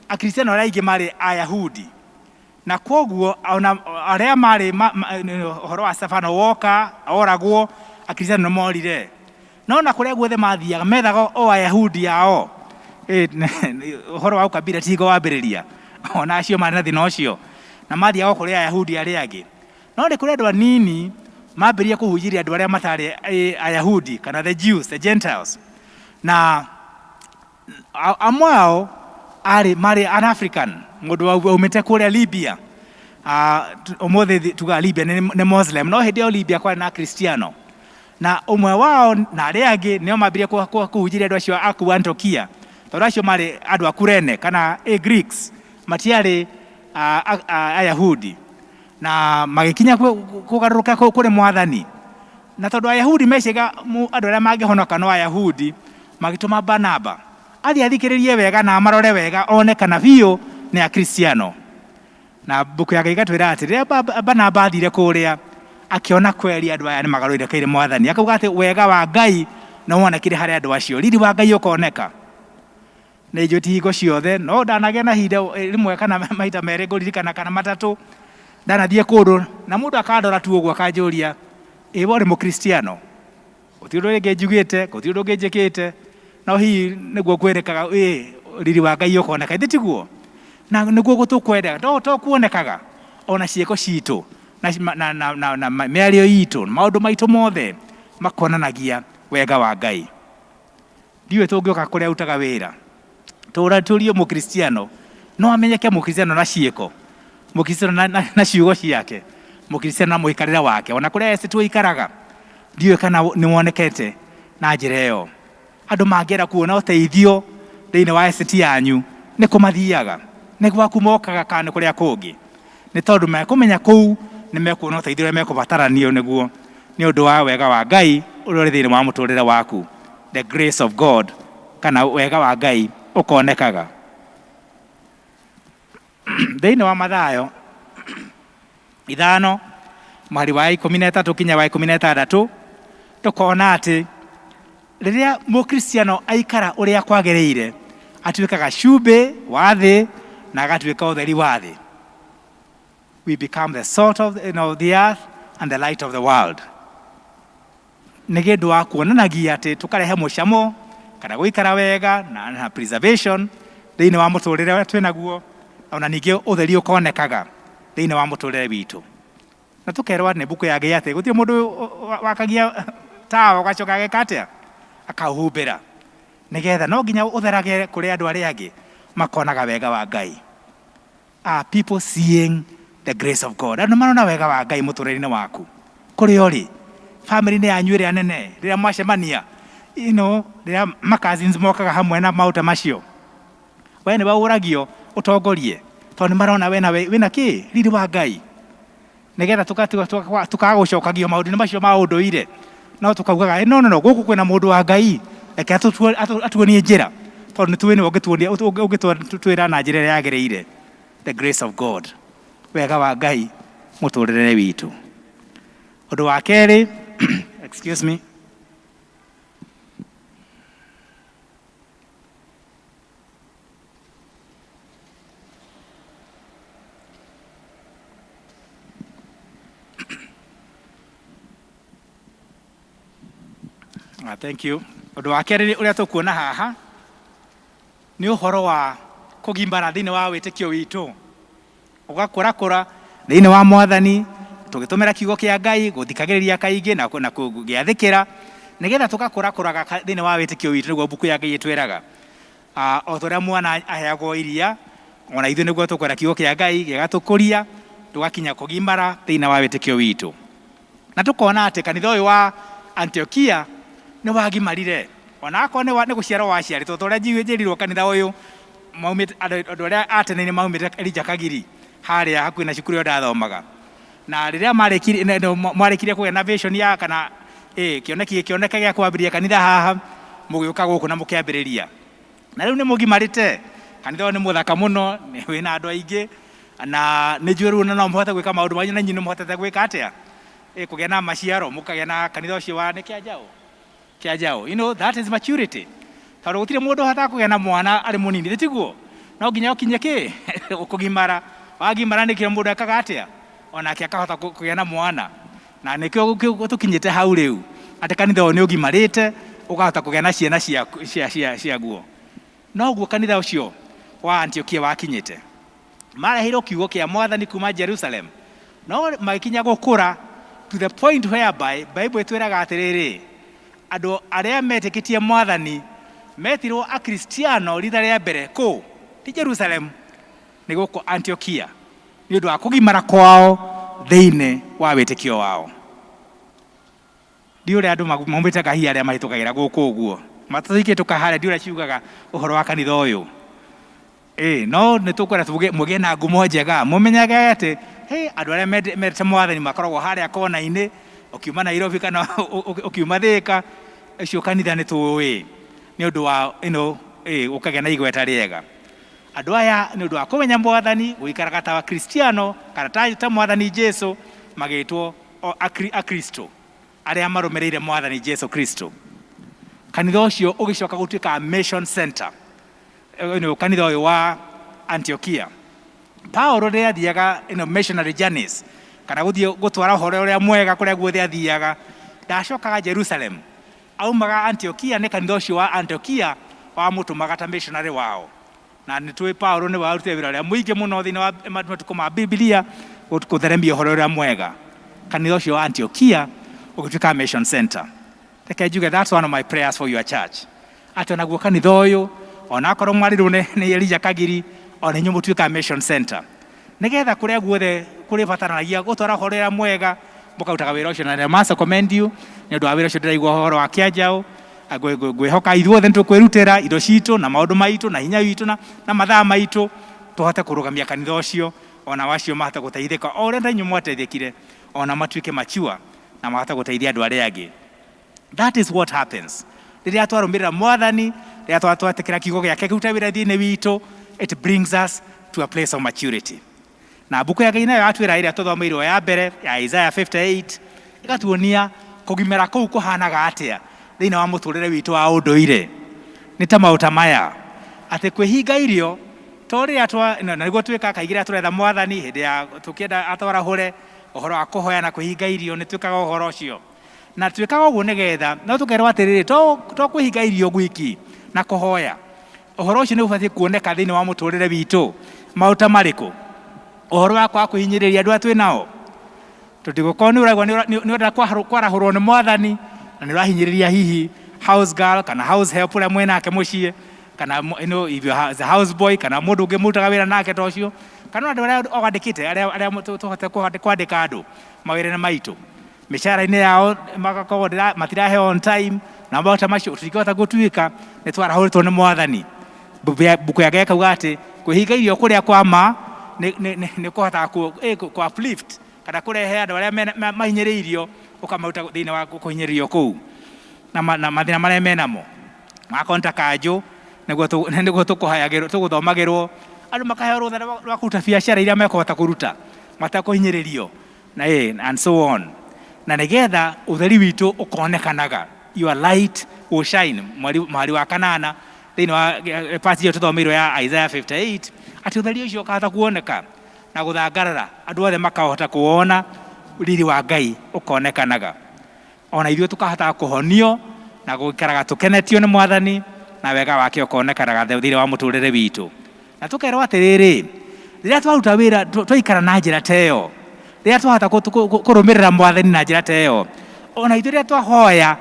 Akristiano arĩa aingĩ marĩ Ayahudi. Na kwoguo ona arĩa marĩ ũhoro wa Stefano woka, oragwo, Akristiano nĩ morire. No na kũrĩa guothe mathiaga, methaga o Ayahudi ao. Ũhoro wa ũkabira ti hingo wambĩrĩria. Ona acio marĩ na thĩna ũcio. Na mathiaga o kũrĩ Ayahudi arĩa angĩ. No nĩ kũrĩ andũ anini mambĩrĩria kũhunjĩria andũ arĩa matarĩ Ayahudi, kana the Jews, the Gentiles. Na amwe ao arĩ marĩ an African, mũndũ waumĩte kũrĩa Libya. Ũmũthĩ tugaga Libya nĩ Muslim, no hĩndĩ ĩyo Libya kwarĩ na Akristiano. Na ũmwe wao na arĩa angĩ nĩo mambĩrĩria kũhunjĩria andũ acio a kũu Antiokia, tondũ acio marĩ andũ a Kurene kana a Greeks, matiarĩ Ayahudi. Na magĩkinya kũgarũrũka kũrĩ Mwathani. Na tondũ Ayahudi meciaga andũ arĩa mangĩhonoka no Ayahudi, magĩtũma Barnaba athiĩ athikĩrĩrie wega na amarore wega one kana biũ nĩ Akristiano. Na mbuku ya Ngai ĩgatwĩra atĩ rĩrĩa Barnaba athire kũrĩa, akĩona kweri andũ aya nĩ magarũrĩire kũrĩ Mwathani. Akauga atĩ wega wa Ngai nĩ wonekire harĩ andũ acio, riri wa Ngai ũkoneka. Nĩ njũĩ ti hingo ciothe, no ndanagĩa na ihinda rĩmwe kana maita merĩ ngũririkana kana matatũ, ndanathiĩ kũndũ na mũndũ akandora tu ũguo akanjũria, ĩ we ũrĩ mũkristiano? Gũtirĩ ũndũ rĩngĩ njugĩte, gũtirĩ ũndũ ũngĩ njĩkĩte, no hihi nĩguo kwĩrĩkaga ĩ riri wa Ngai ũkoneka, ithĩ tiguo? Na nĩguo tũkwenda, to kuonekaga ona ciĩko citũ na mĩario itũ, maũndũ maitũ mothe makonanagia wega wa Ngai. Ndiũĩ tũngĩũka kũrĩa ũrutaga wĩra, tũrie mũkristiano, no amenyeke mũkristiano na ciĩko, mũkristiano na ciugo ciake, mũkristiano na mũikarĩre wake, ona kũrĩa eci tũikaraga, ndiũĩ kana nĩ wonekete na njĩra ĩyo. Andũ mangĩenda kuona ũteithio thĩinĩ wa estate yanyu, nĩ kũ mathiaga? Nĩ gwaku mokaga kana nĩ kũrĩa kũngĩ? Nĩ tondũ mekũmenya kũu nĩ mekuona ũteithio ũrĩa mekũbataranio nĩguo nĩ ũndũ wa wega wa Ngai ũrĩa ũrĩ thĩinĩ wa mũtũrĩre waku. The grace of God, kana wega wa Ngai ũkonekaga. Thĩinĩ wa Mathayo 5 mweri wa 13 kinya wa 16, tũkona atĩ rĩrĩa mũkristiano aikara ũrĩa kwagĩrĩire, atuĩkaga cumbĩ wa thĩ na agatuĩka ũtheri wa thĩ. We become the salt of the earth and the light of the world. Nĩ kĩndũ wa kuonanagia atĩ tũkarehe mũcamo kana gũikara wega na preservation thĩinĩ wa mũtũrĩre ũrĩa twĩnaguo, ona ningĩ ũtheri ũkonekaga thĩinĩ wa mũtũrĩre witũ. Na tũkerwo nĩ mbuku ya Ngai atĩ gũtirĩ mũndũ wakagia tawa ũgacoka ageka atĩa? Akaũhumbĩra. Nĩgetha no nginya ũtherage kũrĩ andũ arĩa angĩ makonaga wega wa Ngai. Are people seeing the grace of God? Andũ marona wega wa Ngai mũtũrĩre-inĩ waku. Kũrĩa ũrĩ, family-inĩ yanyu ĩrĩa nene, rĩrĩa mwacemania, rĩrĩa ma cousins mokaga hamwe na maũndũ ta macio, we nĩwe ũragio ũtongorie, tondũ nĩ marona wĩna kĩ? Riri wa Ngai. Nĩgetha tũkaga gũcokagio maũndũ-inĩ macio ma ũndũire, no tũkaugaga, no, no, no, gũkũ kwĩna mũndũ wa Ngai, reke atuonie njĩra, tondũ nĩ tũĩ nĩwe ũngĩtwĩra na njĩra ĩrĩa yagĩrĩire. The grace of God, wega wa Ngai mũtũrĩre witũ. Ũndũ wa kerĩ, excuse me, Thank you. Ũndũ wa kerĩ ũrĩa tũkuona haha nĩ ũhoro wa kũgimara thĩinĩ wa wĩtĩkio witũ, ũgakũrakũra thĩinĩ wa Mwathani tũgĩtũmĩra kiugo kĩa Ngai, gũthikagĩrĩria kaingĩ na gũgĩathĩkĩra, nĩgetha tũgakũrakũraga thĩinĩ wa wĩtĩkio witũ, nĩguo mbuku ya Ngai ĩtwĩraga. Ah, o ta ũrĩa mwana aheagwo iria ona ithuĩ nĩguo tũkwenda kiugo kĩa Ngai gĩgatũkũria tũgakinya kũgimara thĩinĩ wa wĩtĩkio witũ. Na tũkona atĩ kanitha ũyũ wa Antiokia nĩ wagimarire ona akorwo nĩ nĩ gũciarwo waciarĩtwo ta ũrĩa njĩrirwo kanitha ũyũ maumĩte andũ arĩa a tene nĩ maumĩte Elijah Kagiri harĩa hakuhĩ na cukuru ĩyo ndathomaga. Na rĩrĩa marĩkirie mwarĩkirie kũgĩa na vision ya kana kĩoneki gĩkĩoneka gĩa kwambĩrĩria kanitha haha, mũgĩũka gũkũ na mũkĩambĩrĩria. Na rĩu nĩ mũgimarĩte, kanitha ũyũ nĩ mũthaka mũno, wĩna andũ aingĩ, na nĩ njũĩ rĩu no mũhote gwĩka maũndũ manyu na inyuĩ nĩ mũhotete gwĩka atĩa? Kũgĩa na maciaro, mũkagĩa na kanitha ũcio wa nĩ Kĩanjaũ? Kĩanjaũ. You know, that is maturity. Tondũ gũtirĩ mũndũ ũhotaga kũgĩa na mwana arĩ mũnini, nĩ tiguo? No nginya ũkinye kĩ? Kũgimara. Wagimara nĩkĩo mũndũ ekaga atĩa? Onake akahota kũgĩa na mwana. Na nĩkĩo tũkinyĩte hau rĩu, atĩ kanitha ũyũ nĩ ũgimarĩte, ũkahota kũgĩa na ciana ciaguo. Noguo kanitha ũcio wa Antiokia wakinyĩte. Mareheirwo kiugo kĩa Mwathani kuma Jerusalem, no magĩkinya gũkũra to the point whereby Bible ĩtwĩraga atĩrĩrĩ, andũ arĩa metĩkĩtie Mwathani metirwo Akristiano rita rĩa mbere kũ? Ti Jerusalem, nĩ gũkũ Antiokia, nĩ ũndũ wa kũgimara kwao thĩinĩ wa wĩtĩkio wao. Ndiũĩ ũrĩa andũ maumĩte kahia arĩa mahĩtũkagĩra gũkũ ũguo, matatũ harĩa, ndiũĩ ũrĩa ciugaga ũhoro wa kanitha ũyũ. No nĩ tũkwenda mũgĩe na ngumo njega, mũmenyage atĩ hey, andũ arĩa mendete Mwathani makoragwo harĩa kona-inĩ, ũkiuma Nairobi kana ũkiuma Thĩka, ũcio kanitha nĩ tũĩ nĩ ũndũ wa ĩno ũkagĩa na igweta rĩega. Andũ aya nĩ ũndũ wa kũmenya Mwathani, gũikaraga ta Akristiano kana ta Mwathani Jesu, magĩtwo Akristo arĩa marũmĩrĩire Mwathani Jesu Kristo. Kanitha ũcio ũgĩcoka gũtuĩka mission center. Kanitha ũyũ wa Antiokia. Paulo rĩrĩa athiaga missionary journeys, kana gũthiĩ gũtwara ũhoro ũrĩa mwega kũrĩa guothe athiaga, ndacokaga Jerusalem. Aumaga Antiokia, nĩ kanitha ũcio wa Antiokia wamũtũmaga ta missionary wao. Na nĩ tũĩ Paulo nĩwe warutire wĩra ũrĩa mũingĩ mũno thĩinĩ wa matukũ ma Bibilia kũtheremia ũhoro ũrĩa mwega. Kanitha ũcio wa Antiokia ũgĩtuĩka mission center. Reke njuge, that's one of my prayers for your church. Atĩ onaguo kanitha ũyũ, onakorwo mwarirwo nĩ Elijah Kagiri, ona inyuĩ mũtuĩka mission center. Nĩgetha kũrĩa guothe kũrĩbataranagia gũtwara ũhoro ũrĩa mwega, mũkarutaga wĩra ũcio. Na I must commend you nĩ ũndũ wa wĩra ũcio ndĩraigua ũhoro wa Kĩanjaũ. Ngwĩhoka ithuothe nĩ tũkwĩrutĩra indo citũ na maũndũ maitũ na hinya witũ na mathaa maitũ, tũhote kũrũgamia kanitha ũcio, ona wacio mahote gũteithĩka o ũrĩa na inyuĩ mwateithĩkire, ona matuĩke mature na mahote gũteithia andũ arĩa angĩ. That is what happens rĩrĩa twarũmĩrĩra Mwathani, rĩrĩa twetĩkĩra kiugo gĩake kĩrute wĩra thĩinĩ witũ. It brings us to a place of maturity. Na mbuku ya Ngai nayo yatwĩra, ĩrĩa tũthomeirwo ya mbere ya Isaiah 58, ĩgatuonia kũgimara kũu kũhanaga atĩa thĩinĩ wa mũtũrĩre witũ wa ũndũire. Nĩ ta maũta maya, atĩ kwĩhinga irio to rĩrĩa twa na nĩguo twĩkaga kaingĩ rĩrĩa tũretha Mwathani, hĩndĩ ya tũkĩenda atwarahũre ũhoro wa kũhoya na kwĩhinga irio, nĩ twĩkaga ũhoro ũcio na twĩkaga ũguo nĩgetha no tũkerwo atĩrĩrĩ, to kwĩhinga irio gwiki na kũhoya, ũhoro ũcio nĩ ũbatiĩ kuoneka thĩinĩ wa mũtũrĩre witũ. Maũndũ ta marĩkũ? Ũhoro wa kwaga kwĩhinyĩrĩria andũ arĩa twĩ nao. Tũtigũkorwo nĩ ũraigua nĩ ũrenda kwarahũrwo nĩ Mwathani na nĩ ũrahinyĩrĩria hihi house girl kana house help ũrĩa mwĩ nake mũciĩ, kana if you are a house boy kana mũndũ ũngĩ mũrutaga wĩra nake ta ũcio, kana andũ arĩa wandĩkĩte, arĩa tũhote kwandĩka andũ mawĩra-inĩ maitũ, mĩcara-inĩ yao magakorwo matiraheo on time na maũndũ ta macio, tũtingĩhota gũtuĩka nĩ twarahũrĩtwo nĩ Mwathani. Mbuku ya Ngai ĩkauga atĩ kwĩhinga irio kũrĩa kwa ma nĩ kũhotaga kũ uplift kana kũrehe andũ arĩa mahinyĩrĩirio, ũkamaruta thĩinĩ wa kũhinyĩrĩrio kũu na mathĩna marĩa menamo. Magakorwo nĩ ta kanjũ nĩguo tũkũhayagĩrwo, tũgũthomagĩrwo, andũ makaheo rũtha rwa kũruta biacara iria mekũhota kũruta matekũhinyĩrĩrio na and so on, na nĩgetha ũtheri witũ ũkonekanaga. Your light will shine, mweri wa kanana thĩinĩ wa passage ĩyo tũthomeirwo ya Isaiah 58, atĩ ũtheri ũcio ũkahota kuoneka na gũthangarara, andũ othe makahota kuona riri wa Ngai ũkonekanaga, ona ithuĩ tũkahota kũhonio na gũikaraga tũkenetio nĩ Mwathani, na wega wake ũkonekanaga thĩinĩ wa mũtũrĩre witũ. Na tũkerwo atĩrĩrĩ, rĩrĩa twaruta wĩra, twaikara na njĩra ta ĩyo, rĩrĩa twahota kũrũmĩrĩra Mwathani na njĩra ta ĩyo, ona ithuĩ rĩrĩa twahoya,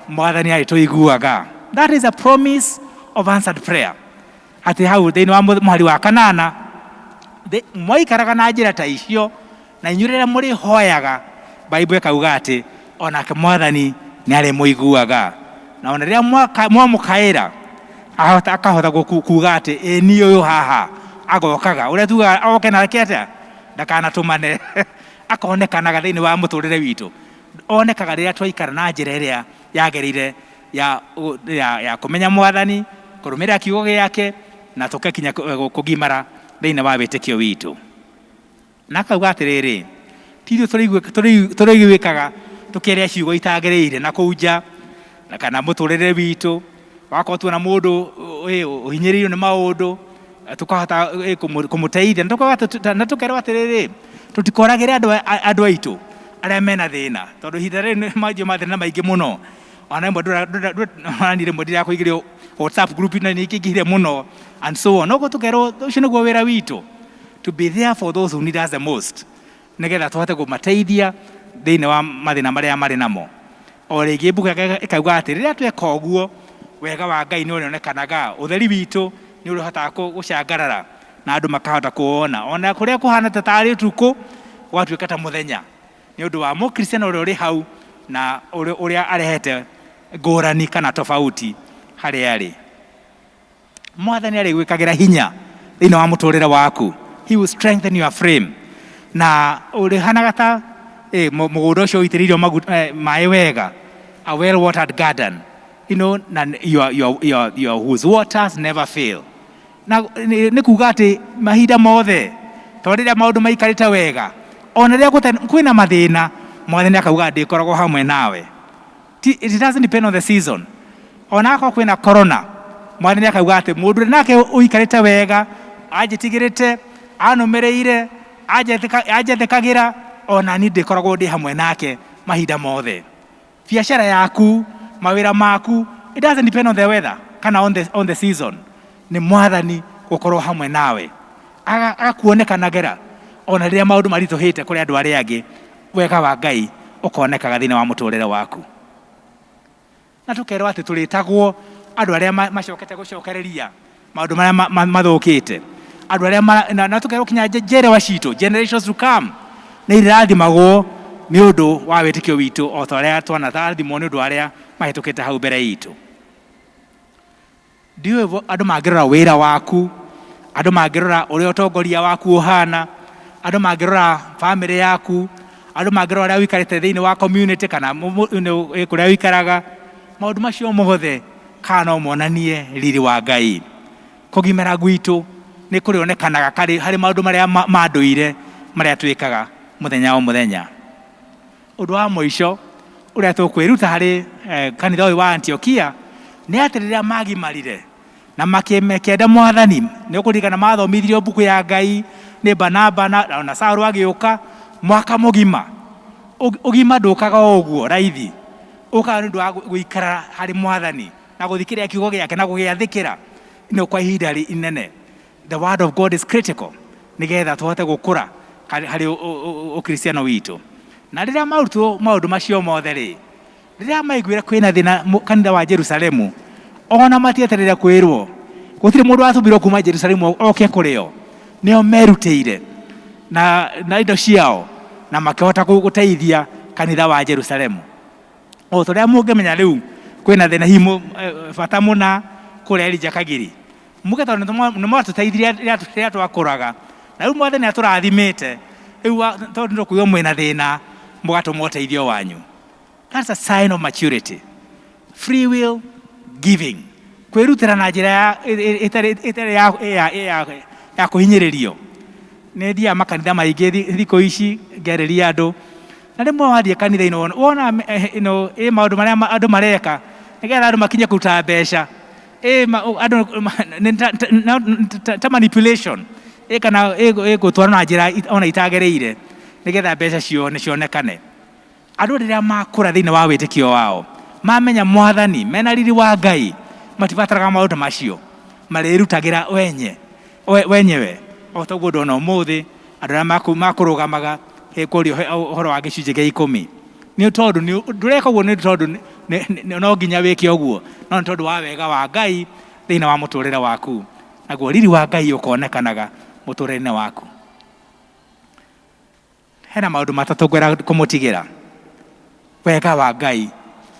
Mwathani arĩtũiguaga. That is a promise of answered prayer. Atĩ hau thĩinĩ wa mũhari wa kanana, mwaikaraga na njĩra ta icio, na inyuĩ rĩrĩa mũrĩhoyaga, Bible ĩkauga atĩ onake Mwathani nĩ arĩmũiguaga. Na ona rĩrĩa mwamũkaĩra, akahota kuga atĩ ĩ niĩ ũyũ haha, agokaga. Ũrĩa tugaga oke nake atĩa? Ndakanatũmane. Akonekanaga thĩinĩ wa mũtũrĩre witũ. Onekaga rĩrĩa twaikara na njĩra ĩrĩa yagĩrĩire ya kũmenya Mwathani, kũrũmĩrĩra kiugo gĩake, na tũgakinya kũgimara thĩinĩ wa wĩtĩkio witũ. Na akauga atĩrĩrĩ, ti ithuĩ tũrĩiguĩkaga tũkĩaria ciugo itagĩrĩire na kũu nja, na kana mũtũrĩre witũ, wakorwo tuona mũndũ ũhinyĩrĩirio nĩ maũndũ, tũkahota kũmũteithia. Na tũkerwo atĩrĩrĩ, tũtikoragĩre andũ aitũ arĩa mena thĩna, tondũ ihinda rĩrĩ nĩ manjio mathĩna maingĩ mũno. Ona rĩmwe ona niĩ rĩmwe ndirakũigĩrio WhatsApp group na nĩ ingĩingĩhire mũno and so on. Noguo tũkerwo ũcio nĩguo wĩra witũ, to be there for those who need us the most, nĩgetha tũhote kũmateithia thĩinĩ wa mathĩna marĩa marĩ namo. O rĩngĩ mbuku yake ĩkauga atĩ rĩrĩa tweka ũguo, wega wa Ngai nĩ ũrĩonekanaga, ũtheri witũ nĩ ũrĩhotaga gũcangarara na andũ makahota kũwona. Ona kũrĩa kũhana ta tarĩ ũtukũ, gwatuĩka ta mũthenya, nĩ ũndũ wa mũkristiano ũrĩa ũrĩ hau na ũrĩa arehete ngũrani kana tofauti harĩa arĩ. Mwathani arĩgwĩkagĩra hinya thĩinĩ wa mũtũrĩre waku. He will strengthen your frame. Na ũrĩhanaga ta mũgũnda ũcio ũitĩrĩirio maĩ wega, a well watered garden, na your whose waters never fail. Na nĩ kuga atĩ mahinda mothe, tondũ rĩrĩa maũndũ maikarĩte wega, ona rĩrĩa kwĩna mathĩna, Mwathani akauga ndĩkoragwo hamwe nawe. It doesn't depend on the season. Ona akorwo kwĩna corona, Mwathani akauga atĩ mũndũ ũrĩa nake ũikarĩte wega, anjĩtigĩrĩte, anũmĩrĩire, anjathĩkagĩra, ona niĩ ndĩkoragwo ndĩ hamwe nake mahinda mothe. Biacara yaku, mawĩra maku, it doesn't depend on the weather kana on the season. Nĩ Mwathani gũkorwo hamwe nawe. Agakuonekanagĩra ona rĩrĩa maũndũ maritũhĩte kũrĩ andũ arĩa angĩ, wega wa Ngai ũkonekaga thĩinĩ wa mũtũrĩre waku. Na tũkerwo atĩ tũrĩtagwo andũ arĩa macokete gũcokereria maũndũ marĩa mathũkĩte. Andũ arĩa na tũkerwo kinya njiarwa citũ, generations to come, nĩ irĩrathimagwo nĩ ũndũ wa wĩtĩkio witũ o ta ũrĩa twanarathimwo nĩ ũndũ wa arĩa mahĩtũkĩte hau mbere itũ. Ndiũĩ andũ mangĩrora wĩra waku, andũ mangĩrora ũrĩa ũtongoria waku ũhana, andũ mangĩrora bamĩrĩ yaku, andũ mangĩrora ũrĩa ũikarĩte thĩinĩ wa community kana kũrĩa ũikaraga, maũndũ macio mothe kana no monanie riri wa Ngai. Kũgimara gwitũ nĩ kũrĩonekanaga harĩ maũndũ marĩa ma ndũire marĩa twĩkaga mũthenya o mũthenya. Ũndũ wa mũico ũrĩa tũkwĩruta harĩ kanitha ũyũ wa Antiokia nĩ atĩ rĩrĩa magimarire na makĩenda Mwathani, nĩ ũkũririkana mathomithirio mbuku ya Ngai nĩ Barnaba na Saũlũ agĩũka mwaka mũgima. Ũgima ndũkaga o ũguo raithi, ũkaga nĩ ũndũ wa gũikara harĩ Mwathani na gũthikĩrĩria kiugo gĩake na gũgĩathĩkĩra no kwa ihinda inene. The word of God is critical nĩgetha tũhote gũkũra harĩ ũkristiano witũ. Na rĩrĩa marutirwo maũndũ macio mothe rĩ, rĩrĩa maiguire kwĩna thĩna kanitha wa Jerusalemu, ona matietereire kwĩrwo, gũtirĩ mũndũ watũmirwo kuma Jerusalemu oke kũrĩ o, nĩo merutĩire na indo ciao na makĩhota gũteithia kanitha wa Jerusalemu. O ta ũrĩa mũngĩmenya rĩu kwĩna thĩna hihi bata mũna kũrĩa Elijah Kagiri, muge tondũ nĩ mwatũteithirie rĩrĩa twakũraga, na rĩu Mwathani atũrathimĩte, rĩu tondũ nĩ tũkũigua mwĩna thĩna, mũgatũma ũteithio wanyu. That's a sign of maturity. Free will giving. Kwĩrutĩra na njĩra ya ĩtarĩ ya kũhinyĩrĩrio. Nĩ thiaga makanitha maingĩ thikũ ici ngerĩria andũ, na rĩmwe wathiĩ kanitha-inĩ wona ĩ maũndũ marĩa andũ mareka nĩgetha andũ makinye kũruta mbeca, ĩ andũ nĩ ta manipulation, ĩ kana ĩ gũtwarwo na njĩra ona itagĩrĩire nĩgetha mbeca cionekane. Andũ rĩrĩa makũra thĩinĩ wa wĩtĩkio wao, mamenya Mwathani, mena riri wa Ngai, matibataraga maũndũ macio, marĩrutagĩra wenyewe. O ta ũguo ndona ũmũthĩ andũ arĩa makũrũgamaga kũrio ũhoro wa gĩcunjĩ gĩa ikũmi, nĩ tondũ ndũreka ũguo nĩ tondũ no nginya wĩke ũguo, no nĩ tondũ wa wega wa Ngai thĩinĩ wa mũtũrĩre waku. Naguo riri wa Ngai ũkonekanaga mũtũrĩre-inĩ waku. Hena maũndũ matatũ ngwenda kũmũtigĩra. Wega wa Ngai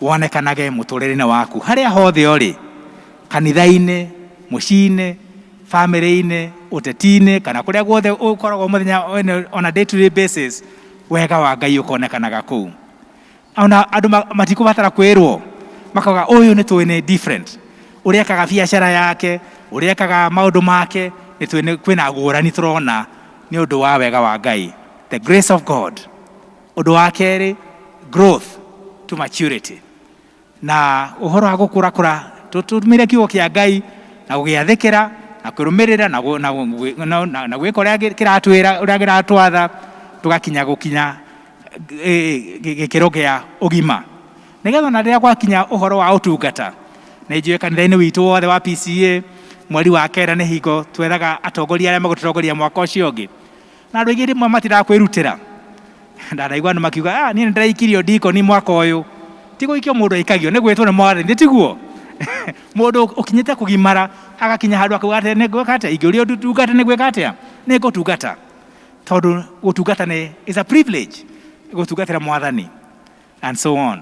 wonekanage mũtũrĩre-inĩ waku harĩa hothe ũrĩ, kanitha-inĩ, mũciĩ-inĩ, bamĩrĩ-inĩ, ũteti-inĩ, kana kũrĩa guothe ũkoragwo mũthenya on a day to day basis, wega wa Ngai ũkonekanaga kũu. Ona andũ matikũbatara kwĩrwo, makauga ũyũ nĩ tũĩ nĩ different, ũrĩa ekaga biacara yake, ũrĩa ekaga maũndũ make, nĩ tũĩ kwĩna ngũrani tũrona nĩ ũndũ wa wega wa Ngai, the grace of God. Ũndũ wa kerĩ, growth to maturity, na ũhoro wa gũkũra kũra tũtũmĩre kiugo kĩa Ngai na gũgĩathĩkĩra na kũrũmĩrĩra na gwĩka ũrĩa kĩratwĩra, ũrĩa kĩratwatha, tũgakinya gũkinya gĩkĩro kĩa ũgima, nĩgetha ona rĩrĩa gwakinya ũhoro wa ũtungata. Nĩ njũĩ kanitha-inĩ witũ wothe wa PCA mweri wa kenda nĩ hingo twethaga atongoria arĩa megũtũtongoria mwaka ũcio ũngĩ, na andũ aingĩ rĩmwe matiraga kwĩrutĩra. Ndanaigua andũ makiuga, ah, niĩ nĩndĩraikirio ndikoni mwaka ũyũ. Ti gũikio mũndũ aikagio, nĩ gwĩtwo nĩ Mwathani, nĩ tiguo? Mũndũ ũkinyĩte kũgimara agakinya handũ akauga atĩ nĩ ngwĩka atĩa, ingĩũrio ndungate nĩ gwĩka atĩa, nĩ ngũtungata, tondũ gũtungata nĩ is a privilege, gũtungatĩra Mwathani and so on.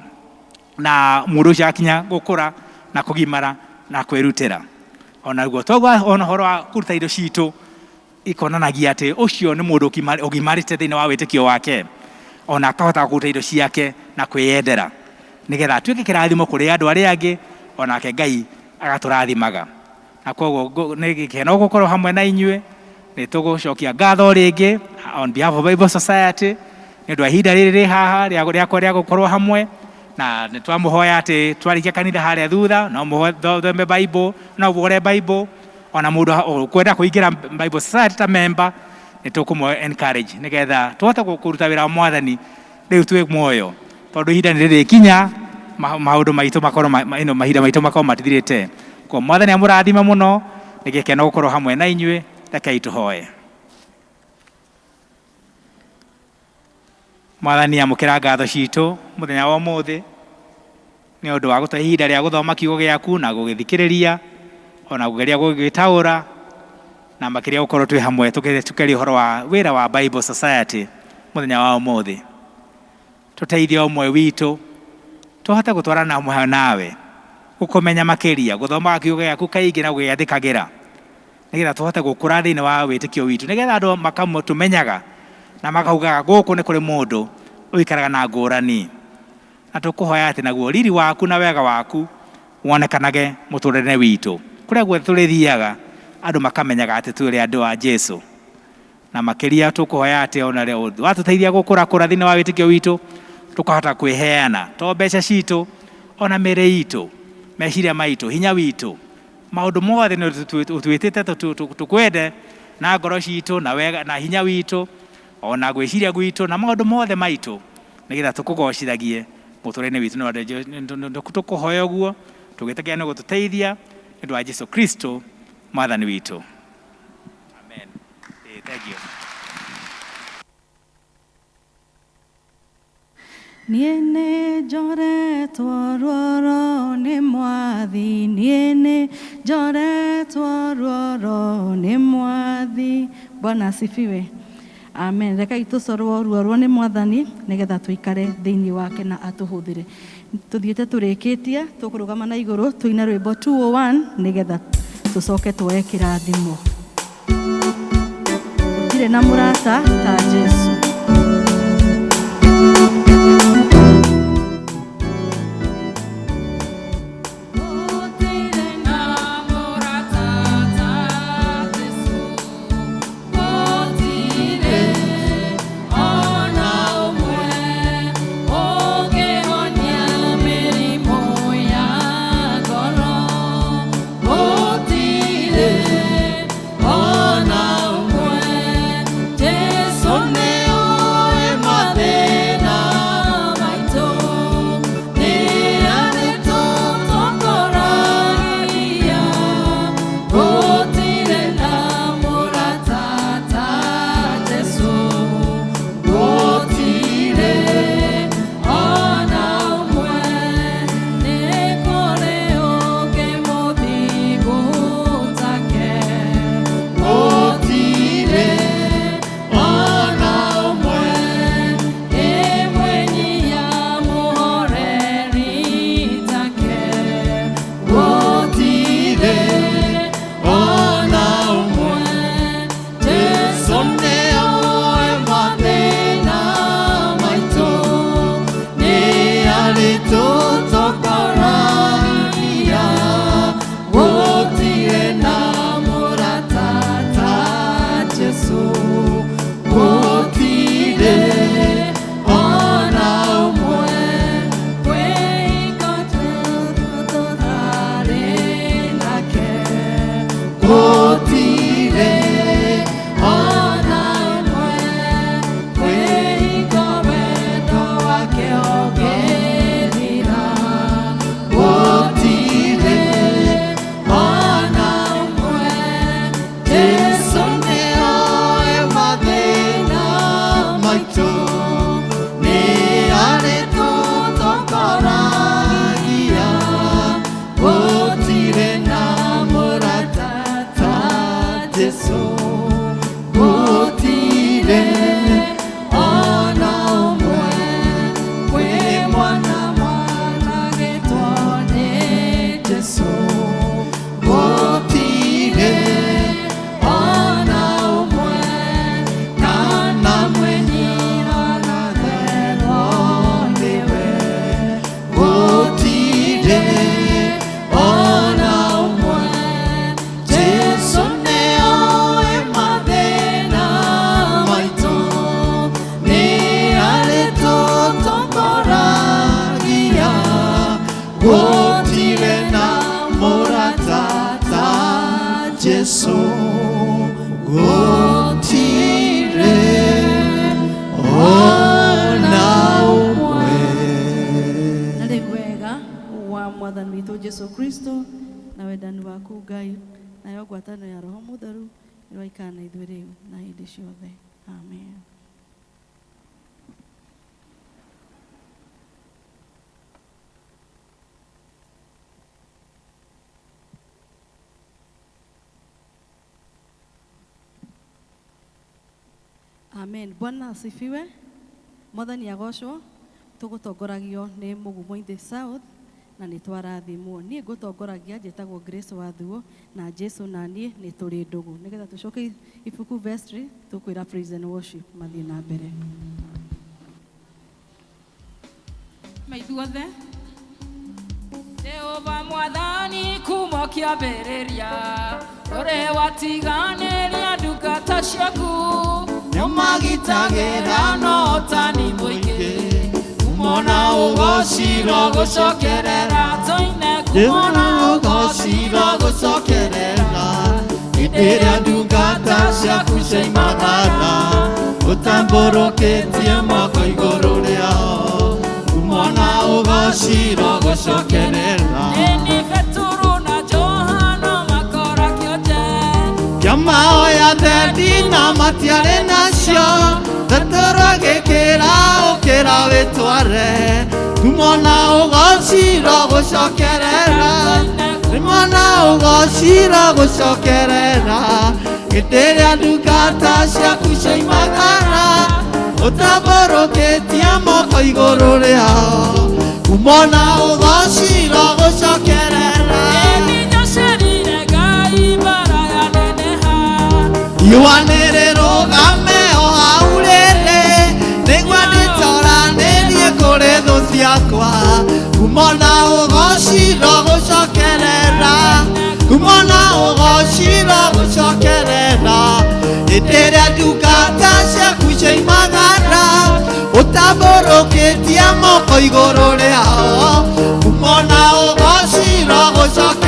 Na mũndũ ũcio akinya gũkũra na kũgimara na kwĩrutĩra, onaguo twauga ona ũhoro wa kũruta indo citũ ikonanagia atĩ ũcio nĩ mũndũ ũgimarĩte thĩinĩ wa wĩtĩkio wake, ona akahota kũruta indo ciake na kwĩyendera, nĩgetha atuĩke kĩrathimo kũrĩ andũ arĩa angĩ, onake Ngai agatũrathimaga. Na koguo nĩ gĩkeno gũkorwo hamwe na inyuĩ. Nĩ tũgũcokia ngatho rĩngĩ on behalf of Bible Society nĩ ũndũ wa ihinda rĩrĩ rĩ haha rĩakwa rĩa gũkorwo hamwe, na nĩ twamũhoya atĩ twarĩkia kanitha harĩa thutha no mũthome Bible, no ũgũre Bible, ona mũndũ ũkwenda kũingĩra Bible Society ta member nĩ tũkũmũ encourage, nĩgetha tũhote kũruta wĩra wa Mwathani rĩu twĩ muoyo, tondũ ihinda nĩ rĩrĩkinya maũndũ maitũ makorwo mahinda maitũ makorwo matithirĩte. Kwa Mwathani amũrathime mũno, nĩ gĩkeno gũkorwo hamwe na inyuĩ. Rekei tũhoe. Mwathani, amũkĩra ngatho citũ mũthenya wa ũmũthĩ nĩ ũndũ wa gũtũhe ihinda rĩa gũthoma kiugo gĩaku na gũgĩthikĩrĩria ona kũgeria gũgĩtaũra, na makĩria gũkorwo twĩ hamwe tũkĩaria ũhoro wa wĩra wa Bible Society mũthenya wa ũmũthĩ. Tũteithie ũmwe witũ tũhote gũtwarana hamwe nawe, gũkũmenya makĩria, gũthomaga kiugo gĩaku kaingĩ na gũgĩathĩkagĩra, nĩgetha tũhote gũkũra thĩinĩ wa wĩtĩkio witũ, nĩgetha andũ makamũtũmenyaga na makaugaga gũkũ nĩ kũrĩ mũndũ ũikaraga na ngũrani. Na tũkũhoya atĩ naguo riri waku na wega waku wonekanage mũtũrĩre witũ kũrĩa guothe tũrĩthiaga, andũ makamenyaga atĩ twĩrĩ andũ a Jesu. Na makĩria tũkũhoya atĩ ona watũteithia gũkũra kũra thĩinĩ wa wĩtĩkio witũ, tũkahota kwĩheana to mbeca citũ, ona mĩrĩ itũ, meciria maitũ, hinya witũ, maũndũ mothe nĩ ũtwĩtĩte tũkwende na ngoro citũ na wega na hinya witũ ona gwĩciria gwitũ na maũndũ mothe maitũ, nĩgetha tũkũgocithagie mũtũrĩre-inĩ witũ. Nĩ tũkũhoya ũguo tũgĩtĩkĩra nĩ gũtũteithia nĩ ũndũ wa Jesu Kristo Mwathani witũ. Amen. Thank you.
Niĩ nĩ njoretwo ruoro nĩ Mwathi, niĩ nĩ njoretwo ruoro nĩ Mwathi. Bwana asifiwe. Amen. Rekei tũcorwo ruorwo nĩ Mwathani nĩgetha tũikare thĩinĩ wake na atũhũthĩre. Tũthiĩte tũrĩkĩtie, tũkũrũgama na igũrũ tũine rwĩmbo 201 nĩgetha tũcoke tuoye kĩrathimo. Gũtirĩ na mũrata ta Jesu.
Jesu. Gũtirĩ ona ũmwe. Jesũ nĩoĩ mathĩna maitũ, nĩ arĩtũtongoragia. Gũtirĩ na mũrata ta Jesũ, gũtirĩ ona ũmwe.
Na rĩu wega wa mwathani witũ Jesu Kristo na wendani waku Ngai nayo ngwatanĩro ya Roho Mũtheru ĩroikara na ithuĩ rĩu na hĩndĩ ciothe. Amen. Amen. Bwana asifiwe. Mwathani agocwo. Tũgũtongoragio nĩ Mũgumo in the South na nĩ twarathimwo. Niĩ ngũtongoragia njĩtagwo Grace Wathuo na Jesu na niĩ nĩ tũrĩ ndũgũ. Nĩgetha tũcoke ibuku vestry tũkwĩra praise and worship mathiĩ na mbere.
Maithuothe Jehova mwathani kuma kĩambĩrĩria ũrĩ watiganĩria ndungata ciaku
nĩũmagitagĩra na ũtani mũingĩ kumona ũgocirwo gũcokerera
tũine
kumona ũgocirwo gũcokerera hĩndĩ ĩrĩa ndungata ciaku ciaimagara ũtambũrũkĩtie moko igũrũ rĩao kumona ũgocirwo gũcokerera
Nĩ Petero na Johana makora kĩonje
Kĩamaoya thendi na matiarĩ nacio Petero agĩkĩra ũkĩra wĩtware Kumona ũgocirwo gũcokerera Kumona ũgocirwo gũcokerera Hĩndĩ ĩrĩa ndungata ciaku ciaimagara Ũtambũrũkĩtie moko igũrũ rĩao Kumona ũgocirwo gũcokerera
Nĩnyocerire Ngai mbara yaneneha
Riũa nĩrĩrũgame o hau rĩrĩ nĩguo ndĩtoranĩrie kũrĩ thũ ciakwa kumona ũgocirwo gũcokerera kumona ũgocirwo gũcokerera hĩndĩ ĩrĩa ndungata ciaku ciaimagara ũtambũrũkĩtie moko igũrũ rĩao kumona ũgocirwo gũcokerera.